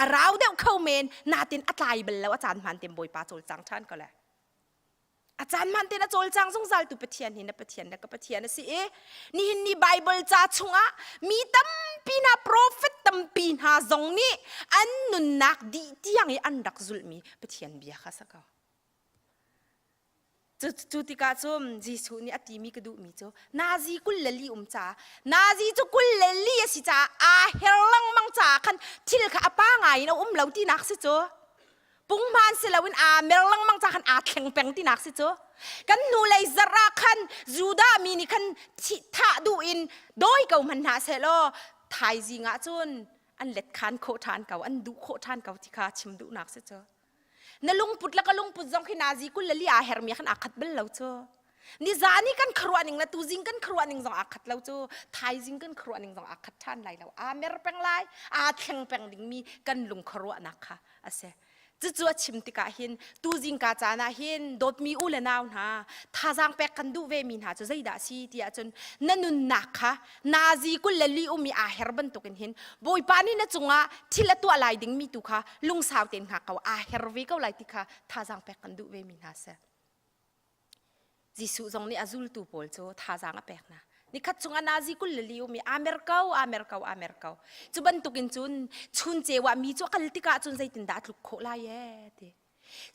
[SPEAKER 12] A rau deuh kho men, natin a tlai bal lo a caan hmaan tein Bawipa cawlcang ṭhan ko le. A caan hmaan tein a cawlcang zungzal tu Pathian hi na Pathian le ka Pathian a si i nihin ni Bible ca chungah mi tampi hna prophet tampi hna zong nih an nunnak dih tiang i an rak zulhmi Pathian bia kha sa ko. Cu tikah cun Jesuh nih a timi ka duhmi cu nazi 24 um caah nazi cu 24 a si caah aa her lengmang caah khan thil kha a pa ngai in a um lo tinak si cu. Punghman si loin aa mer lengmang caah khan aa thleng peng tinak si cu. Kan hnulei zarh ah khan Judah mi nih khan thah duh in dawi ko hmanh hna sehlaw thaizing ah cun an let khan khawh ṭhan ko, an duh khawh ṭhan ko ti kha chim duhnak si cu. Na lungput le ka lungput zong khi nazi 24 aa hermi khan aa khat bal lo cu. Nizan i kan khuaruah ning le tuzing kan khuaruah ning zong aa khat lo cu. Thaizing kan khuaruah ning zong aa khat ṭhan lai lo. Aa mer peng lai, aa thleng peng dingmi kan lung khuaruahnak kha a si. Cucu a chim tikah hin tuzing ka caan ah hin dawtmi u le nau hna thazaang pek kan duh ve mi hna cu zeidah a si ti ahcun na nunnak kha nazi 24 um i aa her bantukin hin Bawipa nih na cungah thil a tuah lai dingmi tu kha lungsau tein hngak ko aa her ve ko lai ti kha thazaang pek kan duh ve mi hna si. Jesuh zong nih a zultu pawl cu thazaang a pek hna. Nikhat chungah nazi 24 um i aa mer ko, aa mer ko, aa mer ko. Cu bantukin cun chun ceu ah mi cu a kal tikah cun zeitindah a tluk khawh lai ee ti.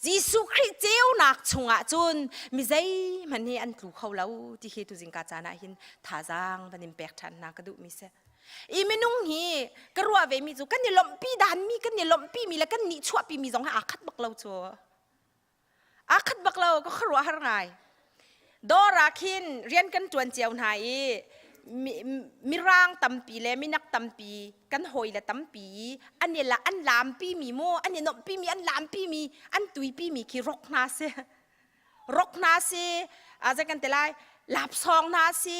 [SPEAKER 12] Jesuh Khrih ceunak chungah cun mi zeihmanh hi an tlu kho lo ti hi tuzingka caan ah hin thazaang van in pek ṭhan hna ka duhmi si. I minung hi ka ruah ve mi cu kan i lawmhpi dan mi kan i lawmhpi mi le kan nih chuahpi mi zong hi aa khat bak lo cu. Aa khat bak lo ka khuaruah har ngai. Dawr ah khin rian kan ṭuan cio hna i mirang tampi le minak tampi kan hawile tampi i an i la an lampi mi mu an i nuamhpi mi an lampi mi an tuipi mi khi rok hna si rok hna si a zei kan ti lai lapsawng hna si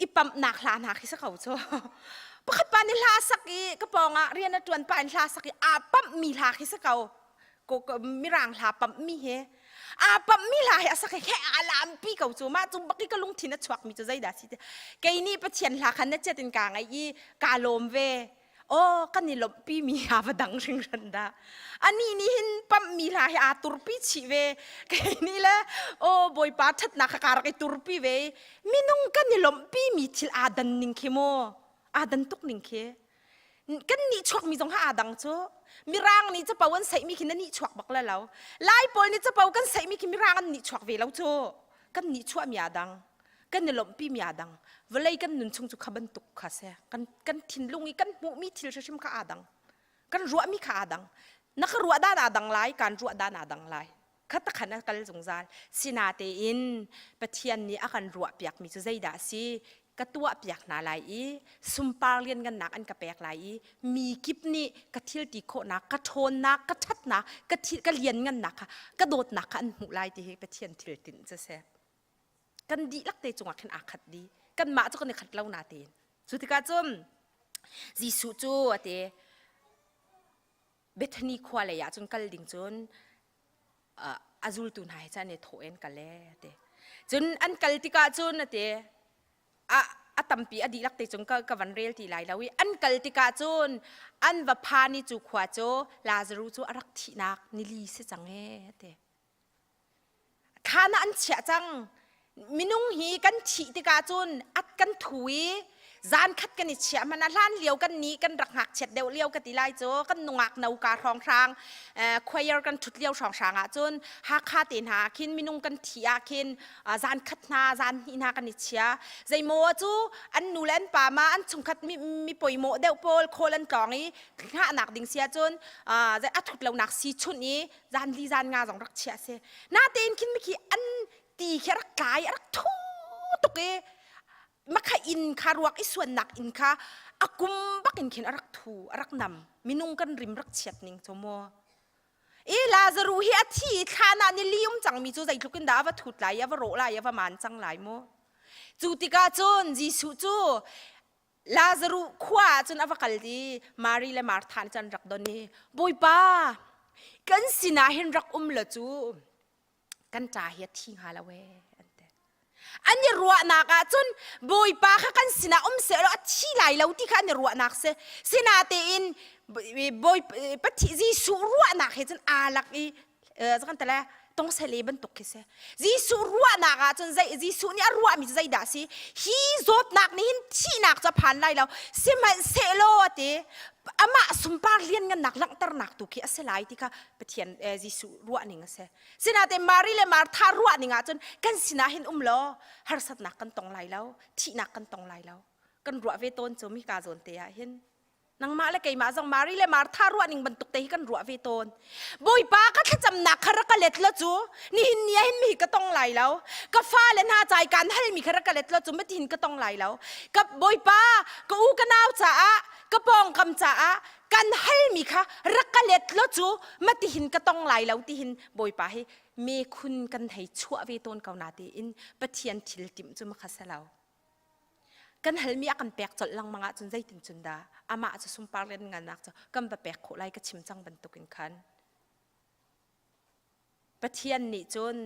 [SPEAKER 12] i pamhnak hla hna khi si ko cu pakhat pa nih hla sak i ka pawng ah rian a ṭuan pa in hla sak i aa pamh mi hla khi si ko mirang hla pamh mi he aa pamh mi hla he a sak he a lampi ko cu mah cu bak i ka lungthin a chuak mi cu zeidah si kei nih Pathian hla khan na chiat in kaa ngaih i kaa lawm ve oh kan i lawmhpi mi ha va dang hringhran dah anih nih hin pamh mi hla he aa turpi chih ve kei nih le oh bawipa ṭhatnak kha kaa rak i turpi ve minung kan i lawmhpi mi thil aa dan ning khi mu aa dan tuk ning khi kan nih chuakmi zong ha aa dang cu mirang nih capo an saihmi khi na nih chuak bak le lo lai pawl nih capo kan saihmi khi mirang an nih chuak ve lo cu kan nih chuahmi aa dang kan i lawmhpi mi aa dang vawlei kan nun chung cu kha bantuk kha se kan kan thinlung i kan hmuhmi thil hrimhrim kha aa dang kan ruahmi kha aa dang na ka ruah dan aa dang lai kan ruah dan aa dang lai khatakhan a kal zungzal sinatein Pathian nih a kan ruahpiakmi cu zeidah a si ka tuahpiak hna lai i sunpar lianngannak an ka pek lai i mi kip nih ka thil ti khawhnak ka ṭhawnnak ka ṭhatnak ka thil ka lianngannak kha ka dawtnak kha an hmuh lai ti hi Pathian thil tinh cu si kan dihlak te cungah khin aa khat dih kanmah cu kan i khat lo na tein cu tikah cun Jesuh cu a ti Bethany khua lei ah cun kal ding cun a zultu hna he cun an i thawh in kal e ti. Cun an kal tikah cun a ti a tampi a dihlak te cung ka, ka van rel ti lai lo i an kal tikah cun an va phan i cu khua cu Lazaru cu a rak thihnak nili si cang ee ti. Thlan ah an chiah cang. Minung hi kan thih tikah cun at kan thu i zan khat kan i chiah hmanh ah hlan lio kan ni kan rak ngakchiat deuh lio ka ti lai cu kan nungak no ka hrawnghrang choir kan thut lio hrawnghrang ah cun Hakha te hna khin minung kan thi ah khin zan khat hna zan hnih hna kan i chia zeimaw cu an nu le an pa ma an chungkhat mi mi poimawh deuh pawl khawl an tlawng i hngahnak ding sia cun a thut lonak si chunh i zan li zan nga zong rak chia si natein khin mikhi an ti khi rak tlai rak thu tuk i makha inn kha ruak i suannak inn kha a kum bak in khin a rak thu a rak nam minung kan rim rak chiat ning chu mu i Lazaru hi a thi i thlan ah ni li um cangmi cu zeitluk in dah a va thut lai a va rawh lai a va maan cang lai mu cu tikah cun Jesuh cu Lazaruh khua ah cun a va kal i Mari le Martha nih cun an rak don i Bawipa kan sinah hin rak um la cu kan ṭa hi a thi hnga lo ee an ti. An i ruahnak ah cun Bawipa kha kan sinah um seh law a thi lai lo ti kha an i ruahnak si. Sinatein Bawi Pathian Jesuh ruahnak he cun aa lak i kan tale tongsele bantuk khi si. Jesuh ruahnak ah cun zei Jesuh nih a ruahmi cu zeidah si? Hi zawtnak nih hin thihnak cu a phan lai lo. Sihmanhsehlaw a ti amah sunpar lianngannak langhternak tu khi a si lai ti kha Pathian Jesuh ruahning a si. Sinain Mari le Martha ruahning ah cun kan sinah hin um law harsatnak kan tong lai lo, thihnak kan tong lai lo. Kan ruah ve tawn cu mi ka zawn te ah hin. Nangmah le keimah zong Mari le Martha ruahning bantuk te hi kan ruah ve tawn. Bawipa ka thlacamnak kha rak ka let lo cu nihin ni ah hin mi ka tong lai lo. Ka fale hna cai kaan halmi kha rak ka let lo cu matihin ka tong lai lo. Ka Bawipa ka u ka nau caah ka pawngkam caah kan halmi kha rak ka let lo cu matihin ka tong lai lo tihin Bawipa hi me khun kan hei chuah ve tawn ko na tiin Pathian thil timh cu makha selo. Kan halmi a kan pek colh lengmang ahcun zeitin cun dah amah cu sunpar lianngannak cu kan va pek khawh lai ka chim cang bantukin khan. Pathian nih cun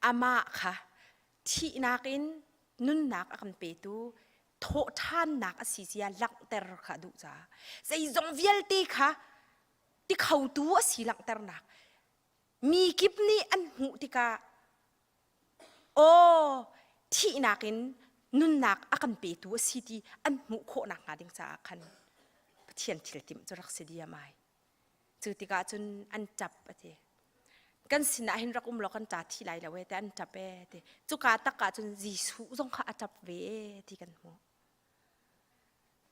[SPEAKER 12] amah kha thihnak in nunnak a kan petu thawhṭhannak a si zia langhter kha a duh caah zeizong vialte kha ti khotu a si langhternak mi kip nih an hmuh tikah Aw, thihnak in nunnak a kan petu a si ti an hmuh khawh nakhnga ding caah khan Pathian thil timh cu rak si diam ai. Cu tikah cun an ṭap a ti. Kan sinah hin rak um law kan ṭa thi lai lo e ti an ṭap e ti. Cuka tak ah cun Jesuh zong kha a ṭap ve e ti kan hmuh.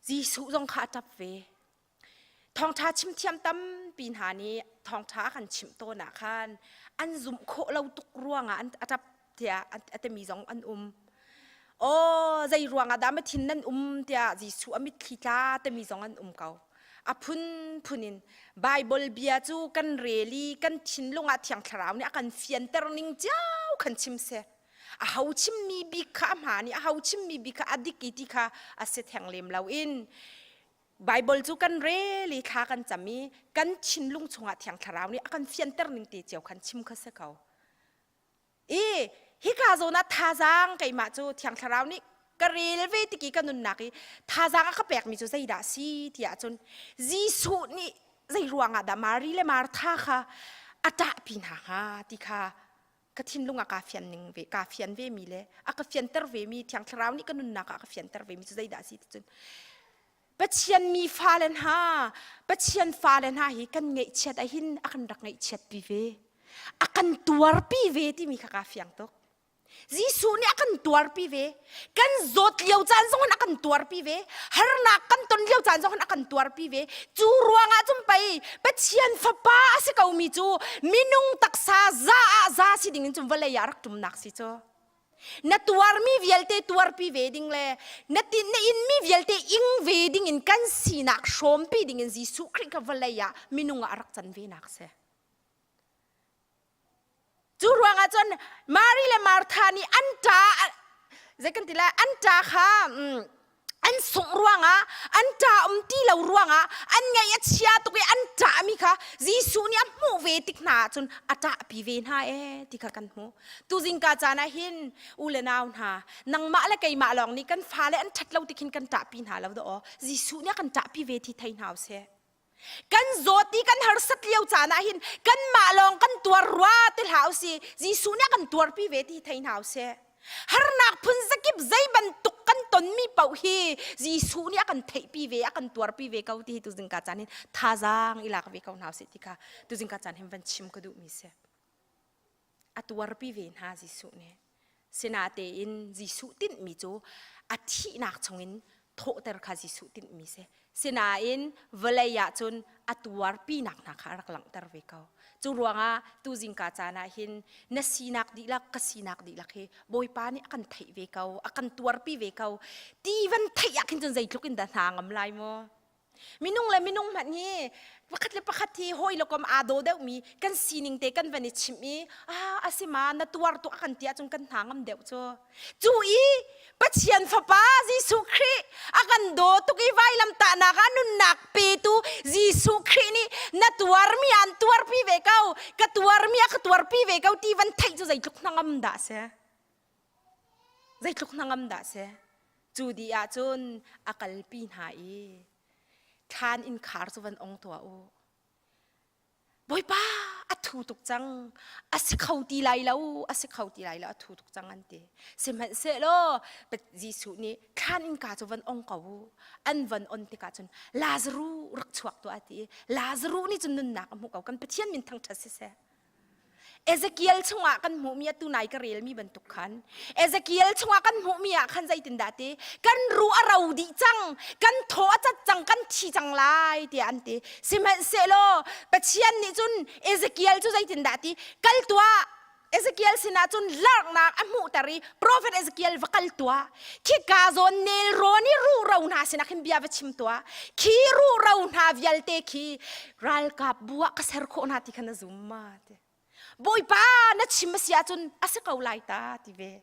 [SPEAKER 12] Jesuh zong kha a ṭap ve. Thawngṭha chimthiam tampi hna nih thawngṭha a kan chimh tawn ah khan an zumh khawh lo tuk ruangah an a ṭap tiah a timi zong an um. Aw, zei ruangah dah ma thin nan um tiah Jesuh a mitthli tla timi zong an um ko. A phunphun in Baibal bia cu kan rel i kan thinlung ah Thiang Thlarau nih a kan fianter ning cio khan chim seh. A ho chimmi bik kha a hmaan i a ho chimmi bik kha a dik i ti kha a si theng lem lo in Baibal cu kan rel i thla kan cam i kan thinlung chungah Thiang Thlarau nih a kan fianter ning te cio khan chim kha si ko. I hika zawn ah thazaang keimah cu Thiang Thlarau nih ka rel ve tiki ka nunnak i thazaang a ka pekmi cu zeidah a si tiah cun Jesuh nih zei ruangah dah Mari le Martha kha a ṭahpi hna hnga ti kha ka thinlung ah kaa fian ning ve kaa fian ve mi le a ka fianter ve mi Thiang Thlarau nih ka nunnak ah a ka fianter ve mi cu zeidah a si ti cun Pathian mi fale hna Pathian fale hna hi kan ngaihchiat ahin a kan rak ngaihchiat pi ve a kan tuarpi ve timi kha kaa fiang tuk Jesuh nih a kan tuarpi ve. Kan zawt lio caan zong in a kan tuarpi ve. Harnak kan ton lio caan zong in a kan tuarpi ve. Cu ruangah cun pei Pathian fapa a si komi cu minung taksa za ah za si ding in cun vawlei ah rak ṭumnak si cu. Na tuarmi vialte tuarpi ve ding le na tin na inmi vialte ing ve ding in kan sinak hrawmpi ding in Jesuh Khrih kha vawlei ah minung ah a rak can ve nak si. Cu ruangah cun Mary le Martha nih an ṭa zei kan ti lai an ṭa kha mm, An sungh ruangah, an ṭa um ti lo ruangah, an ngaih a chia tuk i an ṭahmi kha Jesuh nih a hmuh ve tik hna ahcun a ṭahpi ve hna ee ti kha kan hmuh. Tuzingka caan ah hin u le nau hna, nangmah le keimah lawng nih kan fale an ṭhat lo tik hin kan ṭahpi hna lo dah aw. Jesuh nih a kan ṭahpi ve ti thei hna usih. Kan zawt i kan harsat lio caan ah hin kanmah lawng kan tuar rua ti hlah usih. Jesuh nih a kan tuarpi ve ti thei hna usih. Harnak phun zakip zei bantuk kan tonmi paoh hi Jesuh nih a kan theihpi ve, a kan tuarpi ve ko ti hi tuzingka caan hin thazaang i lak ve ko hna usih ti kha tuzingka caan hin van chim ka duhmi si. A tuarpi ve hna Jesuh nih. Sinatein Jesuh tinhmi cu a thihnak chungin thawhter kha Jesuh tinhmi si. Sinain vawlei ah cun a tuarpinak hna kha a rak langhter ve ko. Cu ruangah tu zingka caan ah hin na sinak dihlak ka sinak dihlak hi Bawipa nih a kan theih ve ko, a kan tuarpi ve ko. Ti van theih ah khin cun zeitluk in dah hna ngam lai mu. Minung le minung hmanh hi pakhat le pakhat hi hawi le kom aa daw deuhmi kan sining te kan van i chimh i ah a si ma na tuar tuk a kan ti ahcun kan hna ngam deuh cu. Cu i Pathian Fapa Jesuh Khrih a kan daw tuk i vailamtahnak ah nunnak petu Jesuh Khrih nih na tuarmi aan tuarpi ve ko ka tuarmi a ka tuarpi ve ko ti van theih cu zeitluk hnangam dah si. Zeitluk hnangam dah si. Cu dih ahcun a kalpi hna i thlan innkhar cu van ong tuah u. Bawipa a thu tuk cang a si kho ti lai lo a si kho ti lai lo a thu tuk cang an ti. Sihmanhsehlaw Jesuh nih thlan innka cu van ong ko u. An van on tikah cun Lazaruh rak chuak tuah a ti i Lazaruh nih cun nunnak a hmuh ko. Kan Pathian min thangṭhat siseh. Ezekiel chungah kan hmuhmi atu nai ka relmi bantuk khan Ezekiel chungah kan hmuhmi ah khan zeitindah ti kan ruh a ro dih cang kan thaw a cat cang kan thi cang lai tiah an ti sihmanhsehlaw Pathian nih cun Ezekiel cu zeitindah ti kal tuah Ezekiel sinah cun larnak a hmuhter i profet Ezekiel va kal tuah khika zawn nelrawn i ruhro hna sinah khin bia va chim tuah khi ruhro hna vialte khi ralkap bu ah ka ser khawh hna ti kha na zum ma ti bawipa na chim a si ahcun a si ko lai ta ti ve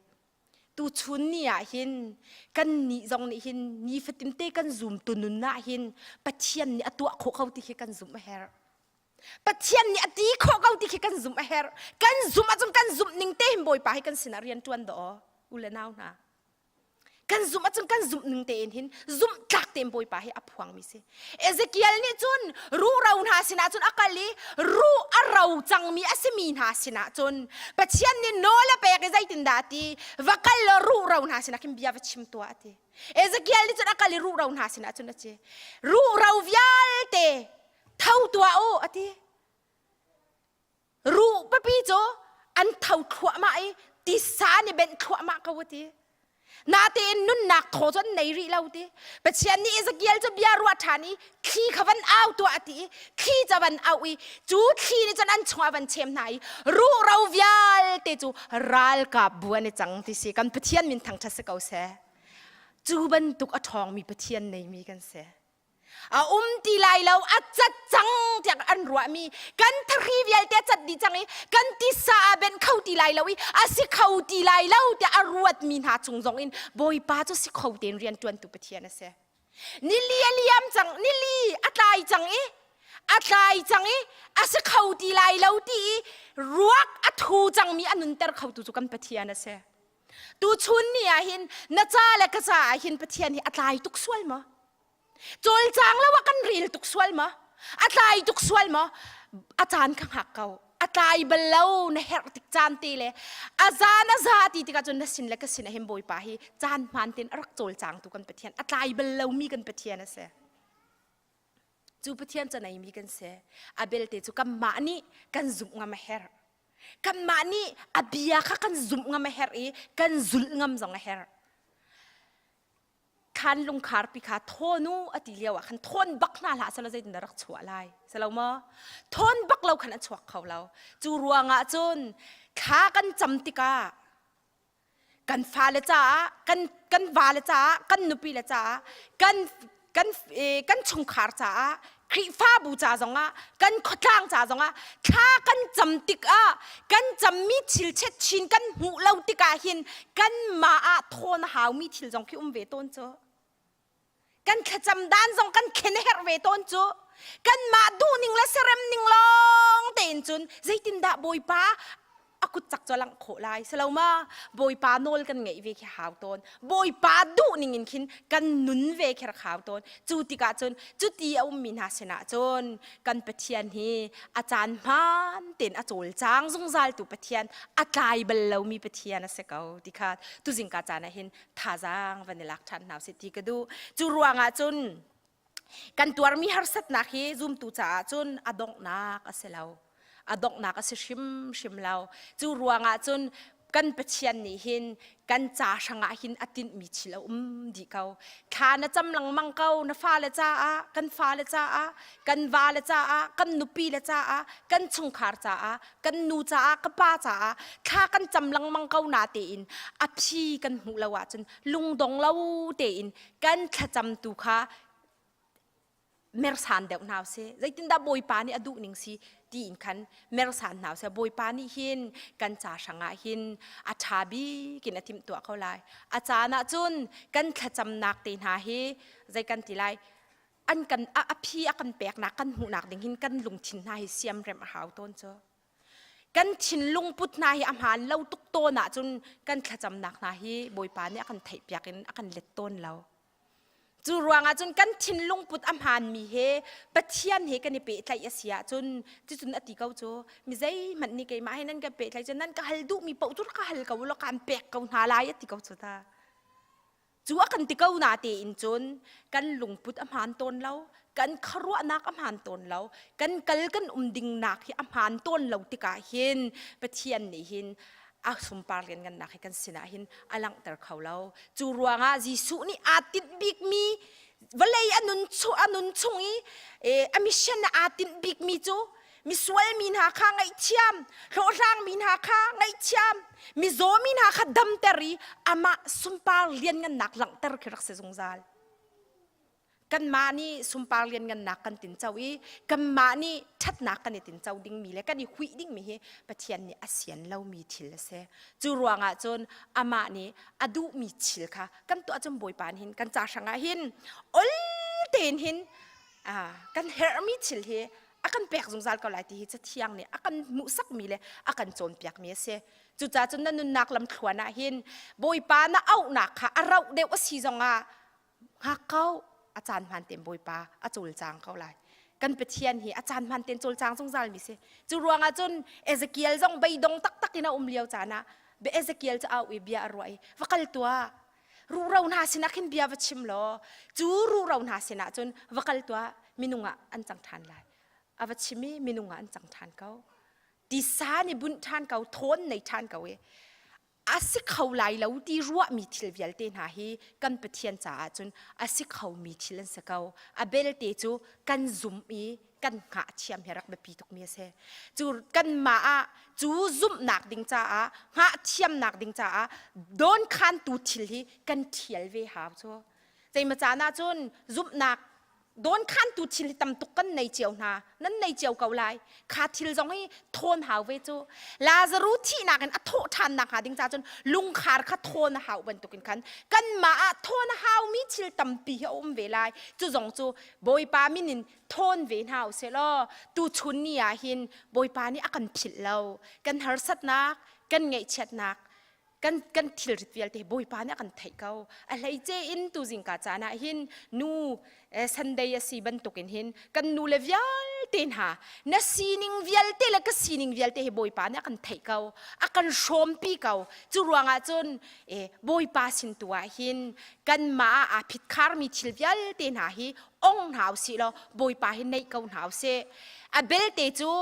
[SPEAKER 12] tu chun ni ah hin kan nih zong nih hin nifatin te kan zum tu nun ah hin pathian nih a tuah khawh ko ti khi kan zumh a herh pathian nih a ti khawh ko ti khi kan zumh a herh kan zumh ahcun kan zumh ning te hin bawipa hi kan sinah rian ṭuan daw u le nau hna kan zumh ahcun kan zumh ning tein hin zumh tlak tein Bawipa hi a phuangmi si. Ezekiel nih cun ruhro hna sinah cun a kal i ruh a ro cangmi a simi hna sinah cun Pathian nih nawl a pek i zeitindah a ti va kal law ruhro hna sinah khin bia va chim tuah a ti. Ezekiel nih cun a kal i ruhro hna sinah cun a ci. Ruhro vialte tho tuah u a ti. Ruh papi cu an tho thluahmah i tisa an i benh thluahmah ko a ti. Natein nunnak thaw cu an nei rih lo ti. Pathian nih Ezekiel cu bia ruah ṭhan i thli kha van au tuah a ti i thli ca van auh i cu thli nih cun an chungah van chem hna i ruhro vialte cu ralkap bu an i cang ti si. Kan Pathian min thangṭhat si ko seh. Cu bantuk a ṭhawngmi Pathian neimi kan si. A um ti lai lo a cat cang tiah an ruahmi kan thahri vialte a cat dih cang i kan tisa aa benh kho ti lai lo i a si kho ti lai lo tiah a ruatmi hna chung zong in Bawipa cu si kho tein rian ṭuantu Pathian a si. Nili a liam cang nili a tlai cang i a tlai cang i a si kho ti lai lo ti i ruak a thu cangmi a nunter khotu cu kan Pathian a si. Tuchun ni ah hin na ca le ka ca ah hin Pathian hi a tlai tuk sual maw? Cawlcang lo ah kan rel tuk sual maw? A tlai tuk sual maw? A caan kha hngak ko. A tlai bal lo na herh tik caan te le a zan a za ti tikah cun na sin le ka sin ah hin Bawipa hi caan hmaan tein a rak cawlcang tu kan Pathian a tlai bal lomi kan Pathian a si. Cu Pathian canei mi kan si. A belte cu kanmah nih kan zumh ngam a herh. Kanmah nih a bia kha kan zumh ngam a herh i kan zulh ngam zong a herh. Khan lungkharpi kha thawn u a ti lio ah khan thawn bak hna hlah selaw zeitin dah rak chuah lai selo maw thawn bak lo khan a chuak kho lo cu ruangah cun thla kan cam tikah kan fale caah kan kan vale caah kan nupi le caah kan kan kan chungkhar caah Khrihfabu ca zongah kan khuatlang ca zongah thla kan cam tikah kan cammi thil chet chin kan hmuh lo tikah hin kanmah ah thawn a haumi thil zong khi um ve tawn cu. Kan thlacam dan zong kan thlen a herh ve tawn cu. Kanmah duhning le serem ning lawng tein cun zeitindah Bawipa a kut cak cu a langh khawh lai si lo ma? Bawipa nawl kan ngeih ve khi hau tawn. Bawipa duh ning in khin kan nun ve khi rak hau tawn. Cu tikah cun cuti a ummi hna sinah cun kan Pathian hi a caan hmaan tein a cawlcang zungzaltu Pathian, a tlai bal lomi Pathian a si ko ti kha tuzingka caan ah hin thazaang van i lak ṭhan hna usih ti ka duh. Cu ruangah cun kan tuarmi harsatnak hi zumtu caah cun a donghnak a si lo. A donghnak a si hrimhrim lo. Cu ruangah cun kan Pathian nih hin kan ca hrangah hin a tinhmi thil a um dih ko. Thla na cam lengmang ko na fale caah, kan fale caah, kan vale caah, kan nupi le caah, kan chungkhar caah, kan nu caah, ka pa caah thla kan cam lengmang ko na tein a phi kan hmuh lo ahcun lungdong lo tein kan thlacam tu kha mersan deuh hna usih. Zeitindah Bawipa nih a duh ning si tiin khan mersan hna usih. Bawipa nih hin kan ca hrangah hin a ṭha bik in a timhtuah ko lai. A caan ah cun kan thlacamnak te hna hi zei kan ti lai an kan a phi a kan peknak kan hmuhnak ding hin kan lungthin hna hi siamremh a hau tawn cu. Kan thinlung put hna hi a hmaan lo tuk tawn ahcun kan thlacamnak hna hi Bawipa nih a kan theihpiak in a kan let tawn lo. Cu ruangah cun kan thinlung put a hmaanmi he Pathian he kan i pehtlaih a si ahcun cucun a ti ko cu mi zeihmanh nih keimah he nan kan pehtlaih cun nan ka hal duhmi paoh cu ka hal ko law kaan pek ko hna lai a ti ko cu ta. Cu a kan ti ko na tein cun kan lungput a hmaan tawn lo, kan khuaruahnak a hmaan tawn lo, kan kal kan um dingnak hi a hmaan tawn lo tikah hin Pathian nih hin a sunpar lianngannak hi kan sinah hin a langhter kho lo. Cu ruangah Jesuh nih aa tinh bikmi vawlei a nun a nun chung i a mission aa tinh bikmi cu misual mi hna kha ngaihthiam, hlawhhlang mi hna kha ngaihthiam, mizaw mi hna kha damter i amah sunpar lianngannak langhter khi rak si zungzal. Kanmah nih sunpar lianngannak kan tinco i kanmah nih ṭhatnak kan i tinco dingmi le kan i huih dingmi hi Pathian nih a sian lomi thil a si. Cu ruangah cun amah nih a duhmi thil kha kan tuah cun Bawipa nih hin kan ca hrangah hin ol tein hin kan herhmi thil hi a kan pek zungzal ko lai ti hi Cathiang nih a kan hmuhsakmi le a kan cawnpiakmi a si. Cucaah cun na nunnak lamthluan ah hin Bawipa na auhnak kha a rauh deuh a si zongah Hngak ko, a caan hmaan tein Bawipa a cawlcang ko lai. Kan Pathian hi a caan hmaan tein cawlcang zungzal mi si. Cu ruangah cun Ezekiel zong beidong taktak in a um lio caan ah Ezekiel cu au i bia a ruah i va kal tuah. Ruhro hna sinah khin bia va chim law cu ruhro hna sinah cun va kal tuah minung ah an cang ṭhan lai. A va chim i minung ah an cang ṭhan ko. Tisa nih bunh ṭhan ko, thawn nei ṭhan ko i a si kho lai lo ti ruahmi thil vialte hna hi kan Pathian caah cun a si khomi thil an si ko. A belte cu kan zum i kan hngah thiam hi rak biapi tukmi a si. Cu kanmah ah cu zumhnak ding caah hngah thiamnak ding caah dawnkhantu thil hi kan thial ve hau cu. Zeimaw caan ah cun zumhnak dawnkhantu thil hi tam tuk kan nei cio hna nan nei cio ko lai kha thil zong hi thawn hau ve cu Lazaru thihnak in a thawh ṭhan nak hnga ding ca cun lungkhar kha thawn a hau bantukin khan kanmah ah thawn a haumi thil tampi hi a um ve lai cu zong cu Bawipa min in thawn ve hna usih law tuchun ni ah hin Bawipa nih a kan philh lo kan harsatnak kan ngaihchiatnak kan kan thilrit vialte Bawipa nih a kan theih ko a hleice in tu zingka caan ah hin nu Sunday a si bantukin hin kan nu le vialte hna na sining vialte le ka sining vialte hi Bawipa nih a kan theih ko a kan hrawmpi ko cu ruangah cun Bawipa sin tu ah hin kanmah ah aa phitkharmi thil vialte hna hi ong hna usih law Bawipa hi neih ko hna usih a belte cu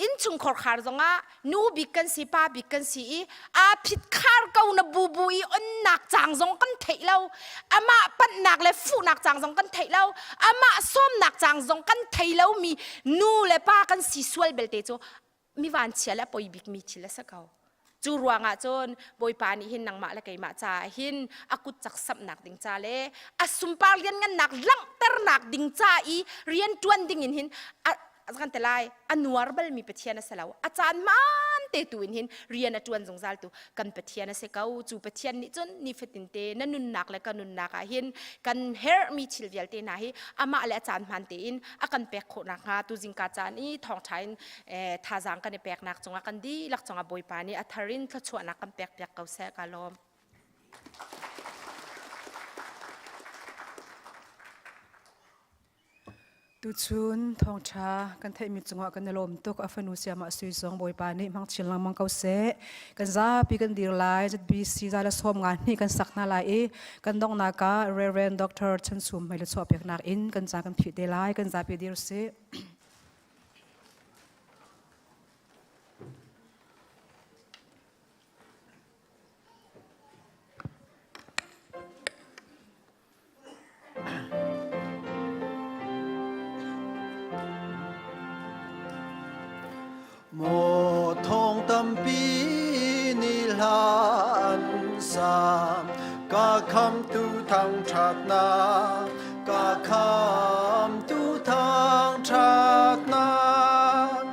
[SPEAKER 12] innchungkhar khar zongah nu bik kan si pa bik kan si i aa phitkhar ko na bubu i onnak cang zong kan theih lo amah panhnak le fuhnak cang zong kan theih lo amah sawmnak cang zong kan thei lo mi nu le pa kan si sual belte cu mi vanchia le a poi bik mi thil a si ko cu ruangah cun bawipa nih hin nangmah le keimah caah hin a kut cak samhnak ding ca le a sunpar lianngannak langhternak ding ca i rian ṭuan ding in hin a kan te lai a nuar balmi pathian a si lo a caan man. te tu in hin rian a ṭuan zungzal tu kan Pathian a si ko. Cu Pathian nih cun nifatin te na nunnak le ka nunnak ah hin kan herhmi thil vialte hna hi amah le a caan hmaan tein a kan pek khawh nakhnga tu zingka caan i thawngṭha in thazaang kan i peknak cungah kan dihlak cungah Bawipa nih a thar in thluachuahnak kan pek piak ko seh. Ka lawm.
[SPEAKER 2] Tuchun thawngṭha kan theihmi cungah kan i lawm tuk. A fanu siamah sui zong Bawipa nih hmang chin lengmang ko seh. Kan zapi kan dir lai. ZBC za le sawm nga hnih kan sak hna lai i kan donghnak ah Reverend Dr. Chan Sum hmei le chuah peknak in kan ca kan phih te lai. Kan zapi dir sih.
[SPEAKER 4] Maw thong tampi nih hla an sa ka khamtu thangṭhatnak ka khamtu thangṭhatnak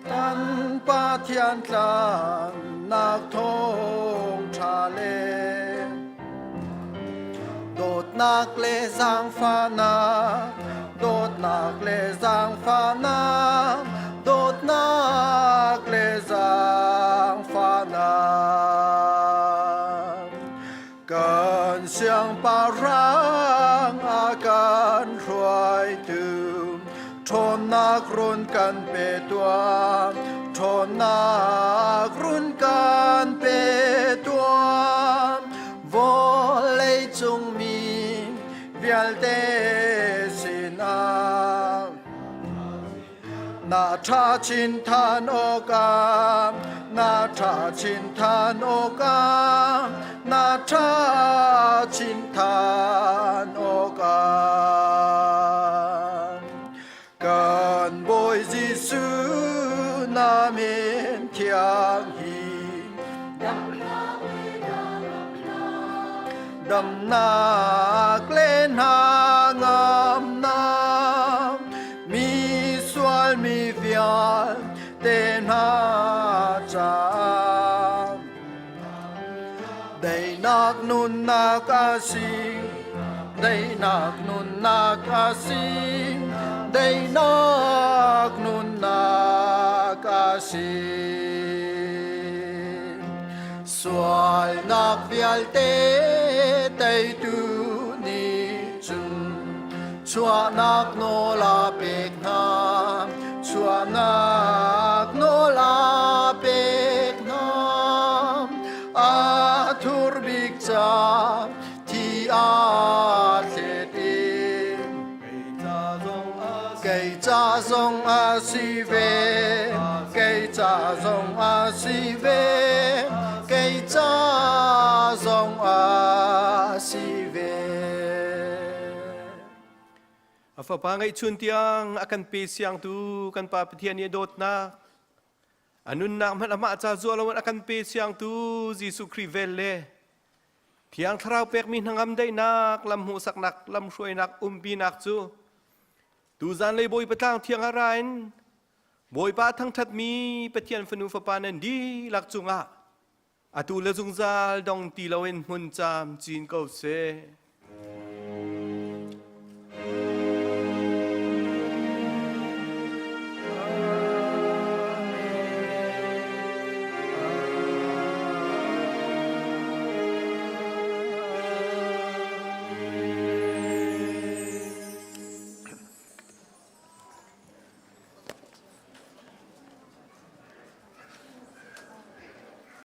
[SPEAKER 4] kan Pathian tlannak thawngṭha le Dawtnak le zaangfahnak, dawtnak le zaangfahnak, dawtnak le zaangfahnak. Kan siangpahrang a kan hruaitu, ṭhawnnak run kan pe tuah, ṭhawnnak run kan pe tuah. Vawleicung mi vialte sinah na ṭha chin than awkah na ṭha chin than awkah na ṭha chin than awkah kan Bawi Jesuh na min thiang hi damnak le hna ngamnak mi sual mi vialte hna caah daihnak nunnak a si daihnak nunnak a si daihnak nunnak a si Sualnak vialte teitu nih cun chuahnak nawl a pek hna, chuahnak nawl a pek hna. A thur bik ca thi aa thlet i kei ca zong a si ve, kei ca zong a si ve, kei ca zong a si ve.
[SPEAKER 14] A fapa ngeihchun tiang a kan pe siangtu kan Pa Pathian i a dawtnak a nunnak hmanh amah ca zuah loin a kan pe siangtu Jesuh Khrih vel le Thiang Thlarau pekmi hnangam daihnak lam hmuhsaknak lamhruainak umpinak cu tuzan lei Bawipa tlang thiang ah ra in Bawipa thangṭhatmi Pathian fanu fapa nan dihlak cungah atu le zungzal dong ti loin hmun caam cin ko seh.